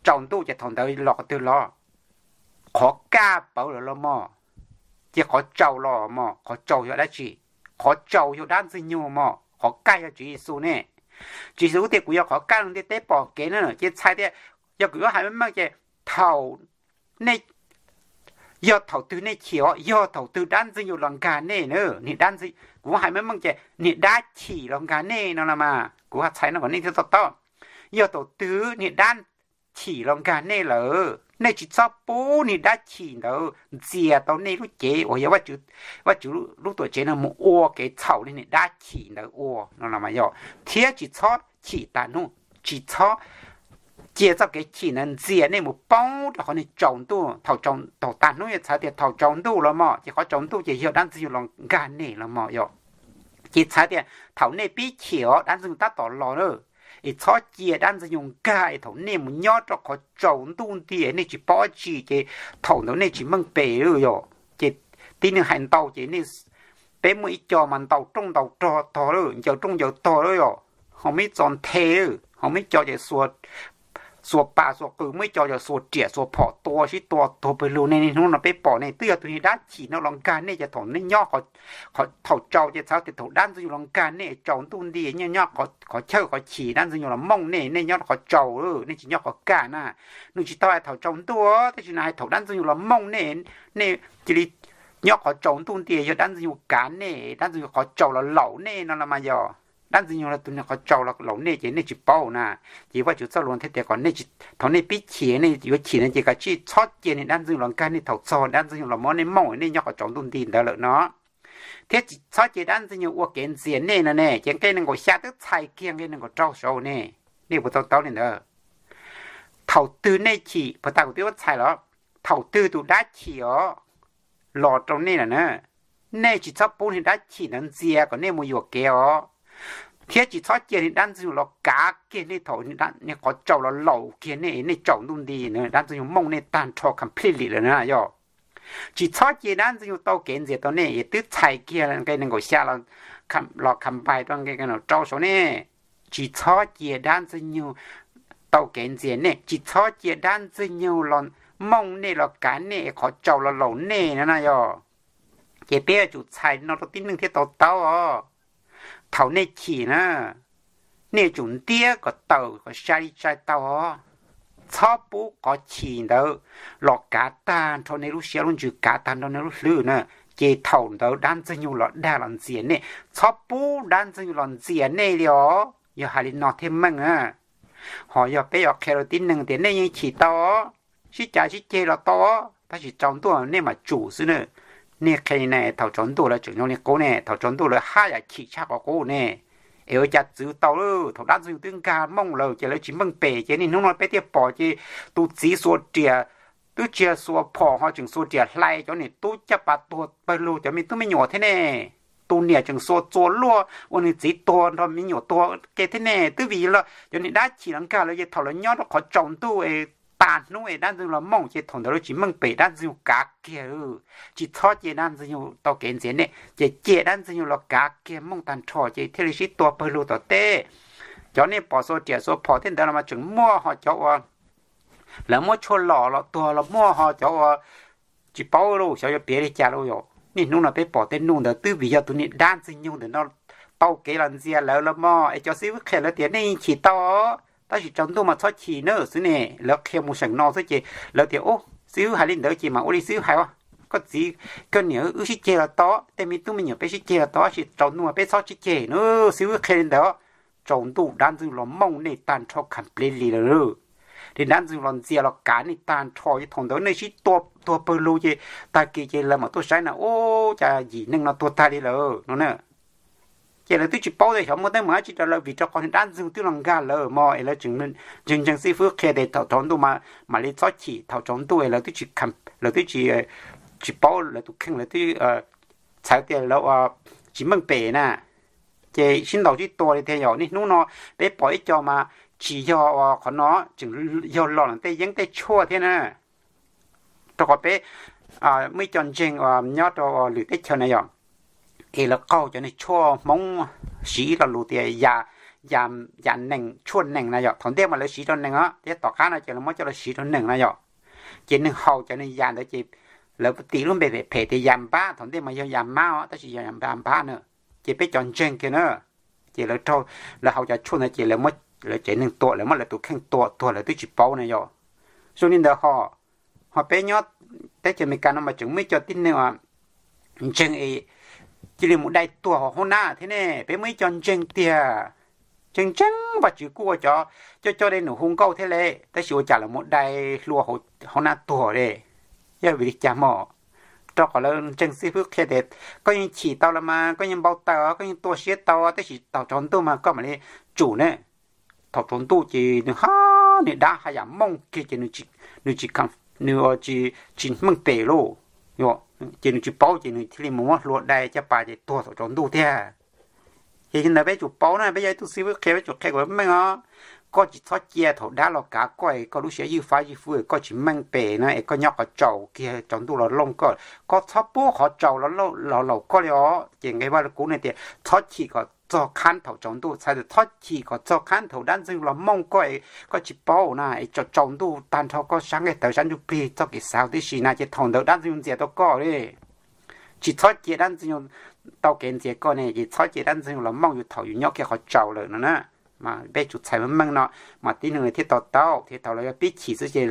tsaus ntuj ces thaum ntawd los qhov twg los? Qhov kaj pawv lawm los mog. Ces qhov tsaus los mog, qhov tsaus yog dab tsi? Qhov tsaus yog dab ntxwg nyoog mog, qhov kaj yog Tswv Yexus ne. Tswv Yexus tias kuv yog qhov kaj rau ntiaj teb pom kev na, ces txhais tias yog kuv yuav hais meej meej ces thaum nej, yog thaum twg nej chim os, yog thaum twg dab ntxwg nyoog los nkag nej na, niag dab ntxwg, kuv hais meej meej ces niag dab chim los nkag nej no los mas, kuv txhais no kom nej thiaj to taub. Yog thaum twg niag dab chim los nkag nej lawm, nej tsis txhob pub niag dab chim ntawd ntxias tau nej lub cev uas yog Vajtswv lub tuam tsev no mus ua kev txhaum li niag dab chim ntawd ua no los mas yog, thiab tsis txhob chim tas hnub, tsis txhob cia txoj kev chim ntawd ntxias nej mus poob rau qhov niag tsaus ntuj. Thaum tsaus, thaum tas hnub yog txhais tias thaum tsaus ntuj los mog, ces qhov tsaus ntuj ces yog dab ntxwg nyoog los nkag nej los mog yog. Ces txhais tias thaum nej pib chim os, dab ntxwg nyoog tab tom los na, es txhob cia dab ntxwg nyoog nkag es thaum nej mus nyob rau qhov tsaus ntuj nti nej tsis paub dab tsi ces thaum ntawd nej tsis meej pem lawm yog. Ces tib neeg hais ntau ces nej, peb muaj ib co mas ntaus rooj ntaus rog tog lawm, ncaws rooj ncaws tog lawm yog, ho muaj ib co nthe, ho muaj ib co ces xuas pas xuas qws, muaj ib co ces xuas riam xuas phom tua sib tua tuag pawg lug ne. Niaj hnub no peb pom ne, twb yog tus niag dab chim no los nkag nej ces thaum nej nyob, thaum tsaus ces txhais tias thaum dab ntxwg nyoog los nkag nej tsaus ntuj nti, nej nyob qhov chawj qhov chim, dab ntxwg nyoog los mooj nej, nej nyob qhov tsaus, nej tsis nyob qhov kaj na. Nws tsis tau hais thaum tsaus ntuj, tab sis nws hais thaum dab ntxwg nyoog los mooj nej, nej cia li nyob qhov tsaus ntuj nti, yog dab ntxwg nyoog kav nej, dab ntxwg nyoog qhov tsaus los laum nej no los mas yog. Dab ntxwg nyoog los tus niag qhov tsaus los laum nej ces nej tsis paub na. Ces Vajtswv txoj lus thiaj tias kom nej, thaum nej pib chim, nej yuav chim no ces kav tsij txhob cia niag dab ntxwg nyoog los nkag nej thaum txog dab ntxwg nyoog los muab nej mooj nej nyob qhov tsaus ntuj nti ntawd lawm no. Thiab tsis txhob cia dab ntxwg nyoog ua kev ntxias nej no ne. Ces nqe nees nkaum xya twb txhais kiag nqe nees nkaum rau saud ne. Nej puas to taub li ntawd? Thaum twg nej chim, puag ta kuv twb muab txhais los, thaum twg tus dab chim os los rau nej lawm na, nej tsis txhob pub niag dab chim ntawd ntxias kom nej mus yuam kev os, thiab tsis txhob cia niag dab ntxwg nyoog los kav kiag nej thaum niag qhov tsaus los laum kiag nej, nej tsaus ntuj nti, dab ntxwg nyoog mooj nej tag nrho completely lawm na yog. Tsis txhob cia dab ntxwg nyoog tau kev ntxias tau nej, twb txhais kiag nqe nees nkaum xya los combine rau nqe nees nkaum rau saud ne. Tsis txhob cia dab ntxwg nyoog tau kev ntxias nej, tsis txhob cia dab ntxwg nyoog los mooj nej los kav nej, qhov tsaus los laum nej no na yog. Ces peb yuav tsum txhais no rau tib neeg thiaj to taub os. Thaum nej chim na, nej yuav tsum ntiab kom tawm kom sai li sai tau os. Txhob pub qhov chim ntawd los kav tag nrho nej lub siab lub ntsws, kav tag nrho nej lub hlwb na. Ces thaum ntawd dab ntxwg nyoog los dag los ntxias nej, txhob pub dab ntxwg nyoog los ntxias nej li os. Yog hais li no thiaj meej na. Ho yog peb yuav qhia rau tib neeg tias nej yeej chim tau, sib cav sib ceg los tau, tab sis tsaus ntuj nej mam tsum xwb na. Nej qhia li ne, thaum tsaus ntuj lawv tseem zoo li qub ne, thaum tsaus ntuj lawv haj yam chim tshaj qhov qub ne. Es ua cas txwv tau, thaum dab ntxwg nyoog twb nkag mooj lawm ces lawv tsis meej pem, ces niaj hnub no peb thiaj pom ces tus txiv xuas riam, twb tsis yog xuas phom ho tseem xuas riam hlais cov niam tub caj pas tuag pawg lug cov me tub me nyuam thiab ne. Tus niam tseem xuas txuas luaj ua nws txiv tuag nrog me nyuam tuag ke thiab ne. Twb vim cov niag dab chim los nkag lawv ces thaum lawv nyob rau qhov tsaus ntuj es tag hnub es dab ntxwg nyoog los mooj ces thaum ntawd lawv tsis meej pem, dab ntxwg nyoog kav kiag. Tsis txhob cia dab ntxwg nyoog tau kev ntxias nej, ces cia dab ntxwg nyoog los kav kiag mooj tag nrho ces thiaj li sib tua pawg lug tom teb. Cov nej pom xuas riam xuas phom thiab ntawd los mas tseem muaj, ho cov uas lawv muab tshuaj lom los tuag los muaj, ho cov uas tsis paub los xyov yuav piav li cas los yom. Niaj hnub no peb pom tej nuj ntawd twb vim yog tus niag dab ntxwg nyoog ntawm no tau kev los ntxias lawv los mog. Es cov xib fwb qhia lawv tias nej yeej chim tau, tab sis tsaus ntuj mas txhob chim na xwb ne. Lawv qhia mus seem no xwb ces lawv tias, u, xib fwb hais li ntawd ces mam ua li xib fwb hais. Koj txiv koj niam wb sib ceg los tau, tej me tub me nyuam peb sib ceg los tau, tab sis tsaus ntuj mas peb txhob sib ceg na. Xib fwb qhia li ntawd, tsaus ntuj dab ntxwg los mooj nej tag nrho kha plev li lawm. Ces dab ntxwg los ntxias los kav nej tag nrho ces thaum ntawd nej sib tua tuag pawg lug ces tag kis ces lawv mam tuaj saib na, u, cas yim neeg no tuag tag li lawm no na. Ces lawv twb tsis paub tias xyov muaj teeb meem dab tsi rau lawv vim rau qhov niag dab ntxwg twb los nkag lawm mog, es lawv tseem ntseeg ntseeg xib fwb qhia tias thaum tsaus ntuj mam li txhob chim, thaum tsaus ntuj es lawv twb tsis, lawv twb tsis, tsis paub, lawv tus kheej lawv twb txhawv tias lawv tsis meej pem na. Ces sib ntaus sib tua li thiab yom. Niaj hnub no peb pom ib co mas tsis yog qhov no, tseem yog los ntawm tej yeeb tej tshuaj thiab na. Rau qhov peb muaj ib co ntseeg nyob rau lwm teb chaws na yom, es lawv qaug cov niag tshuaj Hmoob siv ib lo lus tias ya, ya nees, tshuaj nees na yom. Thaum ntej mas lawv siv rau nees os, thiab tom qab no ces lawv muab coj los siv rau nees na yom. Ces neeg haus cov niag ya ntawd ces lawv tis lub npe phem phem tias ya npab, thaum ntej mas yog ya mab os, tab sis yog ya npab na. Ces peb cov ntseeg kiag na, ces lawv raug, lawv haus cov tshuaj ntawd ces lawv muab, lawv tsev neeg tua, lawv muab lawv tus kheej tua tuag lawv twb tsis paub na yom. Zoo li ntawd ho, ho peb nyob teb chaws Amelikas no mas tseem muaj ib co tib neeg ntseeg es cia li mus dai tuag hauv nab thiab ne. Peb muaj ib co ntseeg tiag, ntseeg ntseeg Vajtswv kuj ua cov coj coj dej num hu nkauj thiab li, tab sis ua cas lawv mus dai hlua hauv nab tuag li. Yog vim li cas mog? Rau qhov lawv ntseeg xib fwb qhia tias koj yeej chim tau los mas koj yeej npau taws, koj yeej tua siab tau, tab sis thaum tsaus ntuj mas koj mam li tsum ne. Thaum tsaus ntuj ces nws ha, nws dab haj yam mooj kiag ces nws tsis, nws tsis meej pem lauj, ces nws tsis paub ces nws thiaj li mus muab hlua dai caj pas ces tuag thaum tsaus ntuj thiab. Ces li ntawd peb tsum paub na, peb yog ib tug xib fwb qhia peb tsum qhia kom meej os. Koj tsis txhob cia thaum dab los kav koj es koj lub siab ywj fab ywj fwj es koj tsis meej pem na, es koj nyob qhov tsaus kiag tsaus ntuj los looj koj, koj txhob pub qhov tsaus los laum koj li os. Ces nqe Vajluskub ne tias txhob chim kom txog qhab thaum tsaus ntuj, txhais tias txhob chim kom txog qhab thaum dab ntxwg los mooj koj es koj tsis paub na, es tsaus ntuj tag nrho koj sab nqaij tawv sab ntsuj plig txoj kev xav huv tib si na, ces thaum ntawd dab ntxwg ntxias tau koj li. Tsis txhob cia dab ntxwg tau kev ntxias koj ne, ces txhob cia dab ntxwg los mooj yus thaum yus nyob kiag qhov tsaus lawm no na. Mas peb tsum txhais meej meej no, mas tib neeg thiaj to taub, thiab thaum lawv yog pib chim xwb ces,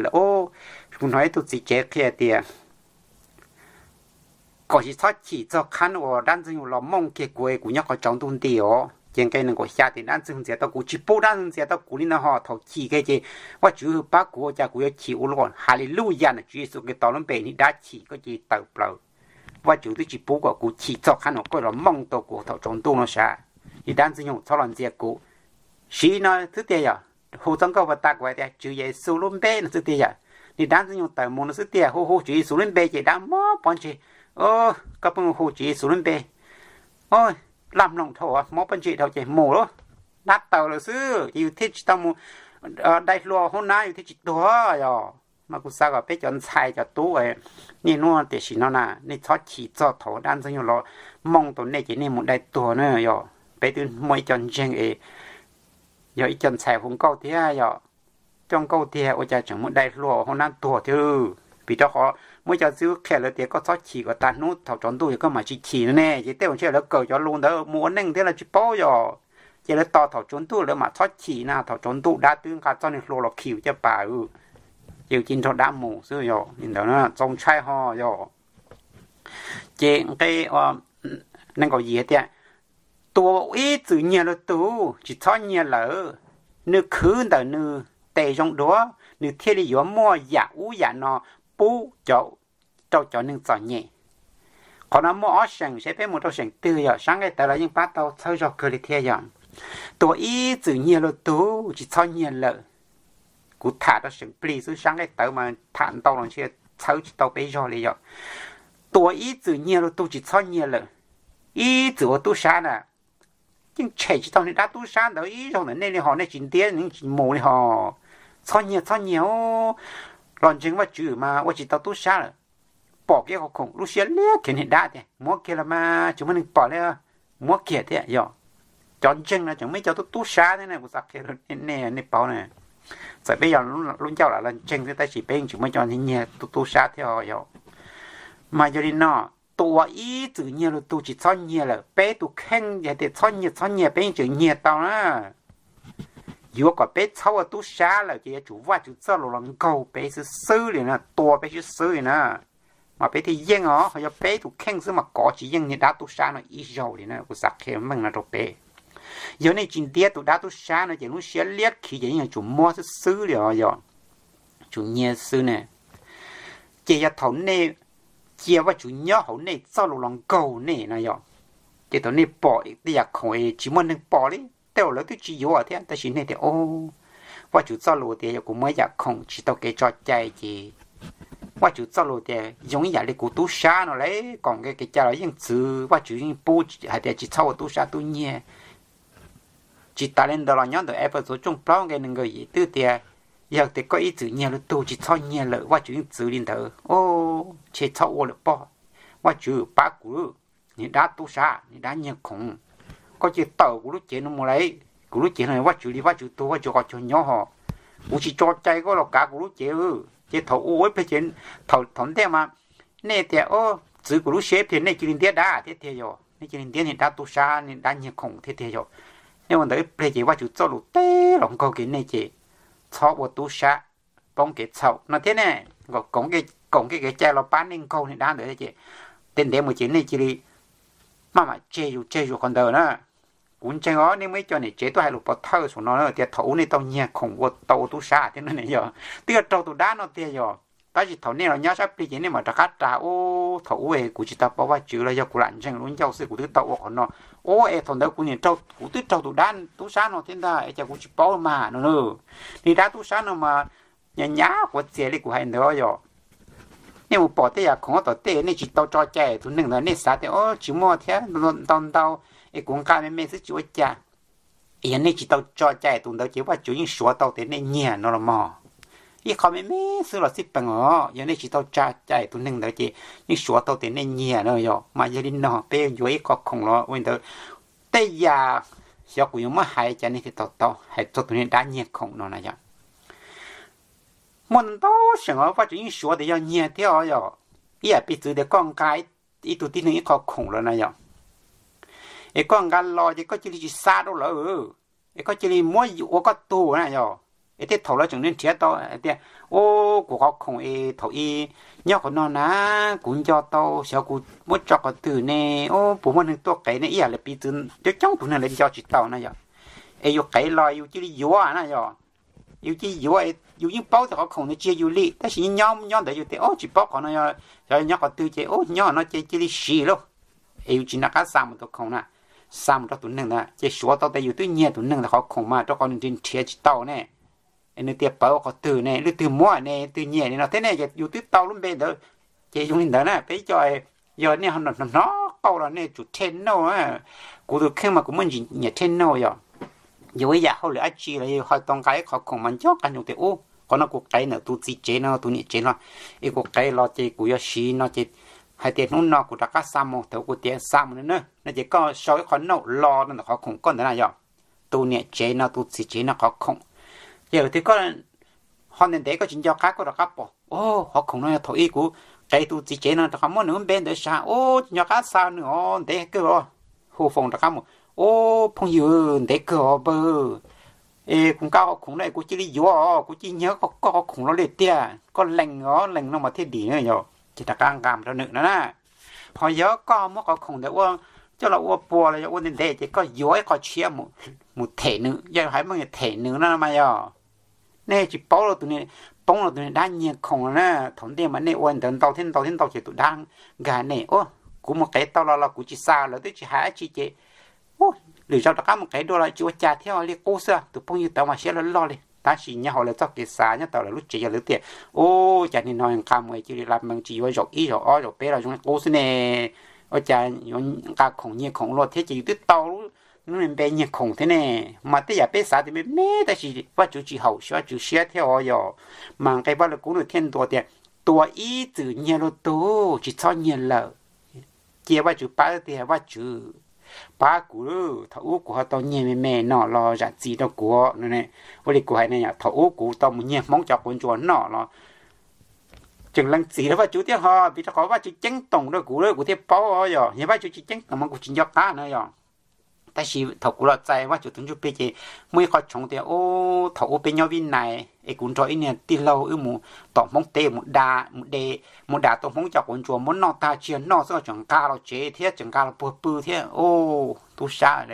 kuv hnov ib tug txiv tsev qhia tias kom tsis txhob chim txog qhab uas dab ntxwg los mooj kiag kuv, kuv nyob qhov tsaus ntuj nti os. Ces nqe nees nkaum xya tias dab ntxwg ntxias tau kuv, tsis pub dab ntxwg ntxias tau kuv li ntawd ho, thaum chim kiag ces Vajtswv pab kuv ua cas kuv yuav chim ua luaj. Haleluya, nom Tswv Yexus Khetos lub npe, niag dab chim koj cia li tawm plaws. Vajtswv twb tsis pub kom kuv chim txog qhab no koj los mooj tau kuv thaum tsaus ntuj no sav. Niag dab ntxwg nyoog txhob los ntxias kuv. Siv no xwb tiag yom, hu txoj nkauj pas tas kuv hais tias Tswv Yexus lub npe no xwb tiag yom. Niag dab ntxwg nyoog tawm mus no xwb tiag, hu hu Tswv Yexus lub npe ces dab mob pob ntseg. Koj pheej hu Tswv Yexus lub npe, laj mloog dhau mob pob ntseg dhau ces mus lauj. Dab tawm lawm xwb ces yus thiaj tsis tau mus dai hlua hauv nab, yus thiaj tsis tuag yom. Mas kuv xav kom peb cov ntxhais cov tub niaj hnub tiam sim no na, nej txhob chim txog thaum dab ntxwg nyoog los mooj tau nej ces nej mus dai tuag na yom. Peb twb muaj ib co ntseeg es yog ib co ntxhais hu nkauj thiab yom, coj nkauj tiag ua cas tseem mus dai hlua hauv nab tuag thiab. Vim rau qhov muaj ib co xib fwb qhia lawv tias koj txhob chim kom tag hnub thaum tsaus ntuj es koj mam tsis chim no ne, ces tej zaum ntshe lawv kawm cov lus ntawd mus ua neej thiab lawv tsis paub yom. Ces lawv tos thaum tsaus ntuj lawv mam txhob chim na, thaum tsaus ntuj dab twb nqa txoj niag hlua los khi yus caj pas, ces yus cia li nrog dab mus xwb yom. Li ntawd txaus ntshai ho yom. Ces nqe nees nkaum yim tias, tus ib txwm nyiag lwm tus tsis txhob nyiag lawm, nws khwv ntawm nws tes zoo dua, nws thiaj li yuav muaj yam ub yam no pub rau cov neeg txom nyem. Qhov no muaj ob seem, seb peb mus rau seem twg yog sab nqaij tawv los yeej pab tau txhawb zog kawg li thiab yog, tus ib txwm nyiag lwm tus tsis txhob nyiag lawm. Kuv tham rau seem plig xwb, sab nqaij tawv mas tham ntau los ntshe txhawb tsis tau peb zog li yog. Tus ib txwm nyiag lwm tus tsis txhob nyiag lawm, ib txwm ua tub sab na, yeej tshem tsis tau niag dab tub sab ntawd ib zaug ntawm nej li hos, nej tsis ntiab nws tsis mus li hos. Txhob nyiag, txhob nyiag, los ntseeg Vajtswv mas ua tsis tau tub sab lawm. Pom kiag qhov khoom lub siab liab khiav niag dab tias muab kiag los mas tsis muaj neeg pom li, muab kiag thiab yog. Cov ntseeg no tseem muaj ib co tub tub sab thiab ne, kuv xav qhia nej, nej paub na. Txawm peb yog lub ncauj lam los ntseeg thiab tab sis peb yeej tseem muaj cov nyiag tub tub sab thiab yog. Mas yog li no, tus ib txwm nyiag lwm tus tsis txhob nyiag lawm, peb tus kheej yog tias txhob nyiag txhob nyiag peb yeej tseem nyiag tau na. Yuav kom peb txhob ua tub sab lawm ces yuav tsum Vajtswv txoj lus los nkaug peb xwb xwb li na, tua peb xwb xwb li na, mas peb thiaj yeej os. Ho yog peb tus kheej xwb mas kov tsis yeej niag dab tub sab no ib zaug li na, kuv xav qhia meej no rau peb. Yog nej tsis ntiab tus dab tub sab no ces lub siab liab khiv ces yeej yuav tsum muab xwb xwb li os yog, tsum nyiag xwb ne. Ces yog thaum nej cia Vajtswv nyob hauv nej txoj lus los nkaug nej no yog, ces thaum nej pom tej yam khoom tsis muaj neeg pom li, tej uas lawv twb tsis yuav thiab tab sis nej tias, o, Vajtswv txoj lus tias yog kuv muab yam khoom tsis tau kev tso cai ces Vajtswv txoj lus tias zoo ib yam li kuv tub sab no li, kom kev cai los yeej txwv, Vajtswv yeej pub hais tias tsis txhob ua tub sab tub nyiag. Tsis tas li ntawd los nyob ntawm Efexus tshooj plaub nqe nees nkaum yim twb tias, yog tias koj ib txwm nyiag lwm tus tsis txhob nyiag lawm, Vajtswv yeej txwv li ntawd, o, ntshe txhob ua lawm pob. Vajtswv pab kuv, niag dab tub sab, niag dab nyiag khoom, koj cia li tawm kuv lub cev no mus lauj. Kuv lub cev no Vajtswv li Vajtswv tug, Vajtswv qhov chaw nyob hos, kuv tsis tso cai koj los kav kuv lub cev. Ces thaum ua ib pliag ces, thaum ntej mas nej tias, o, txwv kuv lub siab ib pliag, nej cia li ntiab dab thiab tiag yog, nej cia li ntiab niag dab tub sab, niag dab nyiag khoom thiab tiag yog. Nej ua ntawd ib pliag ces Vajtswv txoj lus teb los nkaug kiag nej ces txhob ua tub sab, poob kev txhaum no thiab ne. Koom kev cai los pab nej nkaug niag dab ntawd ces tej ntev mus ces nej cia li maj mam tseg zus tseg zus qhov ntawd na. Kuv ntseeg os, nej muaj ib co niam tsev tuaj hais lus pov thawj saum no tias thaum ub nej tau nyiag khoom ua tau ua tub sab thiab no ne yog, twb yog raug tus dab no tiag yog. Tab sis thaum nej los nyob sab plig ces nej mam rov qab ras, ub, thaum ub es kuv tsis tau paub Vajtswv los yog kuv lam ntseeg lub ncauj xwb kuv twb tau ua qhov no. Ub, es thaum ntawd kuv niam raug, kuv twb raug tus dab tub sab no thiab ntag es cas kuv tsis paub mas no. Niag dab tub sab no mas nyav nyav quav txias li kuv hais ntawd yog. Nej mus pom tej yam khoom tom tej nej tsis tau tso cai tus neeg ntawd, nej xav tias, o, tsis muaj thiab, ntau ntau es kuv nqa me me xwb tsis ua cas. Yog nej tsis tau tso cai tus ntawd ces Vajtswv yeej suav tau tias nej nyiag no los mog. Ib qho me me xwb los xij peem os, yog nej tsis tau tso cai tus neeg ntawd ces yeej suav tau tias nej nyiag no yog. Mas yog li no peb yuav yuav ib qho khoom los ua li ntawd, tej yam xyov kuv yuav muab hais cas nej thiaj tau tau hais txog tus niag dab nyiag khoom no na yog. Muaj ntau seem os Vajtswv yeej suav tias yog nyiag thiab os yog. Ib yam piv txwv tias koj nqa ib tug tib neeg ib qho khoom lawm na yog, es koj nqa los ces koj cia li tsis xa rau lawv, es koj cia li muab ua koj tug na yog. Es tej thaum lawv tseem nrhiav tau tias, ub, kuv qhov khoom es thaum ub nyob qhov no na, kuv nco tau, xyov kuv muab tso qhov twg ne, ub, puas muaj neeg tuaj qev ne, ib yam li piv txwv coob coob tus neeg lawv nco tsis tau na yog. Es yus qev los yus cia li yuav na yog. Yus cia li yuav, yus yeej paub tias qhov khoom ntawd tsis yog yus li tab sis nyob nyob ntawd yus tias, ub, tsis paub qhov no xyov nyob qhov twg ces, ub, nyob no ces cia li siv lauj. Es yus tsis nco qab xa mus tus khoom na, xa mus rau tus neeg ntawd ces suav tau tias yus twb nyiag tus neeg ntawd qhov khoom mas rau qhov nws nrhiav tsis tau ne. Es nws tias pawv qhov twg ne, leej twg muab ne, twg nyiag li no thiab ne, yus twb tau lub npe ntawd. Ces zoo li ntawd na peb cov, yog nej hnov hnov qauj los nej tsum rhej nauj. Kuv tus kheej mas kuv muaj ntsis nyiam rhej nauj yog. Yog ib yam hauj lwm dab tsi los yog ho tau nqa ib qho khoom mas nco qab ntsoov tias, ub, qhov no kuv qev ntawm tus txiv tsev no tus niam tsev no, es kuv qev los ces kuv yuav siv no ces hais tias hnub no kuv rov qab xa mus, thaum kuv tias xa mus no na no ces koj sau ib qho nauj los rau ntawm qhov khoom koj ntawd na yog, tus niam tsev no tus txiv tsev no qhov khoom. Ces lawv tias koj ho ntev ntev koj tsis nco qab koj rov qab pom, o, qhov khoom no yog thaum ub kuv qev tus txiv tsev no rov qab muab nws lub npe ntawd sav, o, tsis nco qab xa nws os, ntev kawg os. Hu foos rov qab mus, o, phooj ywg, ntev kawg os npawg, es kuv nqa qhov khoom no es kuv cia li yuav os, kuv cia li nyiag koj qhov khoom los li tiag, koj lees os, lees no mas thiaj dim na yog. Ces rov qab nqa mus rau nws no na. Ho yog koj muab qhov khoom ntawd ua, coj los ua puas los yog ua ntev ntev ces koj yuav ib qho tshiab mus them nws, yog hais meej them nws no mas yog. Nej tsis paub, poob rau tus niag dab nyiag khoom na. Thaum ntej mas nej ua ntawd ntau thiab ntau thiab ntau ces tus dab nkag nej. Kuv mus qev tau los los kuv tsis xa, lawv twb tsis hais dab tsi ces lwm zaus rov qab mus qev dua los tsis ua cas thiab, li qub xwb. Tus phooj ywg tod mas siab loj loj li, tab sis nyob hauv lawv txoj kev xav nyob tau lawv lub tsev yog lawv tias, ub, cas nim no nqa mus cia li la mees tsis yuav zaum ib zaum ob zaum peb los zoo li qub xwb ne. Ua cas yuav nqa khoom nyiag khoom luaj thiab ces yus twb tau lub npe nyiag khoom thiab ne. Mas tej yam peb xav tias me me tab sis Vajtswv tsis haum Vajtswv siab thiab os yog. Mas nqe Vajluskub nws thiaj ntuas tias, tua ib txwm nyiag luag tug, tsis txhob nyiag lawm. Cia Vajtswv pab tiag, Vajtswv pab kuv, thaum ub kuv ho tau nyiag me me no los zam txim rau kuv. Ua li kuv hais ne, thaum ub kuv tau mus nyiag Hmoob cov quav ntsuas noj los tseem lees txim rau Vajtswv thiab ho, vim rau qhov Vajtswv ceeb toom rau kuv, kuv thiaj paub yog, yog Vajtswv tsis ceeb toom mas kuv tsis nco qab no yog. Tab sis thaum kuv los txais Vajtswv tus Ntsuj Plig ces muaj ib qho tshoov tias, ub, thaum ub peb nyob Vib Nais es kuv nrog ib niag tij laug wb mus tom Hmoob teb mus da, mus de, mus da tau Hmoob cov quav ntsuas muab noj tag tsis yog noj xwb, tseem nqa los tsev thiab tseem nqa los puag pw thiab. Ub, tub sab,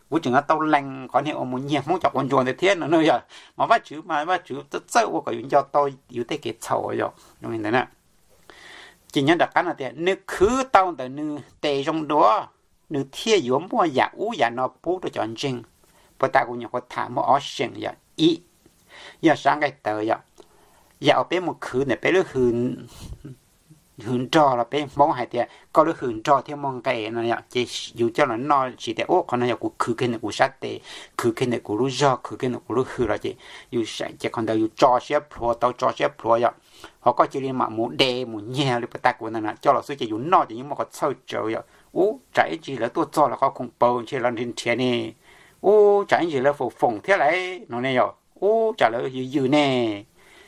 kuv tseem tau lees qhov niag uas mus nyiag Hmoob cov quav ntsuas ntawd thiab no yog. Mas Vajtswv mas Vajtswv txawj ua kom yus nco tau yus tej kev txhaum yog li ntawd. Ces nyob nram qab no tias, nws khwv tau ntawm nws tes zoo dua, nws thiaj yuav muaj yam ub yam no pub rau cov ntseeg. Puas tas kuv nyuam qhuav tham muaj ob seem yog, ib, yog sab nqaij tawv yog, yam uas peb mus khwv ntawm peb lub hws nrog los peb Hmoob hais tias koj lub hws nrog thiaj muaj nqe no yog, ces yus coj los noj tsis tias, ub, qhov no yog kuv khwv kiag ntawm kuv sab tes, khwv kiag ntawm kuv lub zog, khwv kiag ntawm kuv lub hws los ces yus, ces qhov ntawd yus tso siab plhuav, tau tso siab plhuav yog. Ho koj cia li mam mus de mus nyiag li puas tas kuv ntawd na coj los xwb ces yus noj ces yeej muaj qhov txhawj tsawv yog, ub, tsam ib ntsis lawv tuaj txog lawv qhov khoom paws ntshe lawv nrhiav nrhiav ne, ub, tsam ib ntsis lawv foom foom thiab lauj no ne yog, ub, tsam lawv yws yws ne,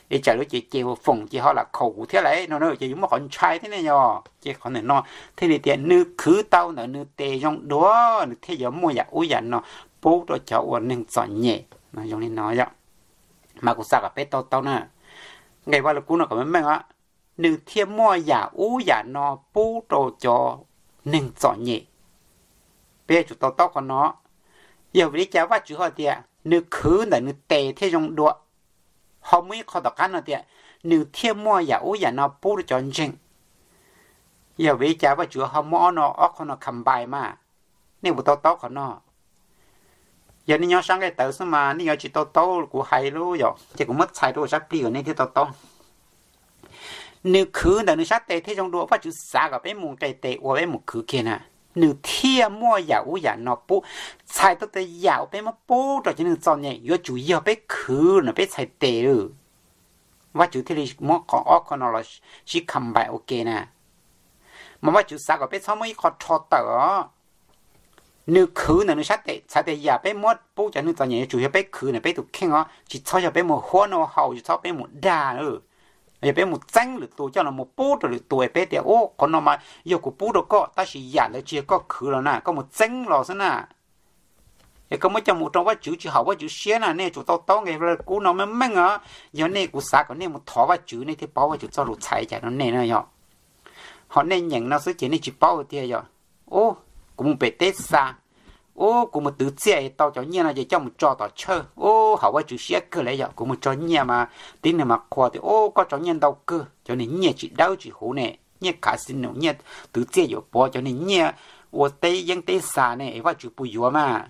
es tsam lawv ces ces foom foom ces ho lam khaum kuv thiab lauj no ces yus muaj qhov ntshai thiab ne yog. Ces qhov ntawm no thiaj li tias nws khwv tau ntawm nws tes zoo dua, nws thiaj yuav muaj yam ub yam no pub rau cov uas neeg txom nyem no zoo li no yog. Mas kuv xav kom peb to taub na, nqe Vajluskub no kom meej meej os, nws thiaj muaj yam ub yam no pub rau cov neeg txom nyem. Peb yuav tsum to taub qhov no. Yog vim li cas Vajtswv ho tias nws khwv ntawm nws tes thiaj zoo dua? Ho muaj ib qho tom qab no tias nws thiaj muaj yam ub yam no pub rau cov ntseeg. Yog vim li cas Vajtswv ho muab ob no, ob qho no combine mas? Nej puas to taub qhov no? Yog nej nyob sab nqaij tawv xwb mas nej yuav tsis to taub kuv hais lub yom, ces kuv muab txhais rau sab plig kom nej thiaj to taub. Nws khwv ntawm nws sab tes thiaj zoo dua, Vajtswv xav kom peb mus nqes tes ua peb mus khwv kiag na, nws thiaj muaj yam ub yam no pub. Txhais tau tias yam uas peb muab pub rau cov neeg txom nyem yuav tsum yog peb khwv no peb txhais tes lawm. Vajtswv thiaj li muab qhov ob qho no los sib combine ua ke na. Mas Vajtswv xav kom peb txhob muab ib qho rho tawm os. Nws khwv ntawm nws sab tes, txhais tias yam peb muab pub cov neeg txom nyem yuav tsum yog peb khwv ntawm peb tus kheej os, tsis txhob yog peb mus huab noj haus, tsis txhob peb mus dag, yog peb mus txeeb lwm tus coj los mus pub rau lwm tus es peb tias, ub, qhov no mas yog kuv pub rau koj, tab sis yam ntawd tsis yog koj khwv los na, koj mus txeeb los xwb na. Es koj muab coj mus rau Vajtswv tsis haum Vajtswv siab na. Nej tsum to taub nqe Vajluskub no meej meej os. Yog nej, kuv xav kom nej mus thov Vajtswv nej thiaj paub Vajtswv txoj lus txhais cas rau nej na yog. Ho nej nyeem no xwb ces nej tsis paub tiag yog. Ub, kuv mus pem teb xa, ub, kuv mus twv txiaj es tau cov nyiaj no ces coj mus tso tom church, ub, haum Vajtswv siab kawg li yog. Kuv mus tso nyiaj mas tib neeg mas qhuas tias, ub, koj tso nyiaj ntau kawg, cov niag nyiaj tsis dawb tsis huv ne, nyiaj casino, nyiaj twv txiaj yuam puav, cov niag nyiaj ua teb yeeb teb xa ne es Vajtswv puas yuav mas?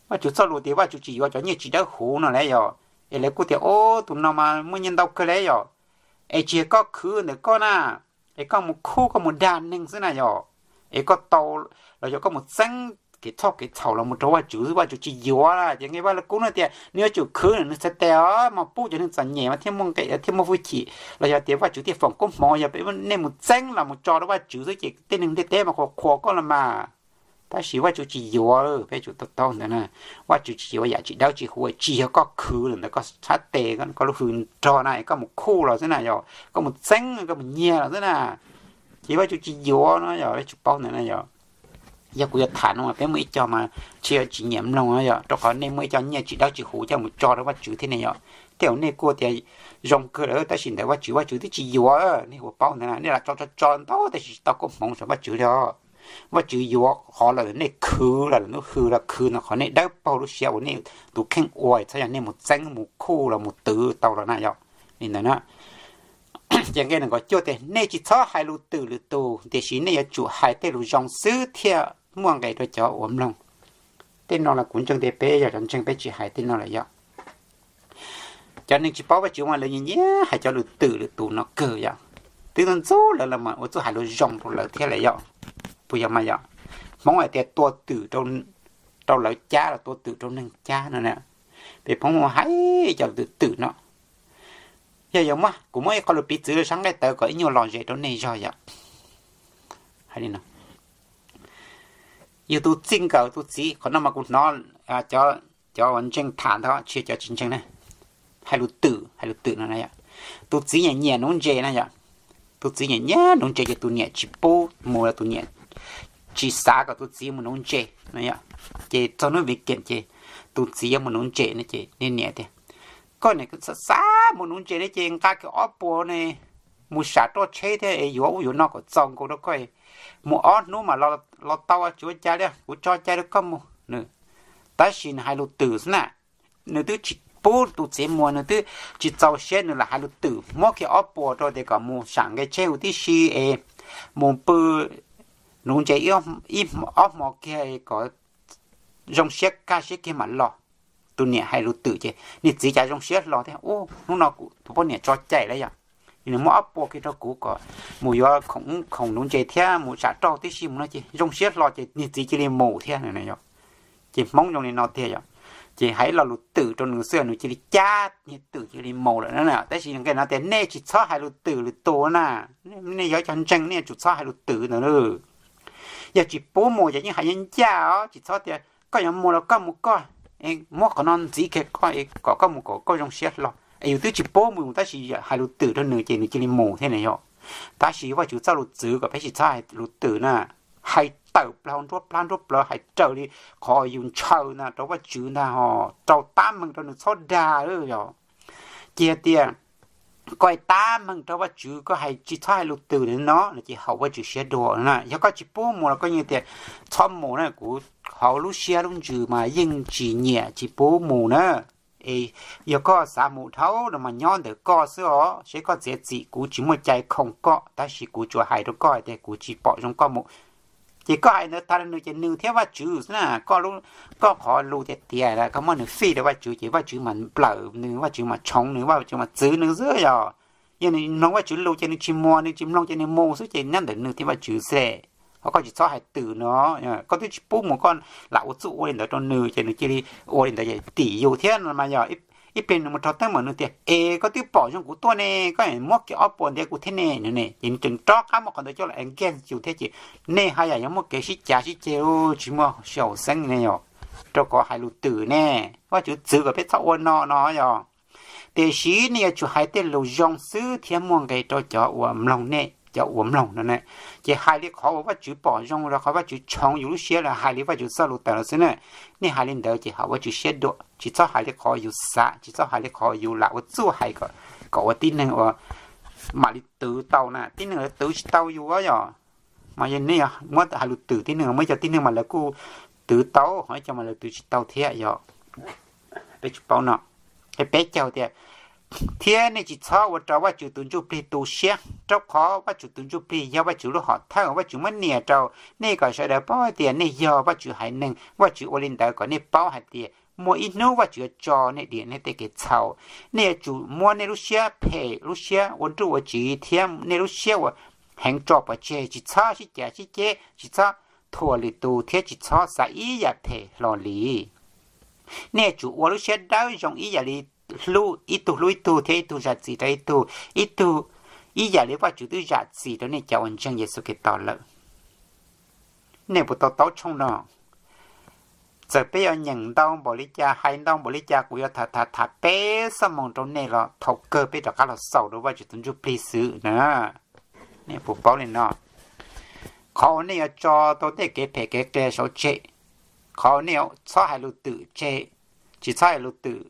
Vajtswv txoj lus tias Vajtswv tsis yuav cov nyiaj tsis dawb huv no lauj yog. Es lawv kuj tias, ub, tus no mas muaj nyiaj ntau kawg li yog. Es tsis yog koj khwv ntawm koj na, es koj mus khub koj mus dag neeg xwb na yog. Es koj tau los yog koj mus txeeb kev txhoj kev txhaum los mus rau Vajtswv xwb, Vajtswv tsis yuav. Ces nqe Vajluskub no tias nws yuav tsum khwv ntawm nws txhais tes os, mas pub cov neeg txom nyem mas thiaj muaj nqe thiaj muaj hwj chim, los yog tias Vajtswv thiaj foom koob hmoov. Yog nej mus txeeb los mus tso rau Vajtswv xwb ces tej neeg ntiaj teb mas qhuas qhuas koj los mas. Tab sis Vajtswv tsis yuav, peb tsum to taub ntawd na. Vajtswv tsis yuav yam tsis dawb tsis huv, tsis yog koj khwv los ntawm koj sab tes, koj lub hws nrog na, koj mus khuj los xwb na yog, koj mus txeeb koj mus nyiag los xwb na. Ces Vajtswv tsis yuav no yog, peb tsum paub ntawd na yog. Yog kuv yuav tham no mas peb muaj ib co mas tsis, tsis nyiam mloog yog, rau qhov nej muaj ib co nyiaj tsis dawb tsis huv coj mus tso rau Vajtswv thiab ne yog. Tej uas nej kuj tias zoo kawg lawm, tab sis ntawm Vajtswv, Vajtswv twb tsis yuav. Nej puas paub ntawd na? Nej lam tso tso tso ntau tab sis tsis tau koob hmoov saum Vajtswv li os. Vajtswv yuav qhov uas nej khwv los lwm hnub hws los khwv no, qhov nej dawb paug lub siab uas nej tus kheej ua, txhob yog nej mus txeeb mus khuj los mus twv tau los na yog li ntawd na. Ces nqe nees nkaum cuaj tias nej tsis txhob hais lus twm lwm tus, tiam sis nej yuav tsum hais tej lus zoo xwb thiaj muaj nqe rau cov uas mloog. Tej no los kuv ntseeg tias peb yog cov ntseeg peb tsis hais tej no lawm yog. Cov neeg tsis paub Vajtswv mas lawv nyiam nyiam hais cov lus twm lwm tus no kawg yom. Twb ntxub ntxub lawv los mas ua txuj hais lus zoo rau lawv thiab lawm yom. Puas yog mas yom? Hmoob hais tias tua twm rau lawv cab los tua twm rau neeg cab no na. Peb Hmoob mus hais cov lus twm twm no. Yog yog muab, kuv muab ib qho lus piv txwv rau sab nqaij tawv kom ib nyuag lom zem rau nej zog yom. Yog tus txij nkawm tus txiv, qhov no mas kuv hnov cov uas ntseeg tham ntag, tsis yog cov tsis ntseeg na. Hais lus twm, hais lus twm no na yom. Tus txiv nyiam nyiam nuv ntses na yom. Tus txiv nyiam nyiam nuv ntses ces tus niam tsis pub mus, tus niam tsis xav kom tus txiv mus nuv ntses na yom. Ces txog hnub weekend ces tus txiv yuav mus nuv ntses no ces niam tias, koj niam xav xav mus nuv ntses ne ces nqa kiag ob puas ne mus sam roj tsheb thiab es yuav ub yuav no kom txaus nkaus rau koj, mus ob hnub mas los tau, tsis ua cas li, kuv tso cai rau koj mus. Tab sis nws hais lus twm xwb na, nws twb tsis pub tus txiv mus, nws twb tsis txaus siab, nws lam hais lus twm muab kiag ob puas rau tias kom mus sam nqe tsheb huv tib si es mus pw nuv ntses ob hmo kiag kom zoo siab kaj siab kiag mam los. Tus niam hais lus twm ces niag txiv cas zoo siab hlo thiab, ub, hnub no kuv tus poj niam tso cai lawm yom, nws muab ob puas kiag rau kuv kom mus yuav khoom nuv ntses thiab mus sam roj tib si mus no ces zoo siab hlo ces niag txiv cia li mus thiab. Ces Hmoob zoo li no tiag yom. Ces hais lo lus twm rau nws xwb nws cia li cab niag twm cia li mus lawm na. Tab sis nqe no tias nej tsis txhob hais lus twm lwm tus na. Nej yog cov ntseeg nej yuav tsum txhob hais lus twm ntawd. Yog tsis pub mus ces yeej hais ncaj ncaj os, tsis txhob tias koj yuav mus los koj mus koj, muab qhov no ntxiv kiag koj kom koj mus kom koj zoo siab hlo. Es yus twb tsis pub mus tab sis hais lus twm rau nws ces nws cia li mus thiab na yom. Tab sis Vajtswv txoj lus txwv kom peb tsis txhob hais lus twm na. Hais tawm plaws nruab plab nruab plawv, hais raws li qhov yus ntshaw ntag rau Vajtswv ntag, ho rau tab meeg rau nws txhob dag lawm yom. Ces tias koj tab meeg rau Vajtswv, koj hais tsis txhob hais lus twm no no ces haum Vajtswv siab dua na. Yog koj tsis pub mus los koj yeej tias txhob mus na, kuv hauv lub siab lub ntsws mas yeej tsis nyiam tsis pub mus na. Es yog koj xav mus dhau no mas nyob ntawm koj xwb os, seb koj txiav txim, kuv tsis muaj cai khoom koj, tab sis kuv tsuas hais rau koj hais tias kuv tsis pom zoo koj mus. Ces koj hais ntawd tag rau nws ces nws thiab Vajtswv xwb na. Koj qhov lus tiag tiag koj muab nws fij rau Vajtswv ces Vajtswv mas nplawm nws, Vajtswv mas tshoov nws, Vajtswv mas txwv nws xwb yog. Yog nws mloog Vajtswv lus ces nws tsis mus, nws tsis mloog ces nws mus xwb ces nyob ntawm nws thiab Vajtswv xwb. Ho koj tsis txhob hais twm no, koj twb tsis pub mus koj lam ua txuj ua li ntawd rau nws ces nws cia li ua li ntawd ces tim yus thiab no mas yog. Ib pliag nws mus rau teeb meem nws tias es koj twb pom zoo kuv tuaj ne, koj muab kiag ob puas ntiav kuv thiab ne no ne, ces nws tseem rov qab muab qhov ntawd coj los against yus thiab ces nej haj yam yuav muaj kev sib cav sib ceg tsis muaj sij hawm xeeb ne yog, rau qhov hais lus twm ne. Vajtswv txwv kom peb txhob ua no no yog. Tiam sis nej yuav tsum hais tej lus zoo xwb thiaj muaj nqe rau cov uas mloog nej, cov uas mloog no na. Ces hais li qhov uas Vajtswv pom zoo los qhov Vajtswv tshoov yus lub siab los hais li Vajtswv txoj lus tawm los xwb na. Nej hais li ntawd ces haum Vajtswv siab dua, tsis txhob hais li qhov yus xav, tsis txhob hais li qhov yus lam ua txuj hais kom ua tib neeg uas mam li twv tau na, tib neeg lawv twv tsis tau yus yog. Mas yog nej muab hais lus twm tib neeg, muaj ib co tib neeg mas lawv kuj twv tau, ho ib co mas lawv twv tsis tau thiab yog. Peb tsis paub no. Peb caug tias, thiab nej tsis txhob ua rau Vajtswv tus ntsuj plig tu siab, rau qhov Vajtswv tus ntsuj plig yog Vajtswv lub hom thawj, Vajtswv muab nias rau nej kom sawv daws paub hais tias nej yog Vajtswv haiv neeg. Vajtswv ua li ntawd kom nej paub hais tias muaj ib hnub Vajtswv yuav tso nej dim nej tej kev txhaum. Nej yuav tsum muab nej lub siab phem, lub siab ua nruj ua tsiv thiab nej lub siab uas heev tso pov tseg, tsis txhob sib cav sib ceg, tsis txhob thuam lwm tus thiab tsis txhob xav ib yam phem hlo li. Nej yuav tsum ua lub siab dawb zoo ib yam li hlub, ib tug hlub ib tug thiab ib tug zam txim rau ib tug, ib tug, ib yam li Vajtswv twb zam txim rau nej cov uas ntseeg Yexus Khetos lawm. Nej puas to taub tshooj no? Txawm peb yuav nyeem ntau npaum li cas, hais ntau npaum li cas, kuv yuav tham tham tham peb xuab moos rau nej los thaum kawg peb rov qab los xaus rau Vajtswv tus ntsuj plig xwb na. Nej puas paub li no? Qhov uas nej yuav tso tau tej kev phem kev qias saud tseg, qhov uas nej txhob hais lus twm tseg, tsis txhob hais lus twm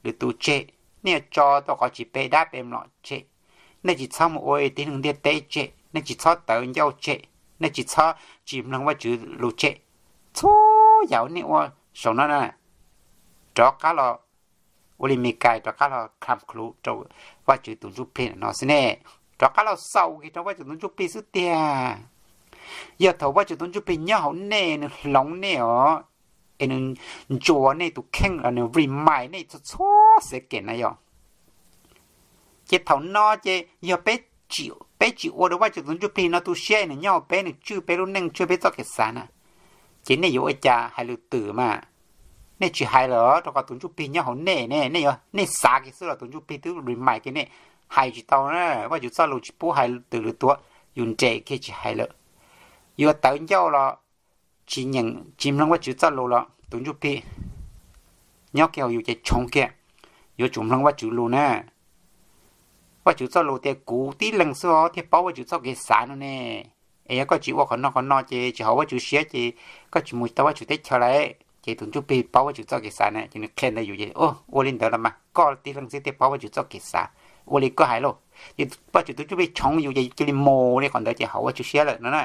lwm tus tseg, nej yuav tso tau qhov tsis pe dab pe mlom tseg, nej tsis txhob mus ua tib neeg ntiaj teb tseg, nej tsis txhob tawv ncauj tseg, nej tsis txhob tsis mloog Vajtswv lus tseg, txhua yam uas nej ua saum no na, rov qab los ua li me kais rov qab los kham khluv rau Vajtswv tus Ntsuj Plig no xwb ne. Rov qab los xaus kiag rau Vajtswv tus Ntsuj Plig xwb tiag. Yog thaum Vajtswv tus Ntsuj Plig nyob hauv nej, nws hloov nej os, es nws ntsuas nej tus kheej los nws remind nej txhua txhua second na yog, ces thaum no ces yog peb tsis ua rau Vajtswv tus Ntsuj Plig no tu siab, nws nyob hauv peb, nws tswj peb lub neej, tswj peb txoj kev xav na, ces nej yuav ua cas hais lus twm mas? Nej tsis hais lawm, rau qhov tus Ntsuj Plig nyob hauv nej ne, nej xav kiag xwb los tus Ntsuj Plig twb remind kiag nej. Hais tsis tau na, Vajtswv txoj lus tsis pub hais twm lwm tus, yus nres kiag tsis hais lawm. Yuav tawv ncauj los tsis nyeem tsis mloog Vajtswv txoj lus los tus Ntsuj Plig nyob kiag hauv yus ces tshoov kiag, yuav tsum mloog Vajtswv lus na. Vajtswv txoj lus tias kuv tib leeg xwb thiaj paub Vajtswv txoj kev xav no ne. Es yog koj tsis ua qhov no qhov no ces tsis haum Vajtswv siab ces koj tsis mus tau Vajtswv teb chaws lawm. Ces tus Ntsuj Plig paub Vajtswv txoj kev xav na, ces nws qhia ntawd yus ces ua li ntawd los mas koj tib leeg xwb thiaj paub Vajtswv txoj kev xav. Ua li koj hais lauj. Ces Vajtswv tus Ntsuj Plig tshoov yus ces cia li mus li qhov ntawd ces haum Vajtswv siab lawm no na.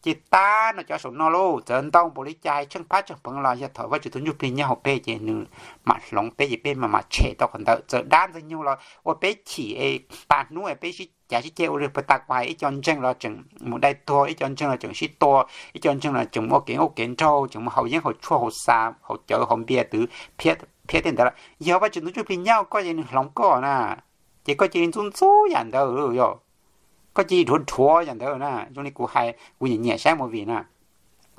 Ces tab no cov saum no lauj, txawm ntau npaum li cas hais tsheej phab tsheej pheev los yog thaum Vajtswv tus Ntsuj Plig nyob hauv peb ces nws mam hloov peb ces peb mam mam tshem tau qhov ntawd. Txawm dab ntxwg nyoog los ua peb chim es tas hnub es peb sib cav sib ceg ua li puag ta kuv hais, ib co ntseeg los tseem mus dai tuag, ib co ntseeg los tseem sib tua, ib co ntseeg los tseem ua kev nkauj kev nraug, tseem mus haus yeeb haus tshuaj haus xas haus cawv haus npias twv phiab tej ntawd los yog Vajtswv tus Ntsuj Plig nyob koj ces nws hloov koj na. Ces koj cia li ntxub ntxub yam ntawd yog, koj cia li dhuav dhuav yam ntawd na. Zoo li kuv hais kuv nyiam nyiam saib movie na,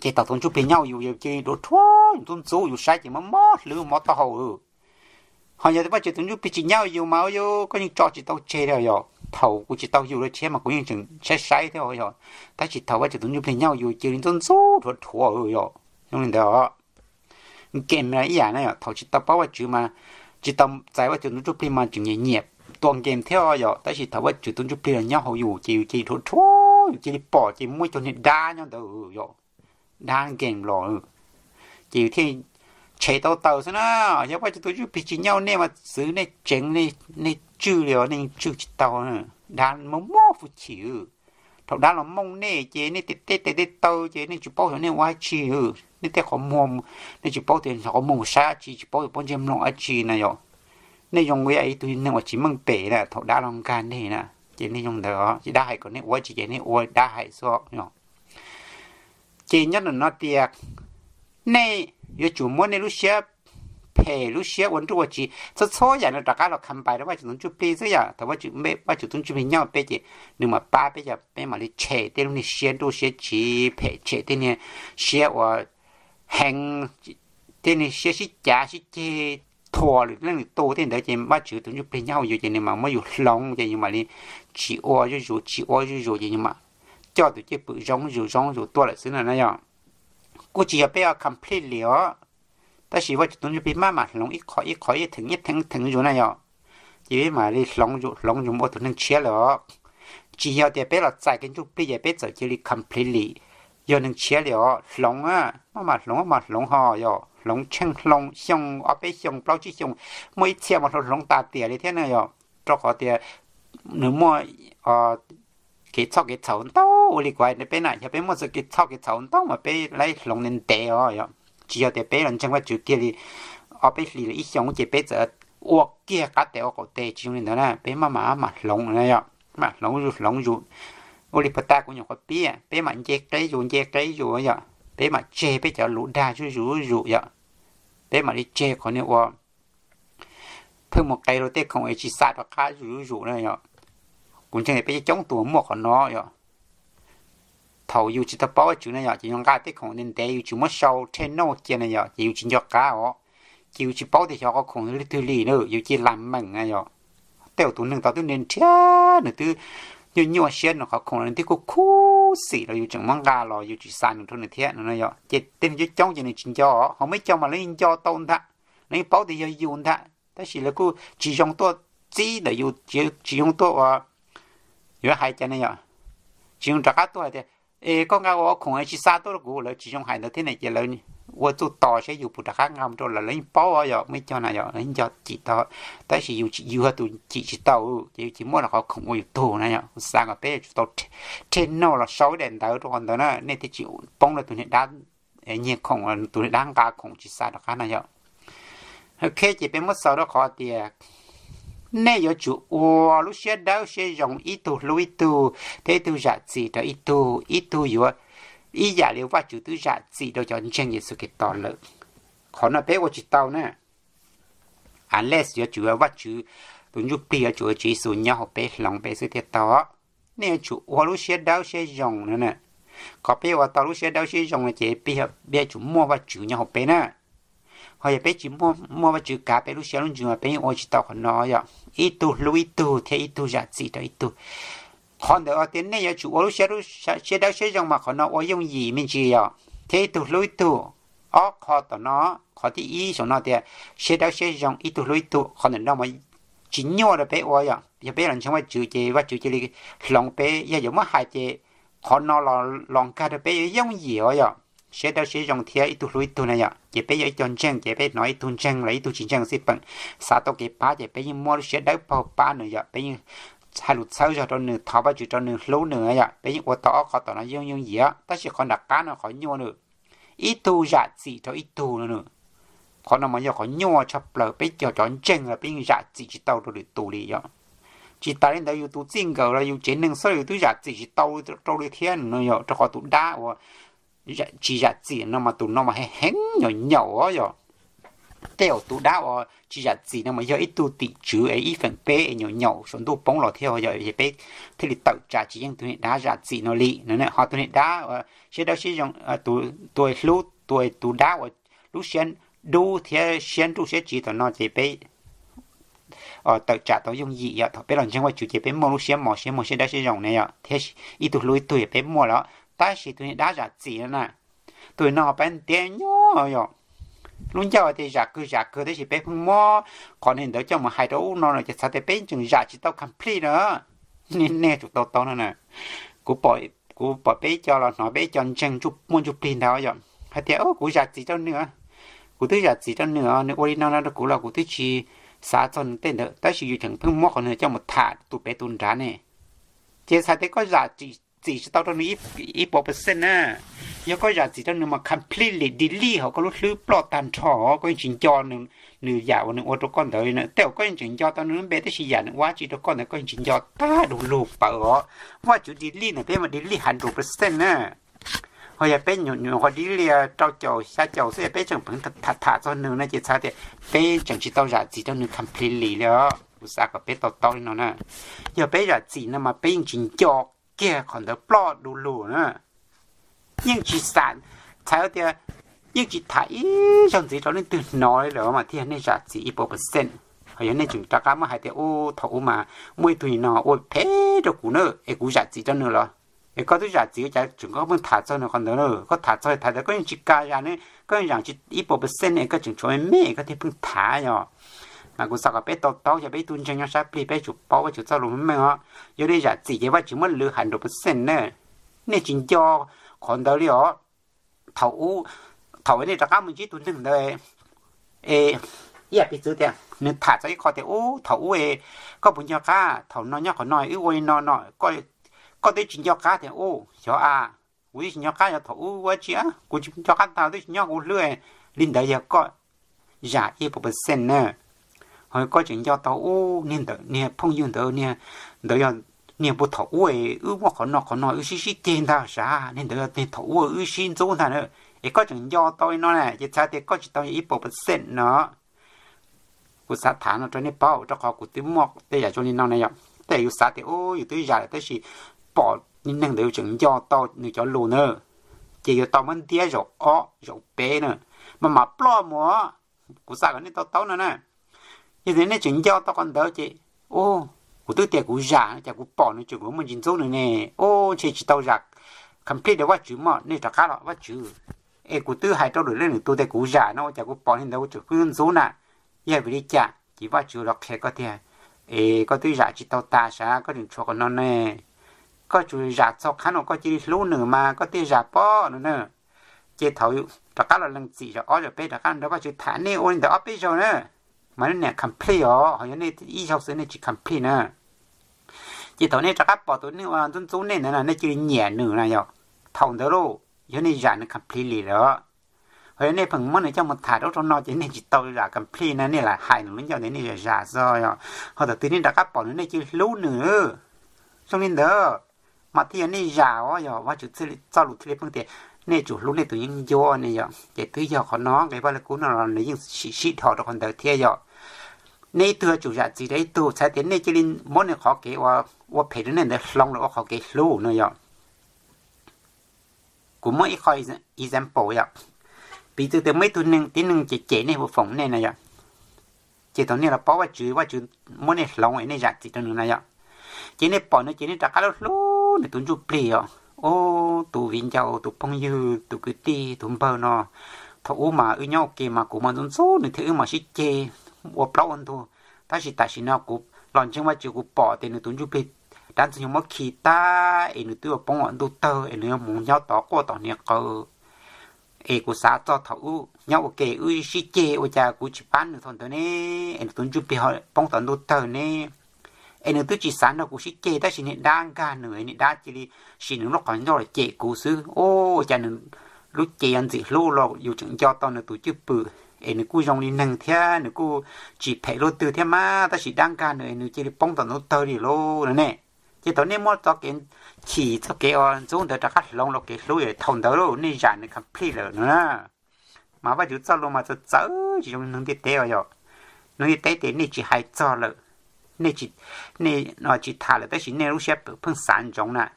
ces thaum tus Ntsuj Plig nyob yus ces cia li dhuav dhuav, yus ntxub ntxub, yus saib ces mob mob hlwb mob taub hau. Ho yog Vajtswv tus Ntsuj Plig tsis nyob yus mas yog koj yeej tso tsis tau tseg li yog. Thaum kuv tsis tau yus lawm thiab mas kuv yeej tseem saib saib thiab yog, tab sis thaum Vajtswv tus Ntsuj Plig nyob yus cia li ntxub ntxub dhuav dhuav yog. Zoo li ntawd, game ib yam na yog, thaum tsis tau paub Vajtswv mas tsis tau txais Vajtswv tus Ntsuj Plig mas tseem nyiam nyiam tua game thiab yog, tab sis thaum Vajtswv tus Ntsuj Plig los nyob hauv yus ces yus cia li dhuav dhuav, yus cia li pom ces muaj ib co niag dab nyob ntawd yog, dab game los, ces yus thiaj tshem tau taws xwb na. Yog Vajtswv tus Ntsuj Plig tsis nyob nej mas txwv nej tseev, nej tswj li os, nej tswj tsis tau. Dab mob mob hwj chim, thaum dab los mooj nej ces nej tej tes tej taw ces nej tsis paub xyov nej ua dab tsi, nej tej qhov muag, nej tsis paub tias qhov muag mus saib dab tsi, tsis paub tias pob ntseg mloog dab tsi na yog. Nej zoo li ib tug neeg uas tsis meej pem na, thaum dab los nkag nej na, ces nej zoo ntawd os, ces dab hais kom nej ua dab tsi ces nej ua dab hais xwb. Ces nyob ntawm no tias nej yuav tsum muab nej lub siab phem, lub siab ua nruj ua tsiv, txhob txhob yam no rov qab los kham npais rau Vajtswv tus Ntsuj Plig xwb yom. Thaum Vajtswv tus Ntsuj Plig nyob peb ces nws mam pab peb, peb mam li tshem tej lub niag siab nruj siab tsiv phem, tshem tej niag siab uas heev, tej niag siab sib cav sib ceg, thuam lwm leej lwm tus tej ntawd ces Vajtswv tus Ntsuj Plig nyob hauv yus ces nws mam muab yus hloov ces yus mam li tsis ua zuj zus, tsis ua zuj zus ces yus mam coj tus cwj pwm zoo zus zoo zus tuaj lawm xwb na yog. Kuj tsis yog peb ua completely os, tab sis Vajtswv tus Ntsuj Plig maj mam hloov ib qho ib qho, ib theem ib theem ib theem zus na yog. Ces peb mam li hloov zus hloov zus mus ua tus neeg tshiab lawm os. Tsis yog tias peb los txais kiag Ntsuj Plig ces peb txawm cia li completely yog neeg tshiab li os. Hloov, maj mam hloov maj mam hloov ho yog, hloov tsheej hloov xyoo, ob peb xyoo plaub tsib xyoo, muaj ib txhia mas hloov hloov tas tiam li thiab na yog, rau qhov tias nws muaj kev txhoj kev txhaum ntau. Ua li kuv hais peb na, yog peb muaj txoj kev txhoj kev txhaum ntau mas peb laib hloov ntev ntev os yog. Tsis yog tias peb los ntseeg Vajtswv kiag li ob peb hlis los ib xyoo ces peb txawm ua kiag qab tes ua qaum tes, tsis zoo li ntawd na. Peb maj mam maj mam hloov na yog, mam hloov zus hloov zus. Ua li puag ta kuv nyuam qhuav pib, peb mam nce qeb zus nce qeb zus yog, peb mam tseg peb cov lus dag zuj zus zuj zus yog, peb mam li tseg qhov niag ua pheej mus qe rau tej khoom es tsis xa rov qab zuj zus zuj zus na yog. Kuv ntseeg peb coob coob tus muaj qhov no yog. Thaum yus tsis tau paub Vajtswv na yog ces yus nqa tej khoom ntev ntev yus tsis muab sau rhe noj cia na yog ces yus tsis nco qab os. Ces yus tsis paub tias xyov qhov khoom leej twg li na, yus cia li lam meem na yog. Tej uas tus neeg tau twb nrhiav nrhiav nws twb nyuaj nyuaj siab nws qhov khoom los nws twb kuj khuv xim los yus tseem muab nqa los yus tsis xa nws rau nws thiab no yog. Ces tej neeg coob coob ces nws tsis nco, ho muaj ib co mas lawv yeej nco tau ntag, lawv yeej paub tias yog yus ntag tab sis lawv kuj tsis zoo tuaj txib ntawm yus, tsis zoo tuaj ua, yuav hais cas ne yog, tsis zoo rov qab tuaj hais tias, es koj nqa ua khoom tsis xa tuaj rau kuv, lawv tsis zoo hais ntawd thiab ne ces lawv ua txuj tos saib yus puas rov qab nqa mus rau lawv, lawv yeej paub yom, muaj ib co na yom, lawv yeej nco cim tau, tab sis yus yog tus cim tsis tau ces yus tsis muaj rau qhov khoom ua yus tug na yom. Kuv xav kom peb yuav tsum tau rhe nug los sau ib daim ntawv rau qhov ntawd na, nej thiaj tsis poob rau tus niag dab nyiag khoom, tus niag dab nqa khoom tsis xa rov qab no yom. Ok, ces peb muab xaus rau qhov tias nej yuav tsum ua lub siab dawb siab zoo, ib tug hlub ib tug thiab ib tug zam txim rau ib tug, ib tug yuav ib yam li Vajtswv twb zam txim rau cov ntseeg Yexus Khetos lawm. Qhov no peb ua tsis tau na, unless yuav tsum Vajtswv tus Ntsuj Plig yuav tsum ua Tswv Yexus nyob hauv peb hloov peb xwb thiaj tau. Nej yuav tsum ua lub siab dawb siab zoo no na. Qhov peb ua tau lub siab dawb siab zoo no ces peb yuav tsum muaj Vajtswv nyob hauv peb na. Ho yog peb tsis muaj Vajtswv kav peb lub siab lub ntsws mas peb yeej ua tsis tau qhov no yom, ib tug hlub ib tug thiab ib tug zam txim rau ib tug. Qhov ntawd tias nej yuav tsum ua lub siab dawb siab zoo mas qhov no ua yooj yim me ntsis yom, thiab ib tug hlub ib tug. Ob qho tom no, qhov thib ib saum no tias siab dawb siab zoo ib tug hlub ib tug, qhov ntawm no mas tsis nyuaj rau peb ua yom. Yog peb los ntseeg Vajtswv ces Vajtswv cia li hloov peb. Yog yuav muab hais ces qhov no los nkag rau peb yuav yooj yim os yom, siab dawb siab zoo thiab ib tug hlub ib tug na yom. Ces peb yog ib co ntseeg ces peb hnov ib tug ntseeg los ib tug tsis ntseeg xij peem xav tau kev pab ces peb yeej muab lub siab dawb paug pab nws yom, peb yeej hais lus txhawb zog rau nws, thov Vajtswv rau nws, hlub nws yom, peb yeej ua tau ob qho tom no yooj yooj yim. Tab sis qhov nram qab no qhov nyuaj nws, ib tug zam txim rau ib tug no nws. Qhov no mas yog qhov nyuaj tshaj plaws, peb cov cov ntseeg los peb yeej zam txim tsis tau rau lwm tus li yom. Tsis tas li ntawd yus tus txij nkawm los yus tsev neeg xwb yus twb zam txim tsis tau rau li thiab no yom, rau qhov tus dab uas tsis zam txim no mas tus no mas heev heev nyaum nyaum os yom. Tej zaum tus dab uas tsis zam txim no mas yog ib tug tim tswv es ib feem peb es nyaum nyaum saum ntuj poob los thiab yom, peb thiaj li tawm tsam tsis yeej tus niag dab zam txim no li no. Ho tus niag dab siab dawb siab zoo, tus hlub tus dab uas lub siab dub thiab siab nruj siab tsiv tom no ces peb tawm tsam tau yooj yim yom. Thaum peb los ntseeg Vajtswv ces peb muaj lub siab mos siab muag siab dawb siab zoo ne yom, thiab ib tug hlub ib tug yog peb muaj lawm. Tab sis tus niag dab zam txim no na, tus no peb ntiav nyob yom, lub ncauj tias zam kawg zam kawg tab sis peb pheej muab qhov niag ntawd coj mus hais rau ub no no ces txhais tias peb tseem zam tsis tau complete na. Nej tsum tau tau no na. Kuv pom peb co los hnov peb co ntseeg muaj ntsuj plig ntag yom, hais tias kuv zam txim rau nws, kuv twb zam txim rau nws, nws ua li no no rau kuv los kuv twb tsis xav txog nws tej ntawd, tab sis yus tseem pheej muab qhov nws coj mus tham tus pem tus nrad ne. Ces txhais tias koj zam txim tsis tau rau nws ib puas percent na. Yog koj zam txim rau nws mas completely delete hauv koj lub hlwb ploj tag nrho, koj yeej tsis nco nws yam uas nws ua rau koj ntawd. Tej zaum koj yeej tseem nco tau nws lub npe tab sis yam nws ua tsi rau koj ntawd koj yeej tsis nco tag du lug pawv os. Vajtswv delete ntawm peb mas delete hundred percent na. Ho yog peb nyuam qhuav delete rau caum xya caum xwb peb tseem pheej tham tham txog nws no ces txhais tias peb tseem tsis tau zam txim rau nws completely li os. Kuv xav kom peb to taub li no na. Yog peb zam txim no mas peb yeej tsis nco kiag qhov ntawd ploj du lug na. Yeej tsis xam, txhais tias yeej tsis tham ib zaug ntxiv rau leej twg hnov li lawm mas thiaj yog nej zam txim ib puas percent. Ho yog nej tseem rov qab muab hais tias ub thaum ub mas muaj ib tug nim no ua phem rau kuv na, es kuv zam txim rau nws los, es koj twb zam txim ua cas tseem koj pheej tham txog nws qhov ntawd na? Koj tham txog tham ntawd koj yeej tsis kam zam ne, koj yeej zam tsis ib puas percent ne, koj tseem tshuav me me koj thiaj pheej tham yom. Mas kuv xav kom peb to taub, yog peb ib tug ntseeg nyob sab plig peb tsum paub Vajtswv txoj lus meej os. Yog nej zam txim ces Vajtswv muab lwv hundred percent na. Nej tsis nco qhov ntawd li os. Thaum ub, thaum nej rov qab mus ntsib tus neeg ntawd, es ib yam piv txwv tias nws tham txog ib qho tias ub thaum ub koj puas nco qab thaum no nyob qhov no wb ua li no no, koj twb tsis nco qab tias ub xyov a, kuv twb tsis nco qab yog thaum ub ua tsi, kuv tsis nco qab ntag, twb tsis nyob kuv hlwb. Li ntawd yog koj zam ib puas percent na. Ho koj tseem nco tau ub niag ntawd niag phooj ywg ntawd, ntawd yog niag puag thaum ub wb muaj qhov no qhov no wb sib sib ceg ntag sav, niag ntawd yog niag thaum ub wb sib ntxub ntag na. Es koj tseem nco tau li no na ces txhais tias koj tsis tau yog ib puas percent no. Kuv xav tham no rau nej paub rau qhov kuv twb muaj tej yam zoo li no na yom. Tej yus xav tias ub yus twb zam lawm tab sis pom niag neeg ntawd yus tseem nco tau nws cov lus na, ces yuav tau muab ntiab zaum ob zaum peb na, mas mam ploj mus. Kuv xav kom nej to taub no na. Yog tias nej tseem nco tau qhov ntawd ces ub, kuv twb tias kuv zam no cas kuv pom nws tseem yuav muaj ntsis ntxub nws ne. Ub, ntshe tsis tau zam complete rau Vajtswv mog, nej rov qab los Vajtswv, es kuv twb hais rau lwm leej lwm tus tias kuv zam no ua cas kuv pom li ntawd kuv tseem kuj ntxub na. Yog vim li cas ces Vajtswv los qhia koj tias, es koj twb zam tsis tau tas sav, koj tseem tshuav qhov no ne. Koj tsuas zam txog qhab no koj cia li hlub nws mas koj thiaj zam pob no na. Ces thaum rov qab los lees txim zaum ob zaum peb rov qab nrog Vajtswv tham, nej ua li ntawd ob peb zaug na, mas nej complete os. Ho yog nej ib zaug xwb nej tsis complete na, ces thaum nej rov qab pom tus neeg uas ntxub ntxub nej ntawd no nej cia li nyiam nws na yog, thaum ntawd lauj yog nej zam nws complete li lawm. Ho yog nej pheej muab nws coj mus tham rau ub rau no ces nej tsis tau zam complete na, nej lam hais nws lub ncauj tias nej zam zam xwb yog. Ho thaum twg nej rov qab pom nws nej cia li hlub nws, zoo li ntawd mas thiaj yog nej zam os. Yog Vajtswv txoj lus thiaj li pheej tias nej tsum hlub nej tus yeeb ncuab ne yog. Ces twb yog qhov no nqe Vajluskub no los nws yeej sim sib dhos rau qhov ntawd thiab yog. Nej ib tug yuav tsum zam txim rau ib tug, txhais tias nej cia li muab nws qhov kev ua phem rau nej ntawd hloov los ua qhov kev hlub no yog. Kuv muab ib qho example yom, piv txwv tias muaj ib tug neeg, tib neeg cem cem nej, foom foom nej na yom, ces thaum nej los paub Vajtswv, Vajtswv muab nej hloov es nej zam txim rau nws na yom, ces nej pom nws ces nej rov qab hlub hlub nws tus ntsuj plig os. Ub, tus viv ncaus, tus phooj ywg, tus kwv tij, tus npawg no, thaum ub mas wb nyob ua ke mas kuv mas ntxub ntxub nws thiab wb mas sib ceg ua plaub ua ntug, tab sis tam sim no kuv los ntseeg Vajtswv kuv pom tias nws tus ntsuj plig dab ntxwg nyoog muab khi tag es nws twb yuav poob tom ntuj tawg es nws yuav mus nyob tod quaj tom hniav qaws. Es kuv xav txog thaum ub nyob ua ke wb sib ceg ua cas kuv tsis pab nws thaum ntawd ne, es nws tus ntsuj plig ho poob tom ntuj tawg ne. Es nws twb tsis xav nrog kuv sib ceg tab sis niag dab nkag nws, niag dab cia li siv nws lub qhov ncauj los cem kuv xwb. Ua cas nws lub cev yuav ntxim hlub los yus tseem nco tau nws tus cwj pwm, es nws kuj zoo li neeg thiab nws kuj tsis phem luaj twg thiab mas, tab sis dab nkag nws es nws cia li poob tom ntuj tawg li lauj no ne. Ces thaum nej muab txoj kev chim, txoj kev ua ntxub ntawd rov qab hloov los kev hlub, thaum ntawd lauj nej zam nws complete lawm no na. Mas Vajtswv txoj lus mas txawv txawv tsis zoo neeg ntiaj teb os yog. Neeg ntiaj teb tias nej tsis hais txog lawm, nej tsis tham lawm tab sis nej lub siab pheej xav ntsoov na,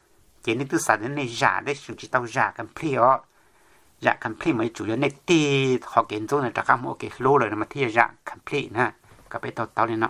ces nej twb xav tias nej zam tab sis tsis tau zam complete os. Zam complete mas yuav tsum yog nej tig qhov kev ntxub ntawd rov qab mus ua kev hlub lawm no mas thiaj yog zam complete na. Kom peb to taub li no.